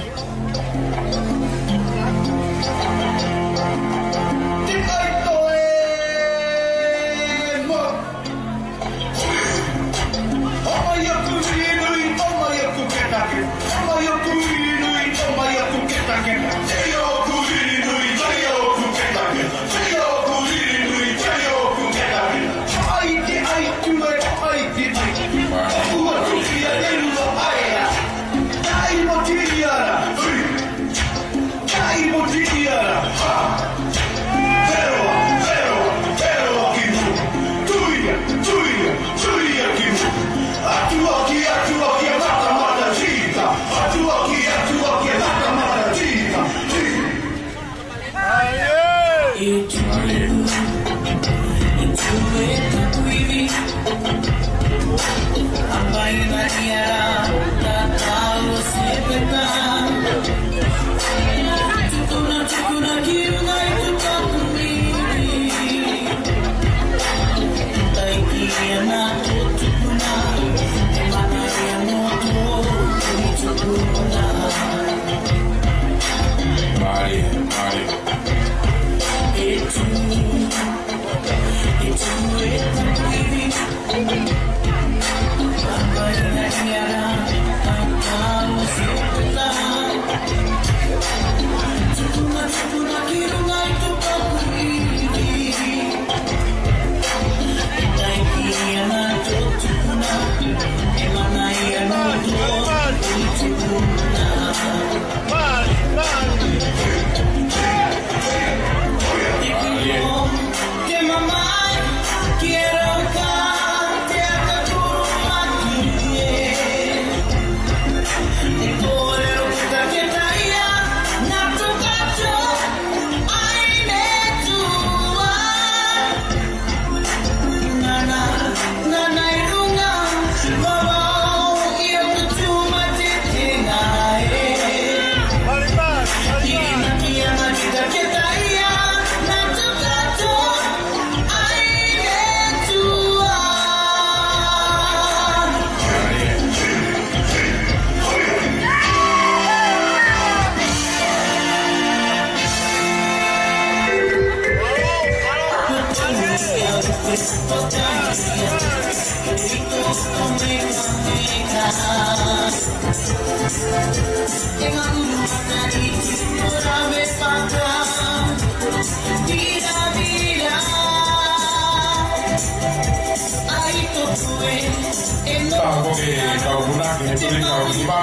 Taha ko e kau punake he tuli kau lima.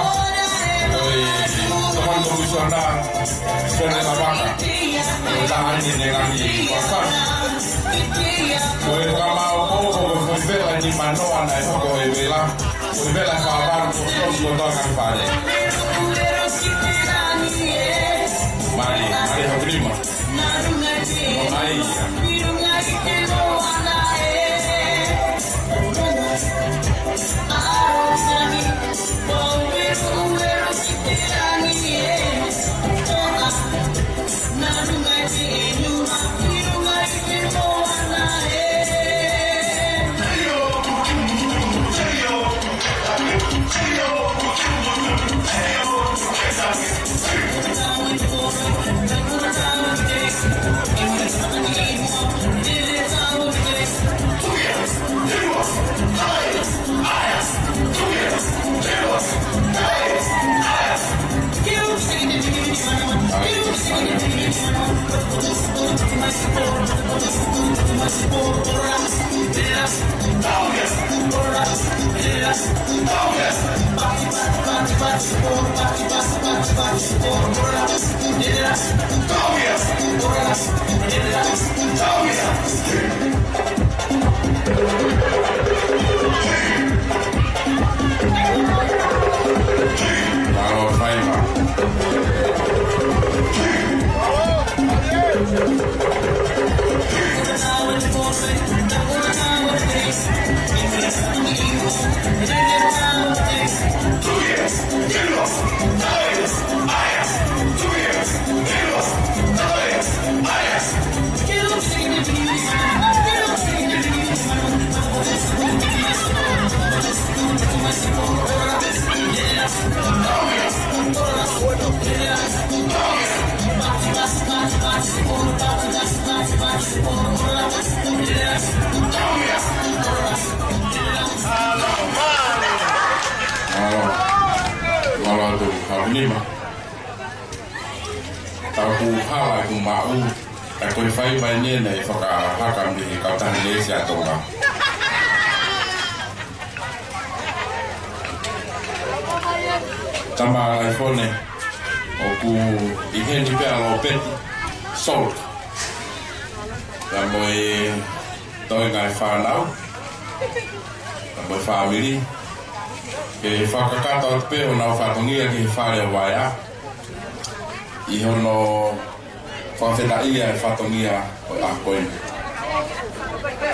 Ko e tokoni komisona, Sene Lavaka. Ko e taha eni he ngaahi pasipasi. Ko e fakamāʻopoʻopo ko e foʻi vela ʻe nimanoa naʻe hoko he vela. Ko e vela ʻe fāvalu ko e tolu ko e tolu ngaahi fale. Mālie, mālie hoʻo lima. Mālō, mālō atu, haʻu nima. Tau ku hala ʻeku maʻu, ʻa ko e fai mai nena e fakahaka mei he kautaha ni ʻe Siatonga. Tama Laifone, ʻoku ʻi heni pē ʻa Lopeti, Salt. Pea mo e toenga e fānau, pea mo e fāmili. Ke fakakakato atu pē honau fatongia ki he fale ʻo Vaea. ʻI hono fakafetaʻia e fatongia ʻo e ʻaho ko eni.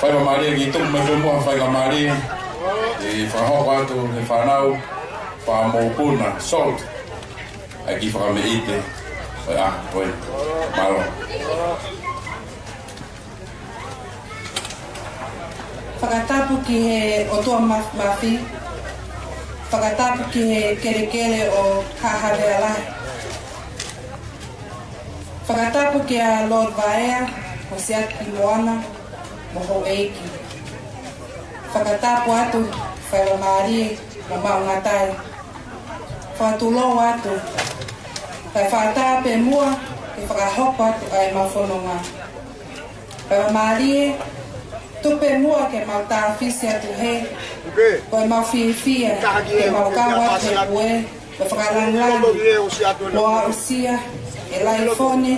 Faingamālie ke tuku mai pē muʻa faingamālie, ʻe fakahoko atu he fānau, fakamoʻui puna, Salt. ʻA e kiʻi fakameʻite ʻo e ʻaho ko eni. Mālō. Fakatapu ki he ʻOtua Maf-, Mafi. Fakatapu ki he kelekele ʻo Kahavea Lahi. Fakatapu kia Lord Vaea, mo Siapi Moana, mo houʻeiki. Fakatapu atu, faingamālie, mo maʻu ngata ai. Fakatulou atu, kae fakataha pē muʻa, ke fakahoko atu ʻa e mau fononga. Faingamālie, tuku pē muʻa ke mau tāfisi atu he, ko e mau fiefia, ke mau kau atu he pue, ko e fakalāngilangi, kuo aʻusia ʻe Laifone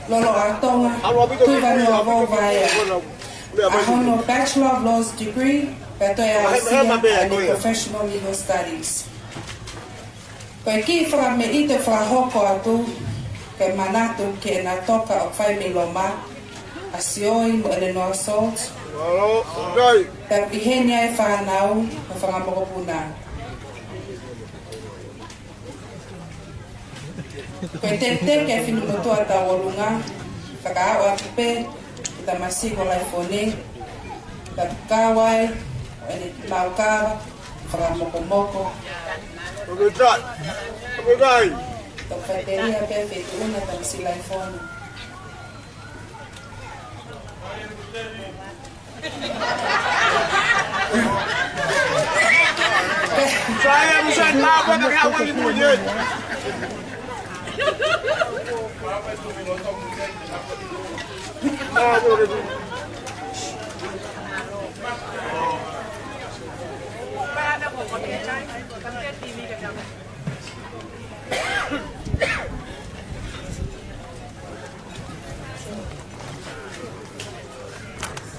Loloʻatonga Tuʻivanuavou Vaea ʻa hono Bachelor of Laws degree, pea toe aʻusia ʻa ʻene Professional Legal Studies. Ko e kiʻi fakameʻite fakahoko atu, ke manatu ki heʻena toka ʻoku fai mei Loma, ʻa Sioi mo ʻElenoa Salt. Pea ʻi heni ʻa e fānau, mo e fanga mokopuna. Ko e teketeke e finemotuʻa Tauolunga, fakaaʻu atu pē, ki he tamasiʻi ko Laifone, pea kau ai, ʻo ʻene mau kava, fakamokomoko. Toki faʻiteliha pē feituʻuna tamasiʻi Laifone.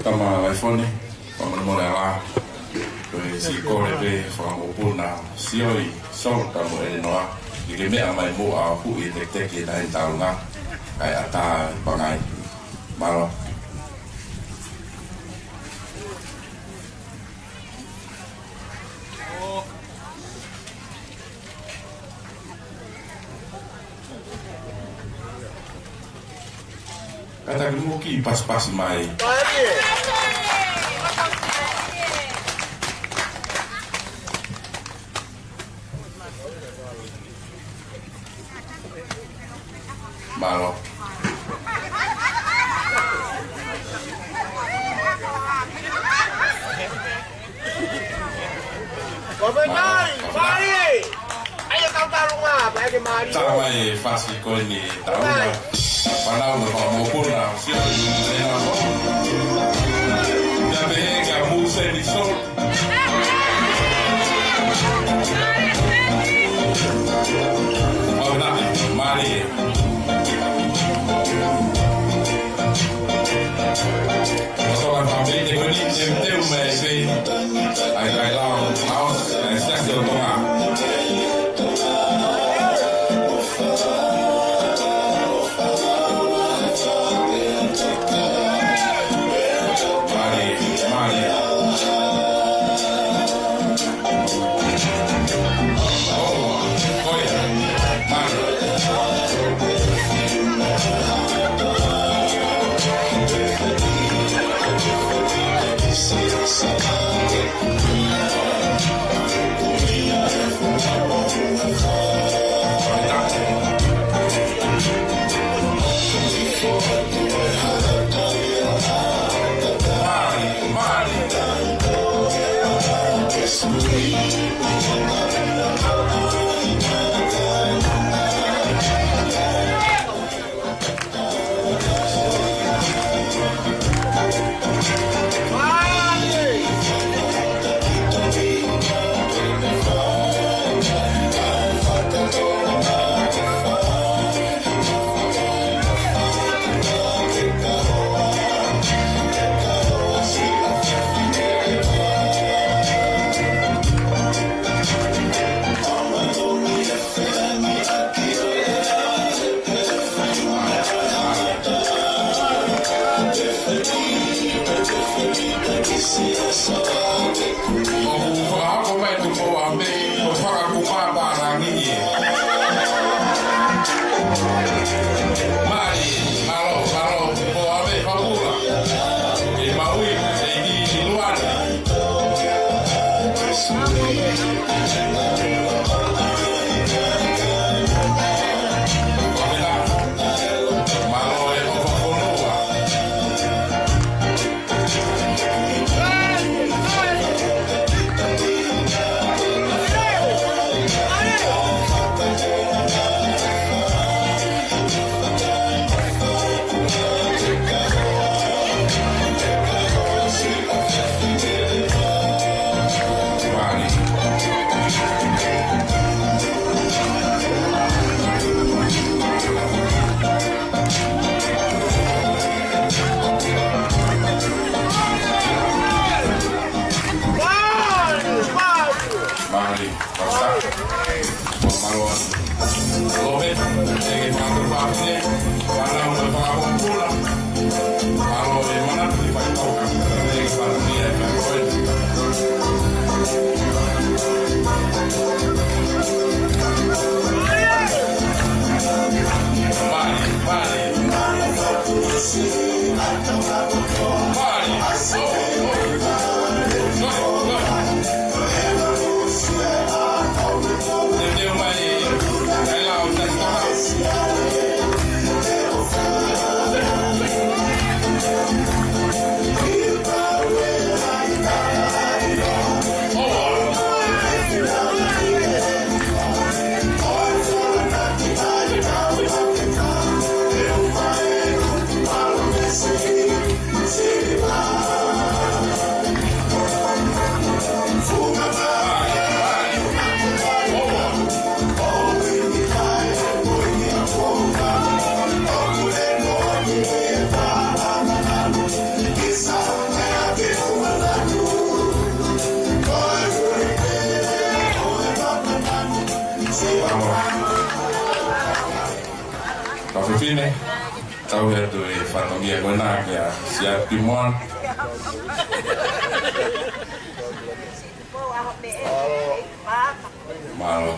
Tama Laifoni, fakamolemole ā, ko e siʻi kole pē fakamoʻupuna Sioi, Solo pea mo ʻElenoa, ke ke meʻa mai muʻa ʻo huʻi e teketeke ʻi he taʻu ngā, kae ʻatā e pangai. Mālō. Kātaki muʻa ke pasipasi mai. Mālō. Mālō. Mālō. Ai, e tau talunga, mai ke mālō. Tala mai e fasi ko eni e talunga. Mālō. Fānau mo e fakamoʻupuna, Sioi, ʻElenoa. Ia pehē kia Museni Solo. Mālō. Mālō. Mālō. ʻOku fakahoko mai Tupoʻa mei ko Fakakupa Pālangi. Mālō, mālō, mālō, Tupoʻa mei Fakula. ʻE Maui, ʻe Ni, ʻi Luana. Mālō. Mālō. Mālō. Mālō. Mālō. Tau he atu e fatongia ko ena kia Siapi Moana. Mālō.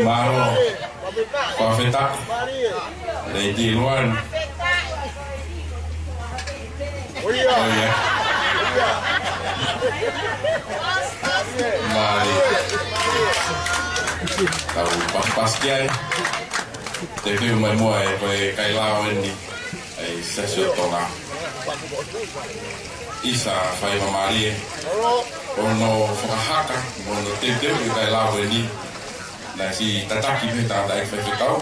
Mālō. Fakafetaʻi. Lady Luan. ʻOia. ʻOia. Mālie. Tau pasipasi ki ai. Te fiu mai muʻa e ko e kailao eni ʻa e Siasi ʻo Tonga. ʻIsa fai mālie. Hono fakahaka, mo hono teuteu e kailao eni. Naʻe siʻi tataki pē tangataʻeiki faifekau.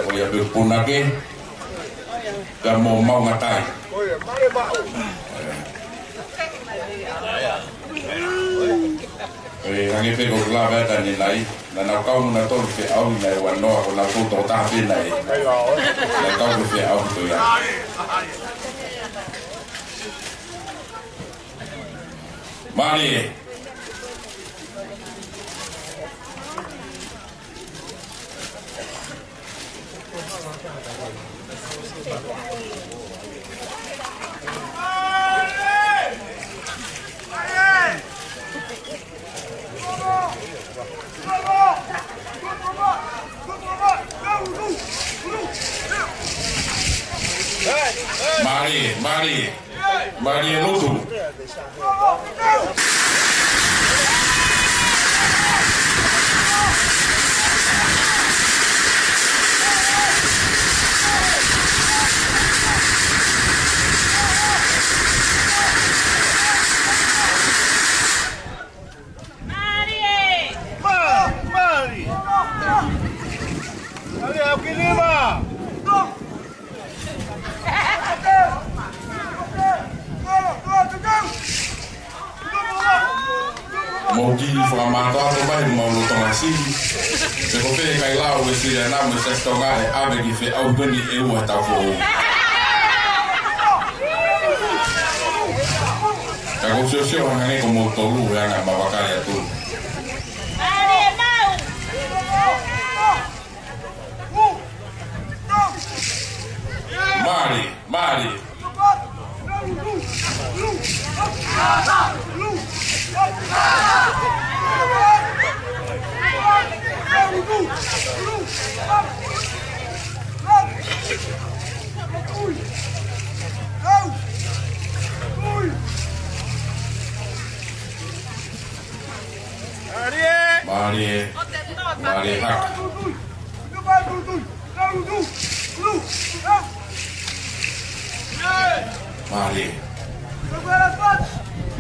ʻOia pē punake. Pea mo Maungatai. ʻOi, hangē pē ko e lava ʻa e tani nai. Naʻa nau kau mo nautolu ki he ʻaho ni ʻe ua noa ko nautolu toko taha pē nai. Naʻa nau kau ki he ʻaho ko ia. Mālie. Mālie, mālie. Mālie lotu. Mālie. Mā-, mālie. Mālie, au ki lima. Mou kiʻi fakamātoato mai, mou loto masi. Pe ko fē kailao ʻe sili ana mo e Siasi Tonga ʻe ʻave ki he feʻauhi ko eni ʻe ua he taʻu foʻou. Ka ʻoku ou siosio hangē ko moutolu he anga e mavakale atu. Mālie, mālie. Mālie. Mālie hake. Mālie. Mālie.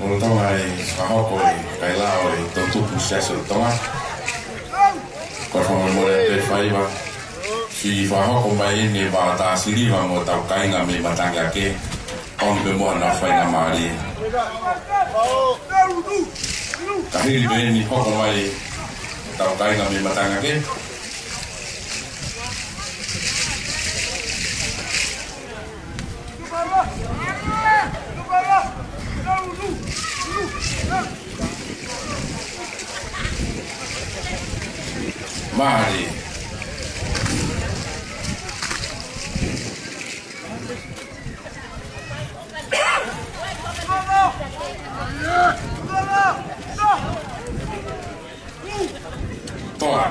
Lolotonga e fakahoko e kailao ʻa e toʻutupu Siasi ʻo Tonga, ko e fakamolemole pē faiva, siʻi fakahoko mai eni ʻa e vātā siliva mo hotau kāinga mei Matangake, ʻomi pē mo hano faingamālie. Ka hili pē eni hoko mai hotau kāinga mei Matangake. Mālie. Toa.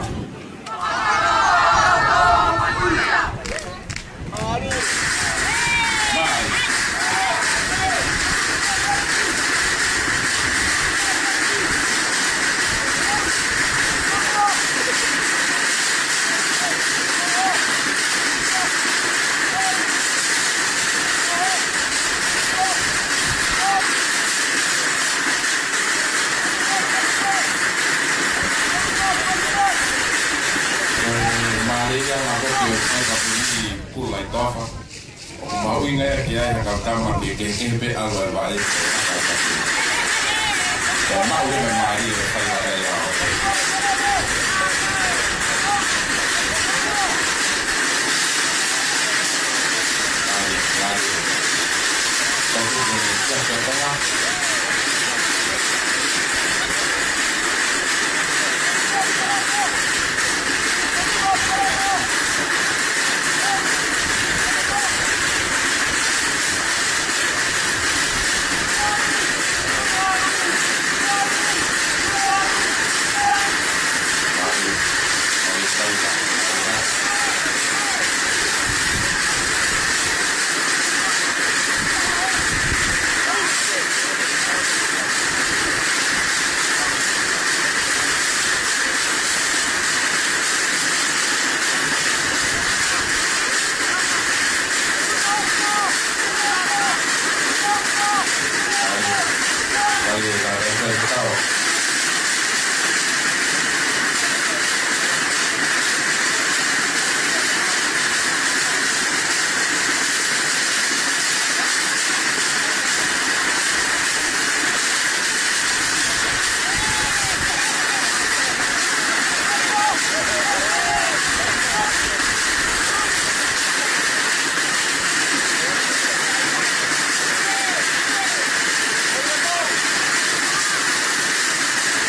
Toafa. ʻOku mahuʻinga ia ke ʻi ai ha kau tama kehekehe pē ʻalu ʻo vaʻe. Ko e maʻu ʻe he mālie ʻo e faiva ʻa e ʻaho. Mālie, mālie. Tau tuku ni kia kia Tonga.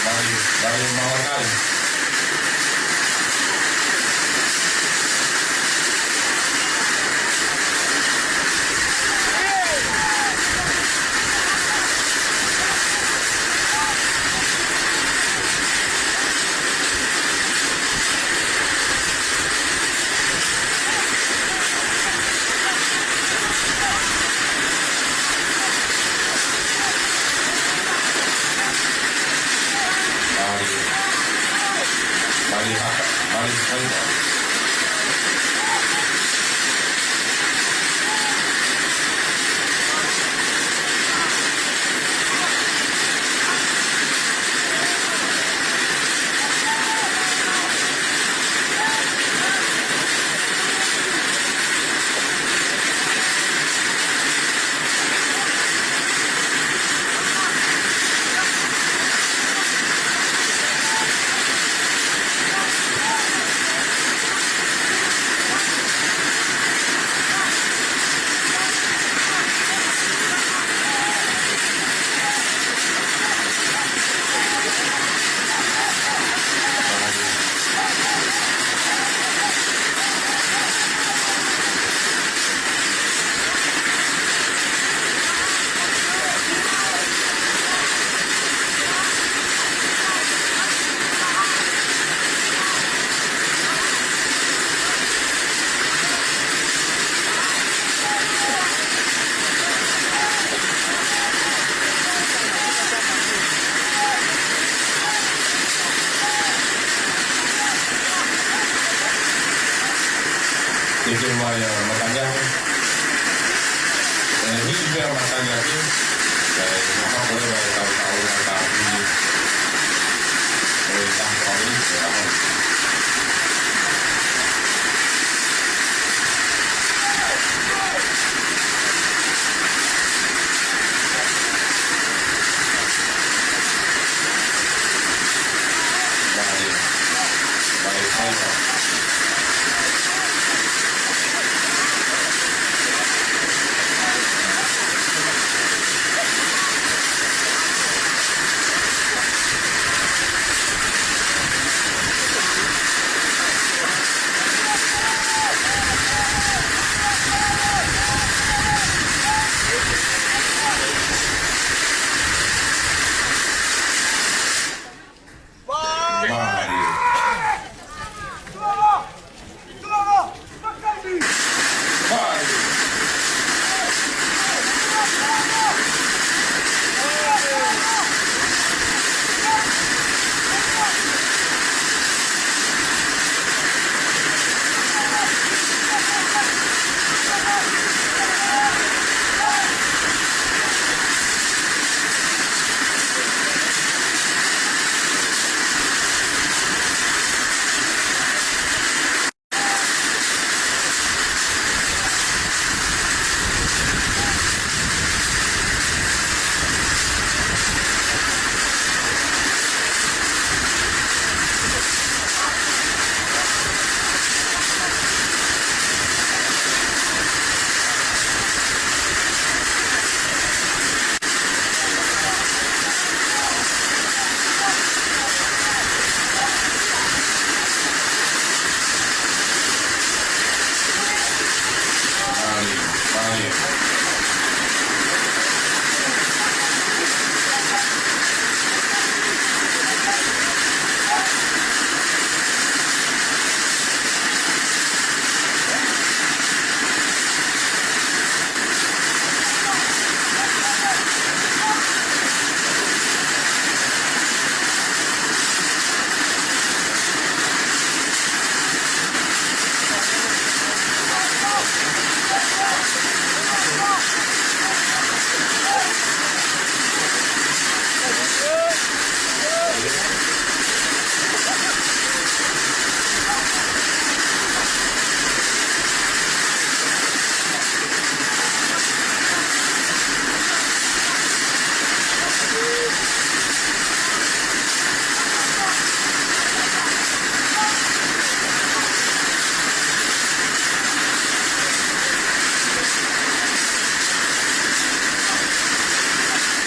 Mālie, mālie, mālie. Ke ke mai ʻa Mataniaki. ʻE, hiki pē ʻa Mataniaki. ʻE, maka pole mai tau tau na tau hiki. ʻE, tau tau hiki, ʻe, ʻaho.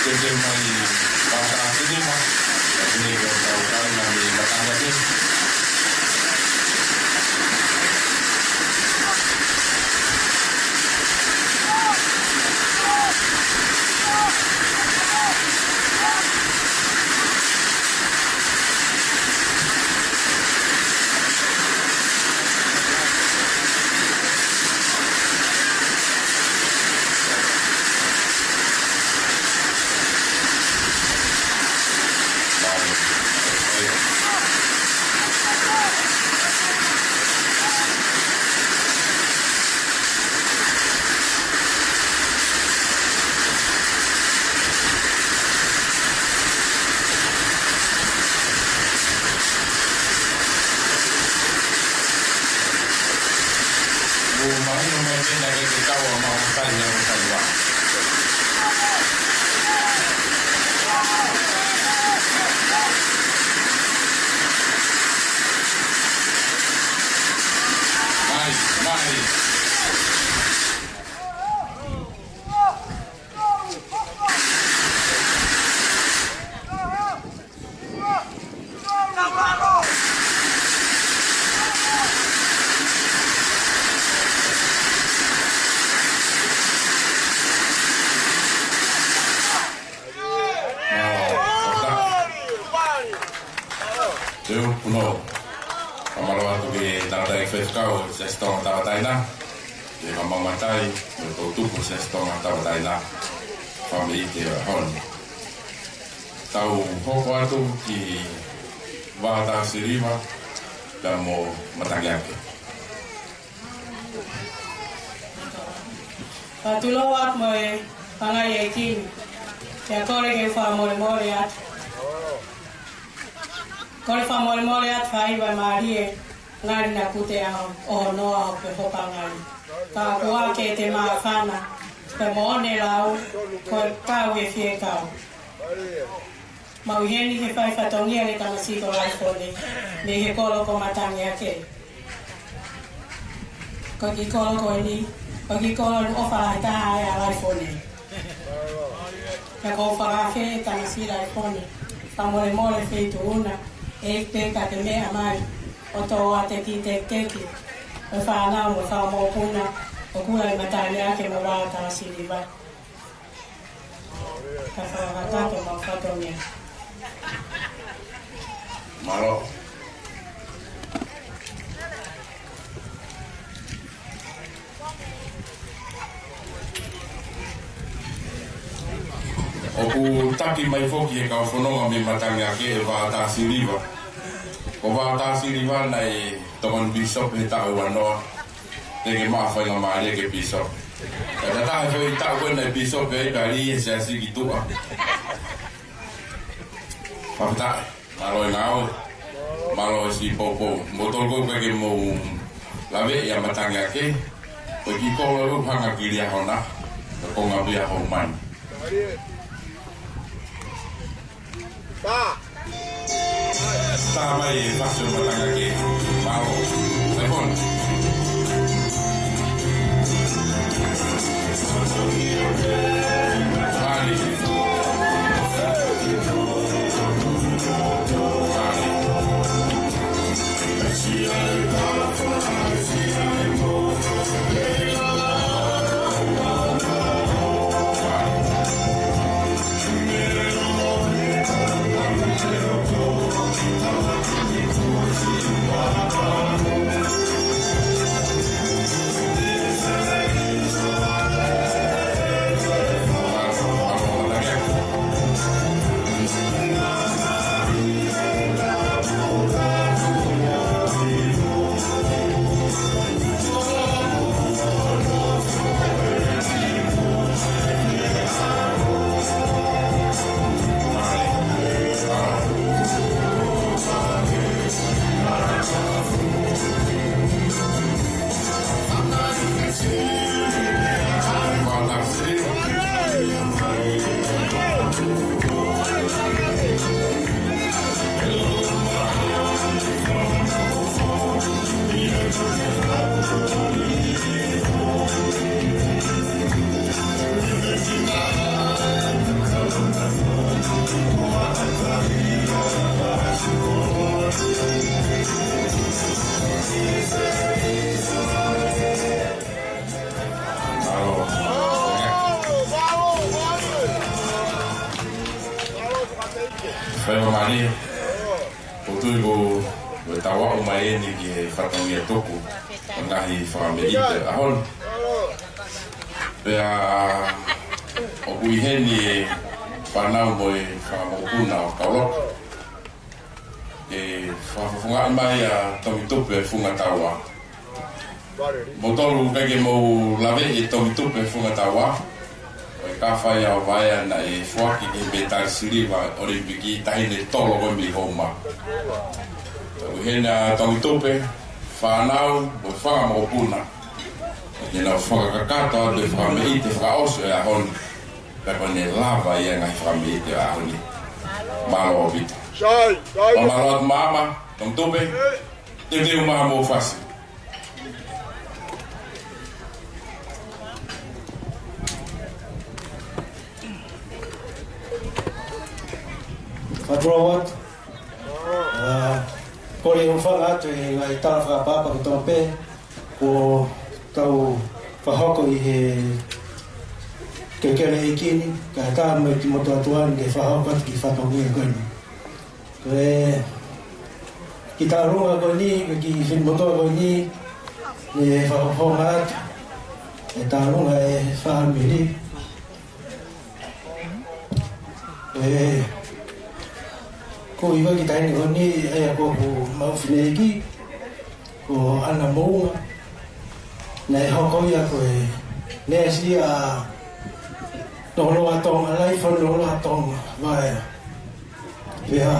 Ke ke mai Vātasiliva, ka ke ne ke o tau kai na mi matanga ke. Ua mai, ua mai, pena ke te kau a mau kai na ua kai wa. Mai, mai. Mālō, ʻo tā. Te u puno. Fakamālō atu ki he tangataʻeiki faifekau, Siasi Tonga Tauʻatāina. Ke fakamaʻu matai, mo e toʻutupu Siasi Tonga Tauʻatāina. Fāmili ke ʻaho ni. Tau hoko atu ki Vātasiliva, pea mo Matangiake. Pea tulou atu mo e pangai ʻeiki ni, pea kole ke fakamolemole atu. Kole fakamolemole atu fai wa mālie, ngali naʻa ku te ʻaho, ʻo hono ʻaho pe hopangai. Ka kuo ke te māfana, pea mo ʻene lau, ko e kau e fie kau. Mau ʻi heni ke fai fatongia ki he tamasiʻi ko Laifone, mei he kolo ko Matangiake. Ko e kiʻi kolo ko eni, ko e kiʻi kolo ni ʻofa lahi taha ʻa Laifone. Pea ko e fakaafe ʻa e tamasiʻi Laifone, fakamolemole feituʻu na, ʻe ʻikai pē ka ke meʻa mai, ʻo tō ʻa e kiʻi tekiteki, ʻo e fānau mo e fakamoʻuekina, ʻoku ʻi Matangiake mo Vātasiliva. Ka fakakakato mo fatongia. Mālō. ʻOku taki mai foki he kau fononga mei Matangiake ʻe Vātasiliva. Ko Vātasiliva naʻe tokoni pīsope he taʻu ua noa. Teʻeki ke maʻu faingamālie ke pīsope. Ka tatau he foʻi taʻu ko ē naʻe pīsope ai, ka lī he siasi ki tuʻa. Fakafetaʻi, mālō e ngāue, mālō e siʻi poupou. Mo toloko ke mou laveʻi ʻa Matangiake, ko e kiʻi kolo ʻoku hanga ki Liahona, ka ko e ngaahi pea hou mai. Tā. Tā mai e fasi ʻo Matangiake. Mālō. Sai pon. Mālie. Mālie. Faingamālie, ʻoku ou tui ko e tau aʻu mai eni ki he fatongia tuku ʻo e ngaahi fakameʻite ʻaho ni. Pea ʻoku ʻi heni e fānau mo e fanga mokopuna ʻo Kauloka. ʻE fakafofongaʻi mai ʻa Tongitupe Fungataua. Mou tolu ʻikai ke mou laveʻi ʻa Tongitupe Fungataua. Ko e kau fai ʻa e vaea naʻe foaki ki he mētali siliva ʻOlimipiki taʻahine tolo ko ē mei Houma. Ka ʻoku ʻi heni ʻa Tongitupe, fānau, mo e fanga mokopuna. Ke nau fakakakato atu e fakameʻite fakaʻosi ʻo e ʻaho ni. Pea ko ʻene lava ia e ngaahi fakameʻite ʻo e ʻaho ni. Mālō ʻaupito. Sai, sai. Mālō atu maama, Tongitupe. Te teu maama mo fasi. Fakalotolahi atu. ʻA, kole ʻo fakaʻatā atu e ngaahi tala fakaʻapaʻapa kotoa pē kuo tau fakahoko ʻi he kelekele ʻeiki ni, kae ʻatā mai kimoutolu atu eni ke fakahoko atu ki he fatongia ko eni. Ko e kiʻi tālunga ko eni, ko e kiʻi finemotuʻa ko eni, ne fakafofonga atu e tālunga e fāmili. ʻE, ko e ʻuhinga ki he taimi ko eni, ʻa ia ko hoku maʻu fineʻeiki, ko ʻAna Moʻunga. Naʻe hoko ia ko e neesi ʻa Nofoʻofa Tonga, Laifoni Nofoʻofa Tonga, Vaea. Pea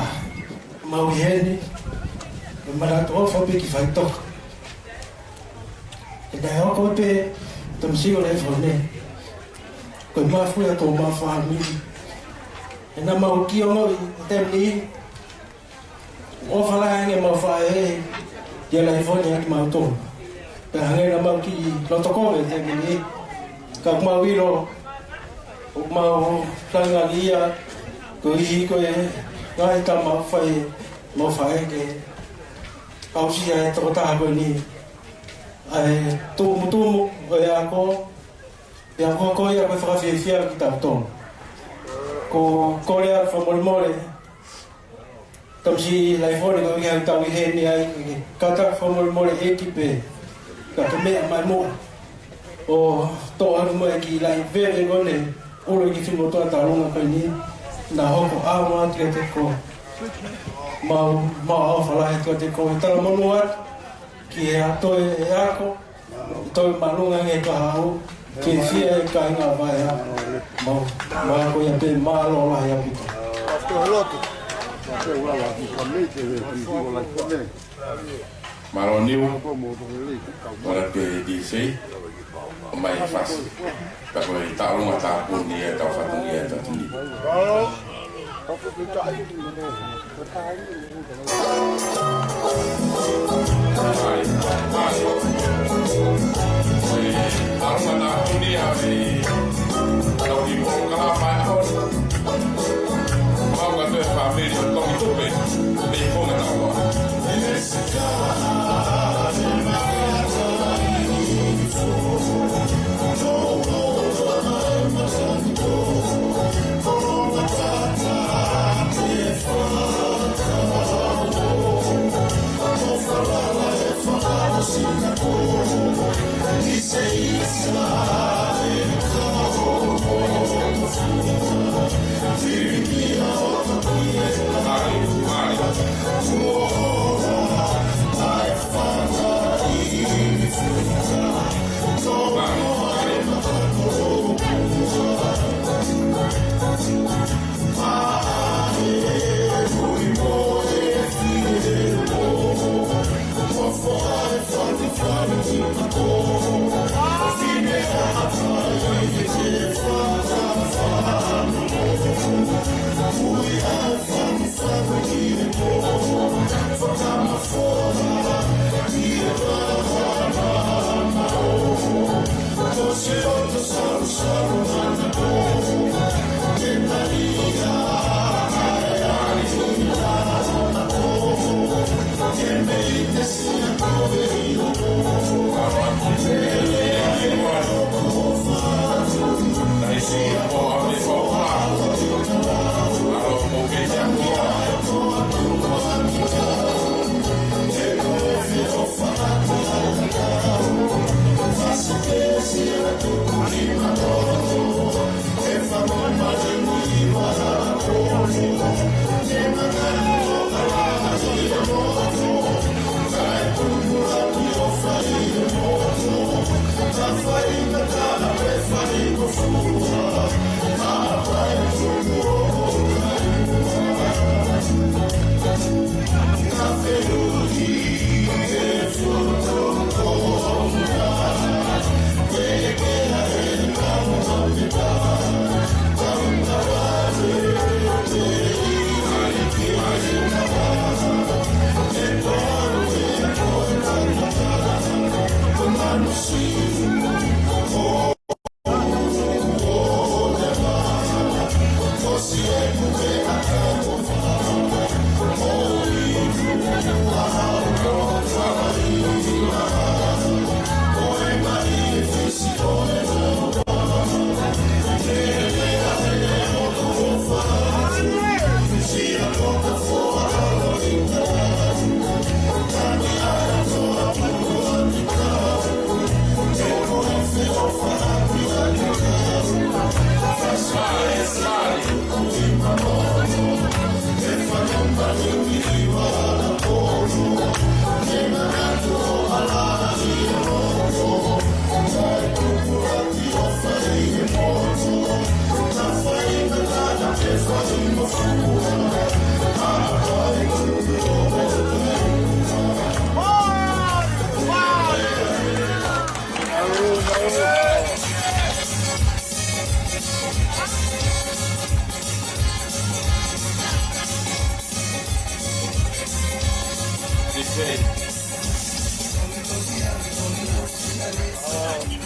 mau ʻi heni, ko e manatu ʻofa pē ki faʻitoka. ʻE naʻe hoko pē, tamasiʻi ʻo Laifoni. Ko e mafu ia ʻo homau fāmili. ʻE naʻa mau kiʻi ongoʻi, taimi ni, ʻofa lahi ange ʻemau faʻē, kia Laifoni ʻaki mautolu. Pea hangē naʻa mau kiʻi loto kovi taimi ni. Ka ʻoku mau ʻilo, ʻoku mau langa ia, koeʻuhi ko e ngaahi tama fai, mau faʻē ke aʻusia e tokotaha ko eni. ʻA e tumutumu ʻo e ako, ʻa e ako ko ia ko e fakafiefia kitautolu. Ko e kole atu fakamolemole, tamasiʻi Laifoni ko ia ʻoku tau ʻi heni ai, ke kātaki fakamolemole ʻEiki pē, ka ke meʻa mai muʻa. ʻO toʻo atu mai e kiʻi laʻi veve ko eni, ʻuluaki finemotuʻa tālunga ko eni, naʻa hoko ʻaonga atu kiate koe. Mau, mau ʻofa lahi atu kiate koe, talamonū atu, ki he ʻato e ako, toe māʻolunga ange e kahaʻu, ke fie e kāinga Vaea, mau, mau ko ia pē mālō lahi ʻaupito. Mālō Niu, ʻola pē D J, ʻomai e fasi. Ka ko e taʻu ʻa e tāpuni ʻa e tau fatongia ʻa e tau tuni. Mālō, mālō. Ko e taʻu ʻa e tāpuni ʻa e tau tuni polokalama ʻaho ni. Mau ka toe fāmili ʻo Tongitupe, mei Fungataua.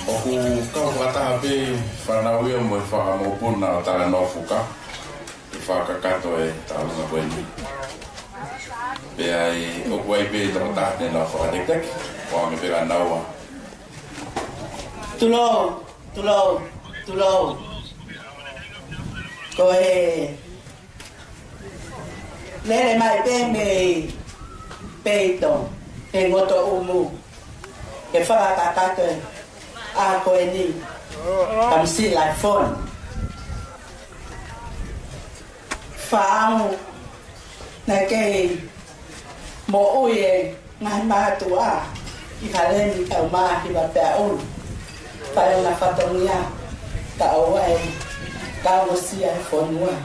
ʻOku kau fakataha pē fānau ia mo e fanga mokopuna ʻo Talanoa Fuka ʻi he fakakakato e tauʻolunga ko eni. Pea ʻoku ʻi ai pē toko taha te nau fakatekiteki, ʻo ʻoange pē kia naua. Tulou, tulou, tulou. Ko e lele mai pē mei peito, mei ngotoʻumu, ke fakakakato ʻa ko eni, Tamisila Fon. Fānau naʻe kei moʻui e ngaahi mātuʻa ʻi Falemi, kau mā hiva pea ulu. Fai ʻena fatongia, ka ʻoua ʻe kaungosia e fonua.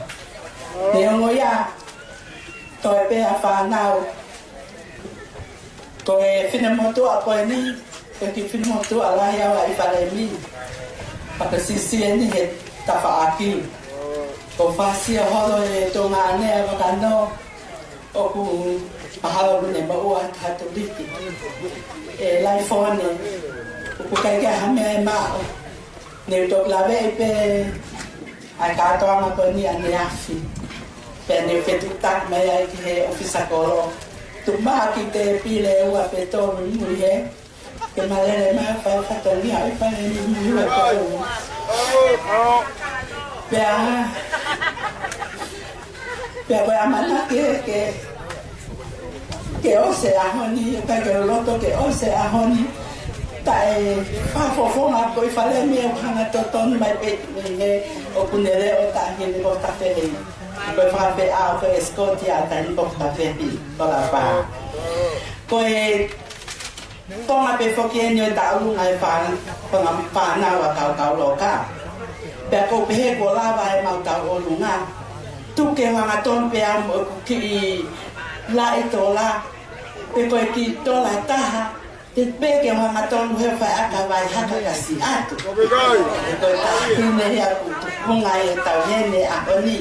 Neongo ia, toe pē ʻa fānau, ko e finemotuʻa ko eni, ko e kiʻi finemotuʻa lahi ʻaupito ʻi Falemi. Pea ko e siʻisiʻi eni he tafaʻaki. Ko e fasi holo e Tonga ʻanea vakano, ʻoku mahalo ʻoku ne maʻu ha taha tuliki. ʻE Laifone, ʻoku ʻikai ke ʻi ai ha meʻa ʻe maʻu. Ne u toki laveʻi pē ʻa e kātoanga ko eni ʻaneafi. Pea ne u fetuʻutaki mai ai ki he ʻōfisa kolo. Tuʻu mai ki he tēpile ʻe ua pe tolu ʻi mui hē. Ke ma lele mai ʻo fai fatongia ʻi Falemi mui ua pe ua. Pea, pea ko e ʻamanaki ke, ke ʻosi e ʻaho ni, ʻikai ke u loto ke ʻosi e ʻaho ni. Taʻe fakafofonga ko ē ʻi Falemi ʻoku hanga totonu mai pē mei hē, ʻoku ne leʻo taʻahine ko Tafehi. Ko e fakafeʻao ko e escort ia taʻahine ko Tafehi, ko Lapa. Ko e Tonga pē foki eni ʻo e tauʻolunga e fā-, fanga fānau ʻa Kaukau Loka. Pea ʻoku ou pehē kuo lava ʻemau tauʻolunga. Tuku ke u hangatonu pē au mo ʻeku kiʻi laʻi tola, pe ko e kiʻi tola ʻe taha, pe, pe ke u hangatonu he fai ʻa e kavai haka kasi atu. Pe ko e taʻahine ia ʻoku tupunga ʻi he tauhene ʻaho ni,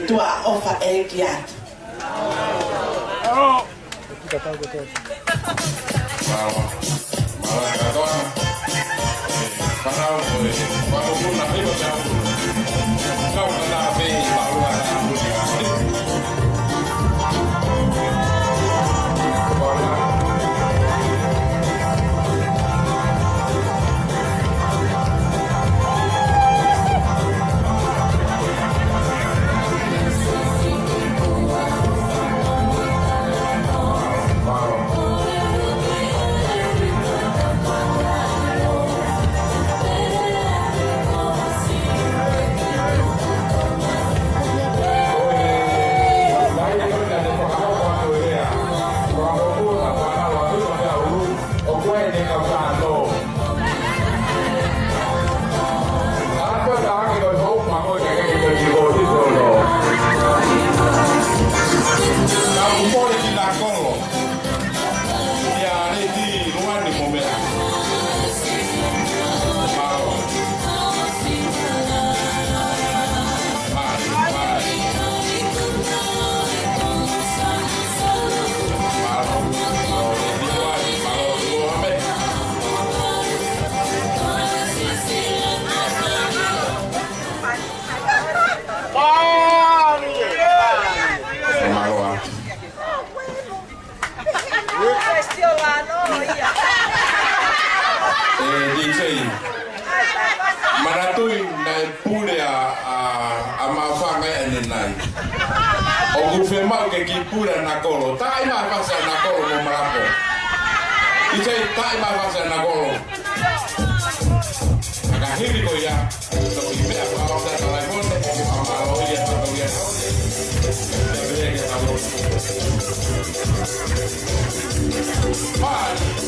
tuʻa ʻofa ʻeiki atu. Mālō. Mālō kātoa. Fānau ko e, fānau ko na pē ko te au. Kau ka na pē, mālō ka na pē. ʻOku fiemaʻu ke kiʻi pule ʻa Nakolo. Taaʻi mai e fasi ʻa Nakolo mo Malapo. ʻIkai, taaʻi mai e fasi ʻa Nakolo. Ka ko e himi ko ia. Toki meʻa ko ʻAosa Talaimone, ke fakamālō ia, fakamālō ia. Ia pehē ke tau. Bye.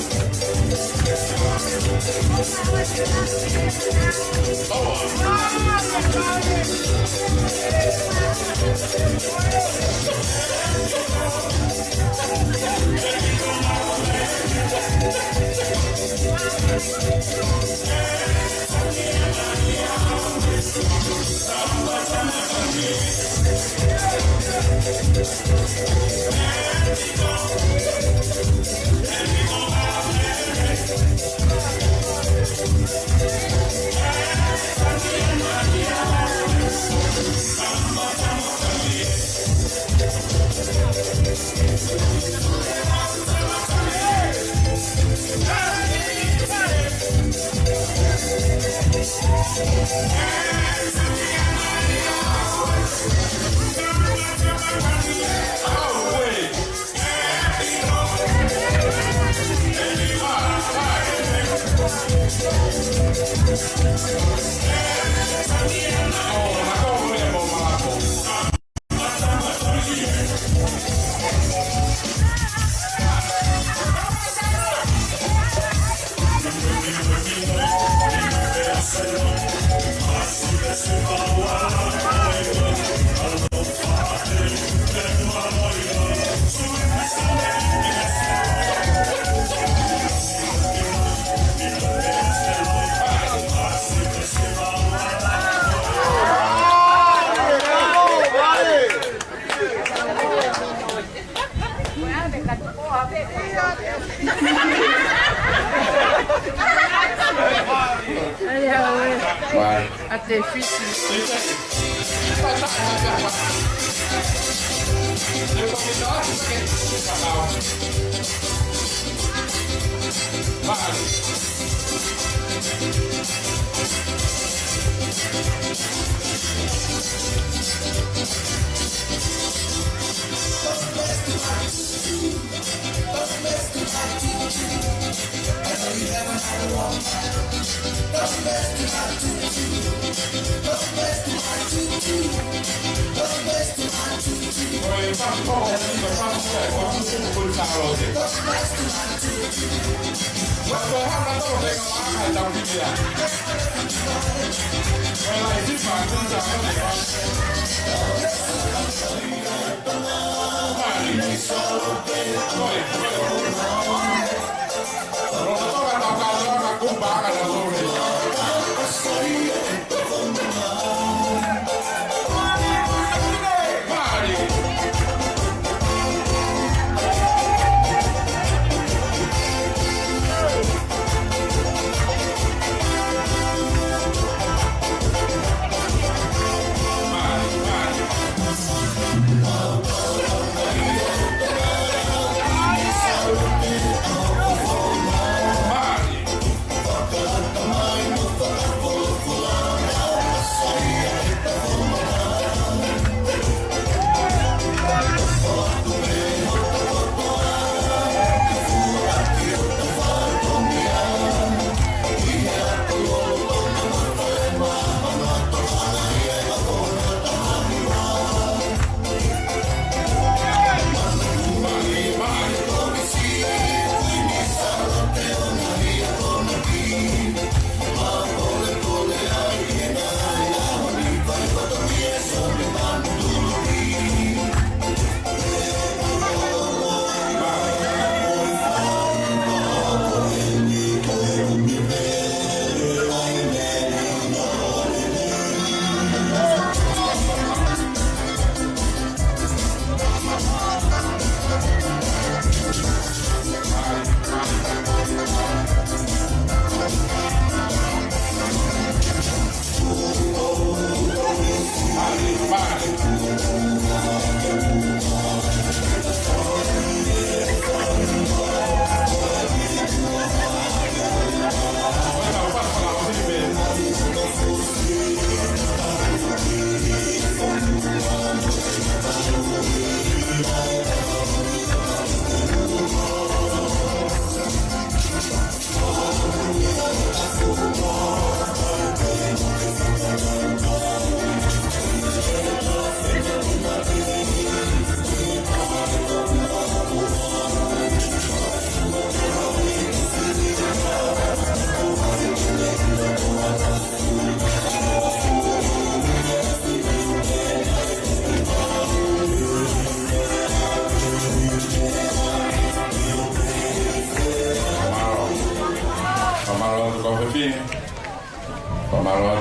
Vai. Ate fisi. Vai.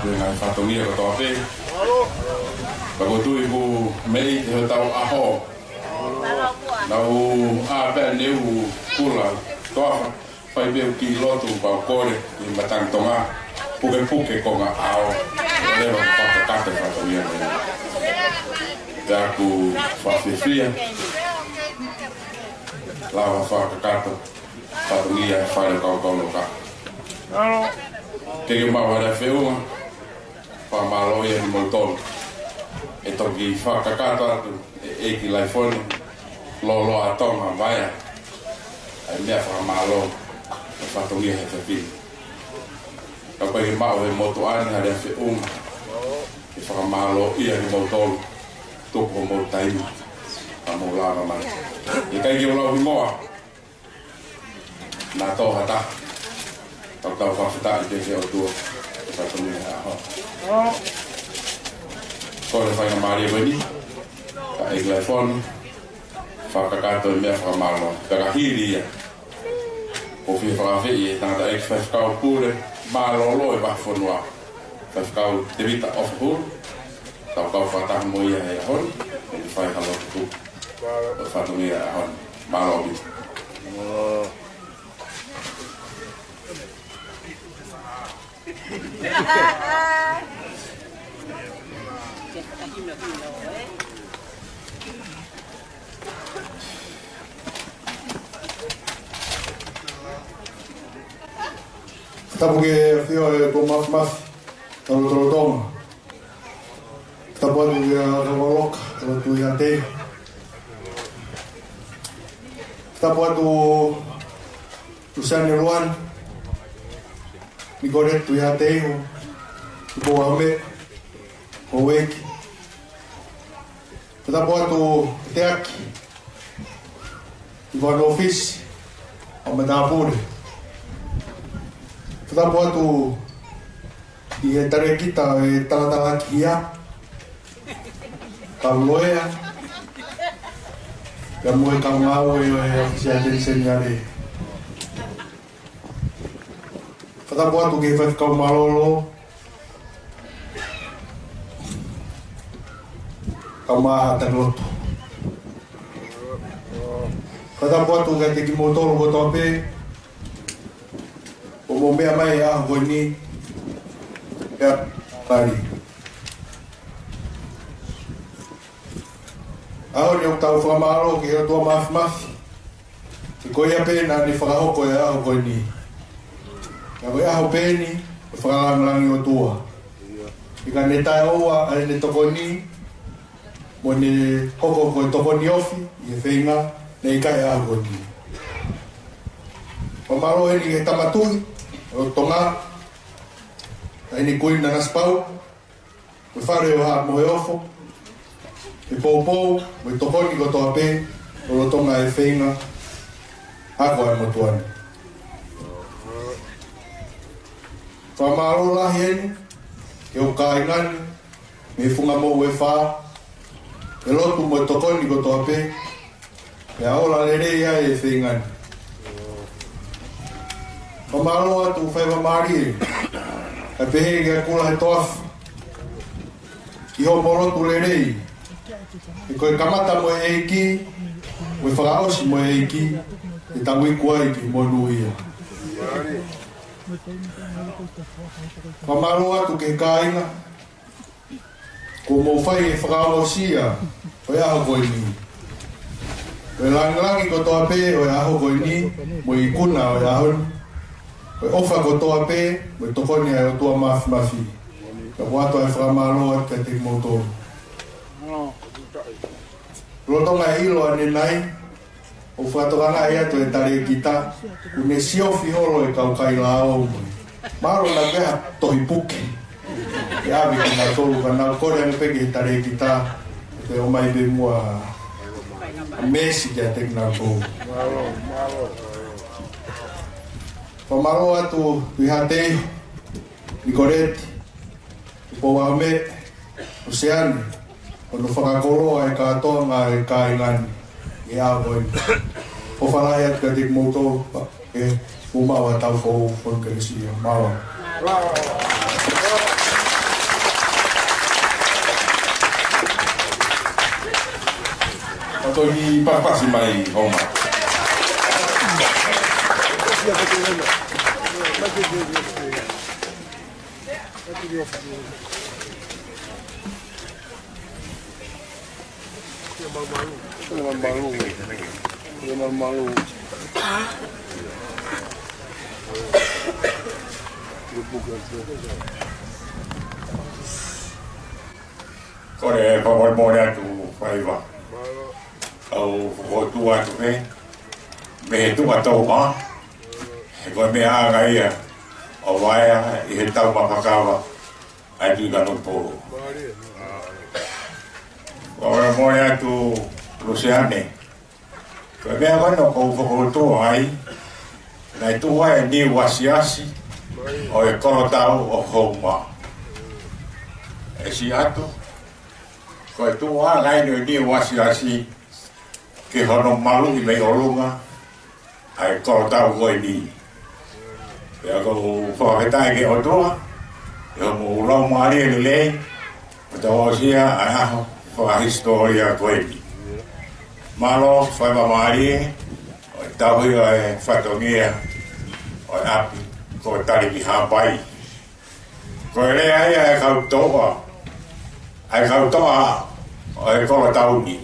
Ngaahi fatongia kotoa pē. Pea ʻoku ou tui ʻoku meʻite hotau ʻaho. Naʻa ku ʻā pē ʻanenai ʻo kula toafa, fai pē ʻeku kiʻi lotu pea u kole ki he matangi Tonga, pukepuke konga ʻao, ʻo leva ke fakakakato e fatongia ni. Pea ʻoku ou fiefia lava fakakakato fatongia e fale kau kau loka. Ke ke maʻu ʻa e feʻunga, fakamālō ia kimoutolu. ʻE toki fakakakato atu ʻe ʻEiki Laifoni Loloa Tonga Vaea ʻa e meʻa fakamālō e fatongia he fefine. Ka ko e maʻu he motuʻa ni ha lea feʻunga ke fakamālō ia kimoutolu, tuku homou taimi, ka mou lava mai. ʻIkai ke u lau hingoa, naʻa tō ha taha. Tau tau fakafetaʻi pē ki he ʻOtua he fatongia he ʻaho. Ko e faingamālie ko eni, ka ʻEiki Laifoni, fakakakato e meʻa fakamālō. Pea ka hili ia, ʻoku ou fie fakaafeʻi e tangataʻeiki faifekau pule mālōlō e vahefonua, Faifekau Tēvita ʻOfehulu, tau kau fakataha mo ia he ʻaho ni, ʻe fai ha lotu tuku ʻo e fatongia he ʻaho ni. Mālō ʻaupito. Tapu ki he ʻAfio ʻa e Tō Mafimafi, Tolotolo Tonga. Tapu atu ki he Kau Kau Loka, Tui Haʻateiho. Tapu atu Luseane Luana, Nicolette Tui Haʻateiho, Tupou Ahumeʻa, Houʻeiki. Tapu atu Teaki, ʻi he ʻōfisi ʻo e matāpule. Tapu atu ki he talēkita ʻo e Talatalaaki Hia, kau loea, pea mo e kau ngāue ʻo e ʻŌfisi ʻa e ʻAteni Seniale. Tapu atu ki he faifekau mālōlō, kau maʻa ha tangata lotu. Tapu atu kiate kimoutolu kotoa pē ʻoku mou meʻa mai he ʻaho ko eni, pea kali. ʻAho ni ʻoku tau fakamālō ki he ʻOtua Mafimafi, he ko ia pē naʻa ne fakahoko e ʻaho ko eni. Ka ko e ʻaho pē eni ʻo e fakalāngilangi ʻo e ʻOtua. He ka ne taʻeʻoua ʻa ʻene tokoni, mo ne hoko ko e tokoni ofi ʻi he feinga, ne ʻikai ʻaho ko eni. Fakamālō heni ki he Tama Tuʻi ʻo Tonga, ʻa ʻEne Kuini Nanasipauʻu, mo e Fale ʻo Haʻa Moheofo, ʻa e poupou mo e tokoni kotoa pē lolotonga e feinga ako ʻa e motuʻa ni. Fakamālō lahi heni ki he kāinga ni mei he funga moʻui ʻe fā, ʻa e lotu mo e tokoni kotoa pē, pea ola lelei ai e feinga ni. Fakamālō atu, faifekau mālie, kae pehē kia Kula he Toafa, ki hoʻomo lotu lelei. He ko e kamata mo e ʻEiki, mo e fakaʻosi mo e ʻEiki, ʻe tau iku ai ki he monūʻia. Fakamālō atu ki he kāinga, kuo mou fai e fakaongosia ʻo e ʻaho ko eni. Ko e lāngilangi kotoa pē ʻo e ʻaho ko eni, mo e ikuna ʻo e ʻaho ni, ko e ʻofa kotoa pē mo e tokoni ʻa e ʻOtua Mafimafi. Ka ʻoatu ʻa e fakamālō atu kiate kimoutolu. Lolotonga e ʻilo ʻanenai, ʻoku fakatokangaʻi atu e talēkita, kuo ne siofi holo e kau kailao mo e. Mahalo naʻa ku ʻi ha tohi puke. ʻE ʻave kinautolu, ka naʻa ku kole ange pē ki he talēkita, ke ʻomai pē muʻa ha meesi kiate kinautolu. Fakamālō atu Tui Haʻateiho, Nicolette, Tupou Ahumeʻa, Luseane, hono fakakoloa e kātoanga e kāinga ni he ʻaho ni. ʻOfa lahi atu kiate kimoutolu, ke mou maʻu ʻa e taʻu foʻou, foʻi kelesi ia. Mālō. Toki pasipasi mai, Homa. Kole fakamolemole atu, Faiva. ʻOku ou fokotuʻu atu pē, mei he tuʻa touʻa, he ko e meʻa ʻanga ia ʻo Vaea ʻi he tau mafakava ʻa e Tuʻi Kanokupolu. Fakamolemole atu, Luseane. Ko e meʻa ko ena ʻoku ou fokotuʻu ai, naʻe tuʻu ai e niu asiasi ʻo e kolotau ʻo Houma. ʻE siʻi atu, ko e tuʻunga ʻeni ʻo e niu asiasi ki hono maluʻi mei ʻolunga ʻa e kolotau ko eni. Pea ʻoku ou fakafetaʻi ki he ʻOtua, ʻi hoʻomou laumālie lelei, ʻo tau aʻusia ʻa e ʻaho fakahisitōlia ko eni. Mālō, Faiva Malie, ʻo e tauhi ʻo e fatongia ʻo e ʻapi ko Talikihapai. Ko e lea ia ʻa e kau toʻa, ʻa e kau toʻa ʻo e kolotau ni.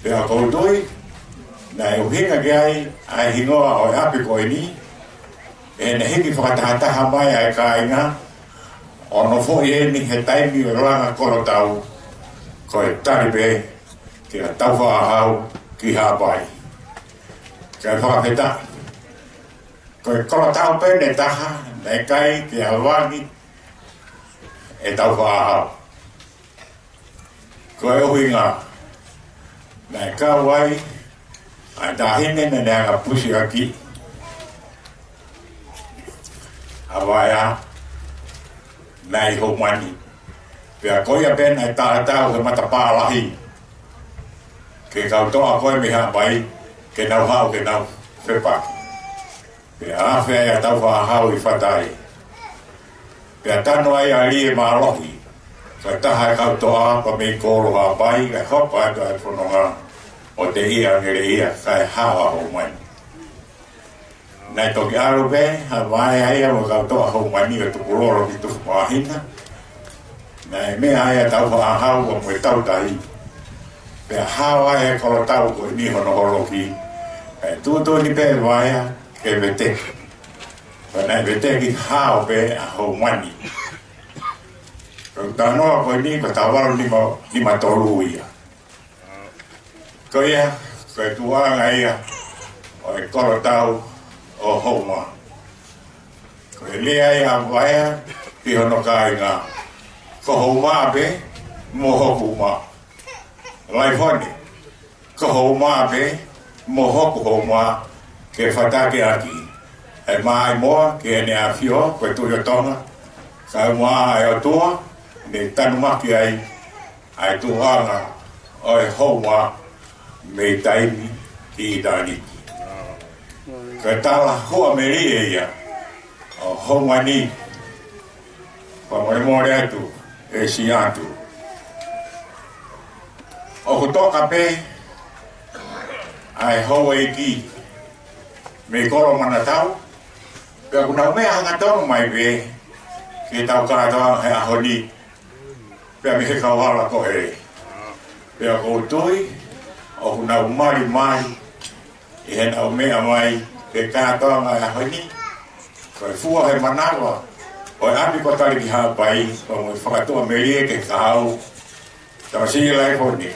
Pea ʻoku ou tui, naʻe ʻuhinga ki ai ʻa e hingoa ʻo e ʻapi ko eni, ʻi heʻene hiki fakatahataha mai ʻa e kāinga, ʻo nofoʻi eni he taimi ʻo e langa kolotau, ko e tali pē kia Taufaʻāhau ki Haʻapai. Kae fakafetaʻi. Ko e kolotau pē ʻe taha naʻe ʻikai ke ʻavangi ʻe Taufaʻāhau. Ko e ʻuhinga, naʻe kau ai ʻa e taʻahine naʻa ne hanga ʻo pusiaki ʻa Vaea, naʻe ʻi Houma ni. Pea ko ia pē naʻe tatau he matapā lahi ki he kau toʻa ko ē mei Haʻapai, ke nau haʻu ke nau fepaki. Pea afe ai ʻa Taufaʻāhau ʻi Fataʻi. Pea tanu ai ʻa Lie Mālohi, ko e taha e kau toʻa pea mei Kolohaʻapai, kae hoko atu ʻa e fononga ʻo Teʻia Angeleia, kae haʻu ʻa Houma ni. Naʻe toki ʻalu pē ʻa Vaea ia mo e kau toʻa Houma ni ʻo tukulolo ki Tufumāhina. Naʻe meʻa ai ʻa Taufaʻāhau mo e Tautahi. Pea hao ai e kolotau ko eni hono holoki. Kae tuʻutuʻuni pē ʻe Vaea ke veteki. Pea naʻe veteki hao pē ʻa Houma ni. Ko e talanoa ko eni ko e taha valu nima, nima tolu ia. Ko ia, ko e tuʻunga ia ʻo e kolotau ʻo Houma. Ko e lea ia ʻa Vaea ki hono kāinga. Ko Houma pē mo hoku uma. Laifoni, ko Houma pē mo hoku uma ke fataki ʻaki ʻa e Maʻimoa ki Heʻene ʻAfio ko e Tuʻi ʻo Tonga, kae ʻumaʻā ʻa e ʻOtua ne tanumaki ai ʻa e tuʻunga ʻo e Houma mei taimi ki ʻitāniti. Ko e tala huʻamelie ia ʻo Houma ni, fakamolemole atu, ʻe siʻi atu. ʻOku toka pē ʻa e houʻeiki mei Kolomanatau, pea ʻoku nau meʻa hangatonu mai pē ki heʻetau kātoanga he ʻaho ni, pea mei he kau hala ko ē. Pea ʻoku ou tui ʻoku nau malimali ʻi heʻenau meʻa mai ki he kātoanga he ʻaho ni. Ko e fua he manava ʻo e ʻapi ko Talikihapai, pea mo e fakatuʻamelie ki he kahaʻu, tamasiʻi Laifoni.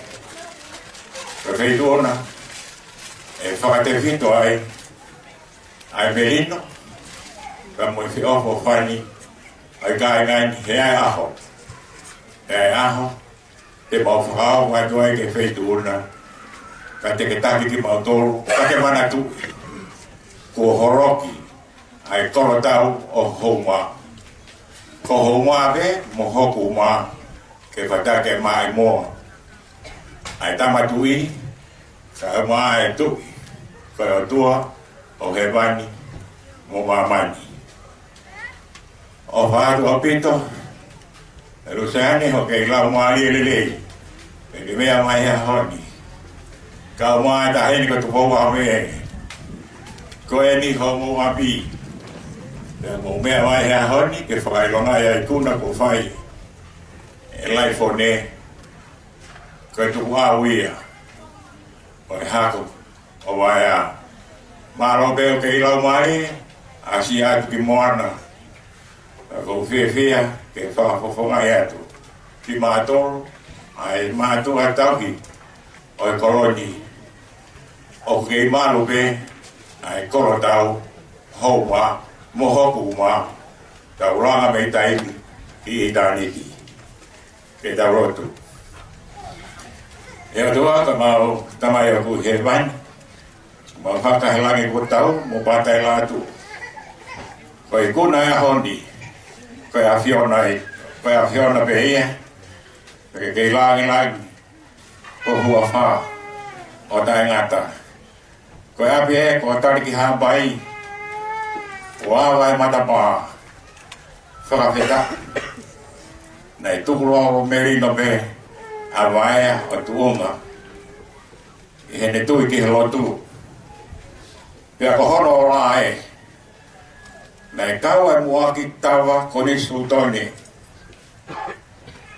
Ko e feituʻu na ʻe fakatefito ai ʻa e melino, pea mo e feʻofoʻofani ʻa e kāinga ni he ʻaho. He ʻaho te mau fakaʻaonga atu ai ki he feituʻu na, kae teketaki kimautolu, ka ke manatuʻi, kuo holoki ʻa e kolotau ʻo Houma. Ko Houma pē mo hoku uma ke fataki ʻa e Maʻimoa, ʻa e Tama Tuʻi, kae ʻumaʻā ʻa e Tuʻi, ko e ʻOtua ʻo hēvani mo māmani. ʻOfa atu ʻaupito, ʻe Luseane, hoʻo kei laumālie lelei, pea ke meʻa mai he ʻaho ni. Kau mai tahi ni ko Tupou Aome. Ko eni homou ʻapi. Pea mou meʻa mai he ʻaho ni ke fakaʻilongaʻi ʻa e ikuna kuo fai ʻe Laifone. Ko e tukuʻau ia ʻo e hako ʻo Vaea. Mālō pē ʻoku ke ʻi laumālie, ʻasi atu ki Moana. Ka ʻoku ou fiefia ke fakafofongaʻi atu kimautolu, ʻa e mātuʻa tauhi ʻo e kolo ni. ʻOku kei malu pē ʻa e kolo tau, hoʻo uma mo hoku uma, tau langa mei taimi ki ʻitāniti. Ke tau lotu. ʻE ʻOtua, ko homau Tamai ʻoku ʻi hēvani, mau haka he langi kuo tau, mo pātai atu. Ko e ikuna ʻo e ʻaho ni, ko e ʻAfiona ē, ko e ʻAfiona pē ia, pea ke kei langilangi ho huafa ʻo taʻengata. Ko e ʻapi ē kuo tali ki Haʻapai, kuo ava e matapā. Fakafetaʻi. Naʻe tukulolo melino pē ʻa Vaea ʻo tuʻunga ʻi heʻene tui ki he lotu. Pea ko hono ola ē, naʻe kau ai muʻaki Tava Konisitūtone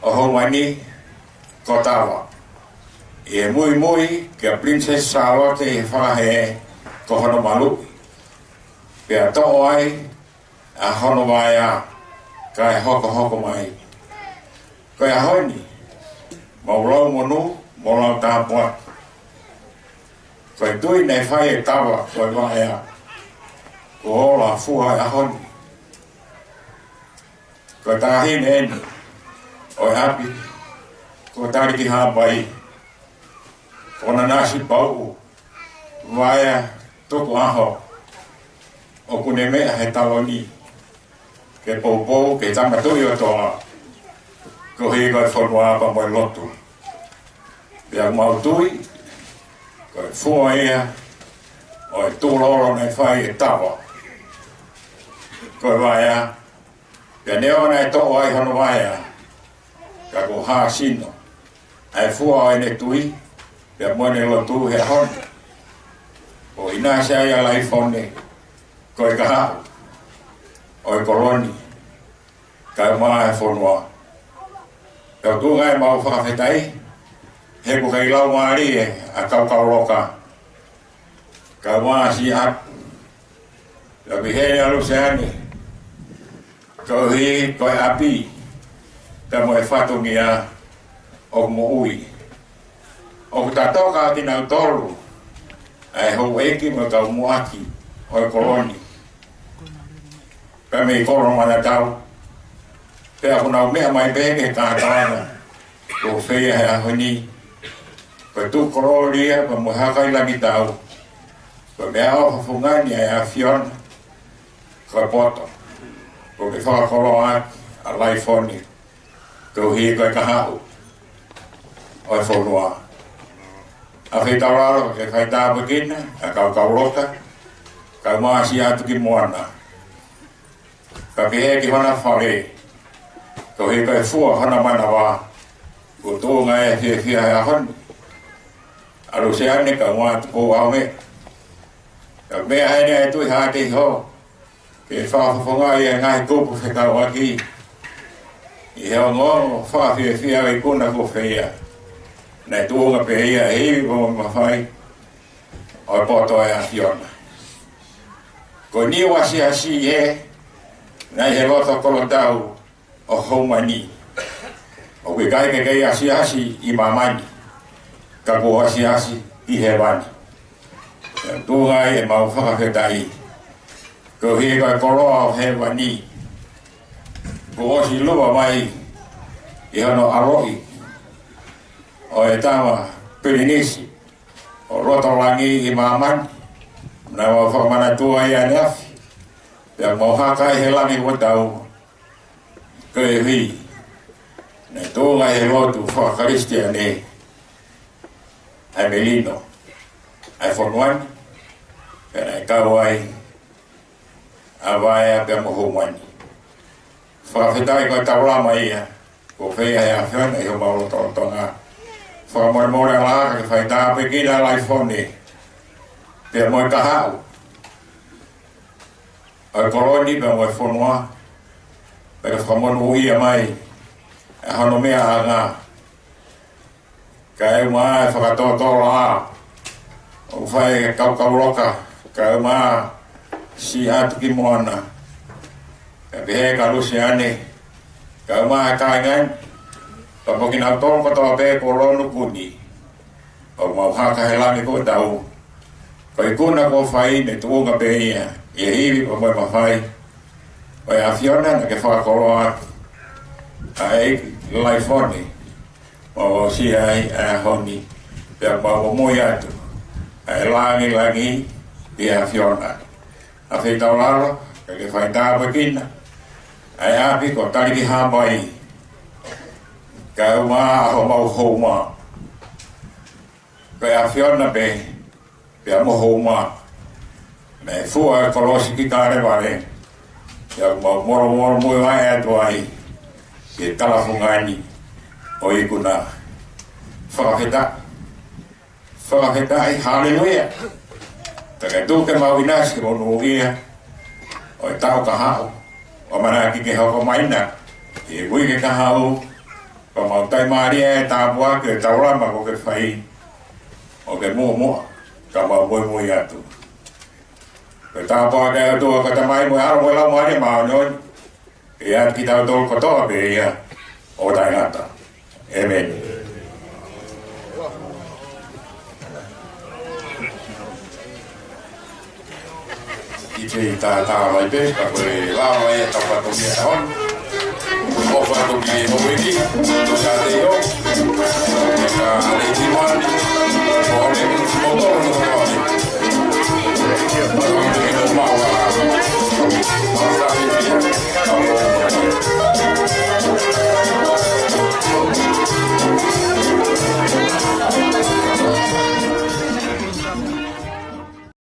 ʻo Hōmani ko Tava, ʻi he muimui kia Princess Sālote ʻi he fakahē ko hono maluʻi. Pea toʻo ai ʻa hono vaea, kae hokohoko mai. Ko e ʻaho ni, mau lau monū, mau lau tāpuaki. Ko e tui naʻe fai ʻe Tava ko e vaea, kuo ola fua he ʻaho ni. Ko e taʻahine eni ʻo e ʻapi kuo tali ki Haʻapai, ko Nanasipauʻu Vaea Tukuʻaho, ʻoku ne meʻa he taloni ke poupou ki he Tama Tuʻi ʻo Tonga, koeʻuhi ko e fonua pea mo e lotu. Pea mau tui ko e fua ia ʻo e tukulolo naʻe fai ʻe Tava ko e vaea. Pea neongo naʻe toʻo ai hono vaea, ka kuo hāsino ʻa e fua ʻo ʻene tui pea mo ʻene lotu he ʻaho ni. Ko e ʻinasi ia ʻa Laifone, ko e kahaʻu ʻo e kolo ni, kae ʻumaʻā e fonua. Pea ʻoku tuʻunga ai ʻemau fakafetaʻi he ʻoku kei laumālie ʻa Kaukauloka, kae ʻumaʻā siʻa ʻapi. Pea pehē ʻa Luseane, koeʻuhi ko e ʻapi pea mo e fatongia ʻoku moʻui. ʻOku tatoka kinautolu ʻa e houʻeiki mo e kau muʻaki ʻo e kolo ni, pea mei Kolomanatau. Pea ʻoku nau meʻa mai pē ki he kātoanga kuo feia he ʻaho ni. Ko e tukulolo ia pea mo e haka ʻi langi tau, ko e meʻaʻofa fungani ʻa e ʻAfiona ko e poto, kuo ke fakakoloa ʻaki ʻa Laifone, koeʻuhi ko e kahaʻu ʻo e fonua. ʻAfio taulalo ke fai tāpuekina ʻa Kaukauloka, kae ʻumaʻā siʻa ʻapi ki Moana. Pea pehē ki hona fale, koeʻuhi ko e fua hona manava, kuo tuʻunga ai e fiefia he ʻaho ni ʻa Luseane kae ʻumaʻā Tupou Aome. Ka meʻa heni ʻa e Tuʻi Haʻateiho ke fakafofongaʻi ʻa e ngaahi kupu fekauʻaki ʻi he ongoongo fakafiefia ʻo e ikuna kuo feia. Naʻe tuʻunga pē ia he ivi mo e mafai ʻo e poto ʻa e ʻAfiona. Ko eni ʻoku asiasi ē, naʻe ʻi he loto kolotau ʻo Hōmani. ʻOku ʻikai ke kei asiasi ʻi māmani, ka kuo asiasi ʻi hēvani. Pea tuʻunga ai ʻemau fakafetaʻi, koeʻuhi ko e koloa ʻo hēvani kuo ʻosi luva mai ʻi hono ʻaloʻi ʻo e Tama Pilinisi ʻo loto langi ʻi māmani. Naʻa mau fakamanatua ia ʻaneafi, pea mau haka ʻi he langi kuo tau, koeʻuhi naʻe tuʻunga ʻi he lotu fakakalisitiane ʻa e melino ʻa e fonua ni, pea naʻe kau ai ʻa Vaea pea mo Hōmani. Fakafetaʻi ko e taulama ia kuo feia he ʻAfiona ʻi homau lotolotonga. Fakamolemole ʻa e laʻā, ka ke fai tāpuekina ʻa Laifoni pea mo e kahaʻu ʻo e kolo ni pea mo e fonua, pea ke fakamonūʻia mai ʻa hono meʻa ʻanga. Kae ʻumaʻā e fakatōtōlaʻā ʻoku fai ʻe he kaukau loka, kae ʻumaʻā Siatukimoana, kae pehē kia Lusiane, kae ʻumaʻā e kāinga ni, pea mo kinautolu kotoa pē kuo lonu kuni, ʻoku mau haka he langi kuo tau. Ko e ikuna kuo fai ne tuʻunga pē ia ʻi he ivi pea mo e mafai ʻo e ʻAfiona naʻa ke fakakoloa ʻa e Laifoni. Mau aʻusia ai ʻa e ʻaho ni, pea mau momoi atu ʻa e langilangi ki he ʻAfiona. ʻAfio taulalo, ka ke fai tāpuekina ʻa e ʻapi kuo tali ki Haʻapai, kae ʻumaʻā homau houma. Ko e ʻAfiona pē pea mo houma. Naʻe fua e kolosi ki Kalevale, pea mau molomolomuivaʻe atu ai ki he talafunga ni ʻo e ikuna. Fakafetaʻi. Fakafetaʻi, haleluia. Ka ke tuku ke mau ʻinasi monūʻia ʻo e taʻu kahaʻu, ʻo ʻamanaki ke hoko mai na ʻi he uike kahaʻu, pea mau taʻimālie e tāpuaki ʻo e taulama kuo ke fai, ʻo ke muʻomuʻa, ka mau muimui atu. Ko e tāpuaki ʻa e ʻOtua ko e Tamai mo e ʻAlo mo e Laumālie Māʻoniʻoni, ke ʻiate kitautolu kotoa pē ia ʻo taʻengata. ʻĒmeni. ʻIkai ke tātā mai pē, ka ko e lava ia ʻetau fatongia ʻaho ni. ʻOfa atu ki he houʻeiki, ko Tātei ʻo, ʻe ka ale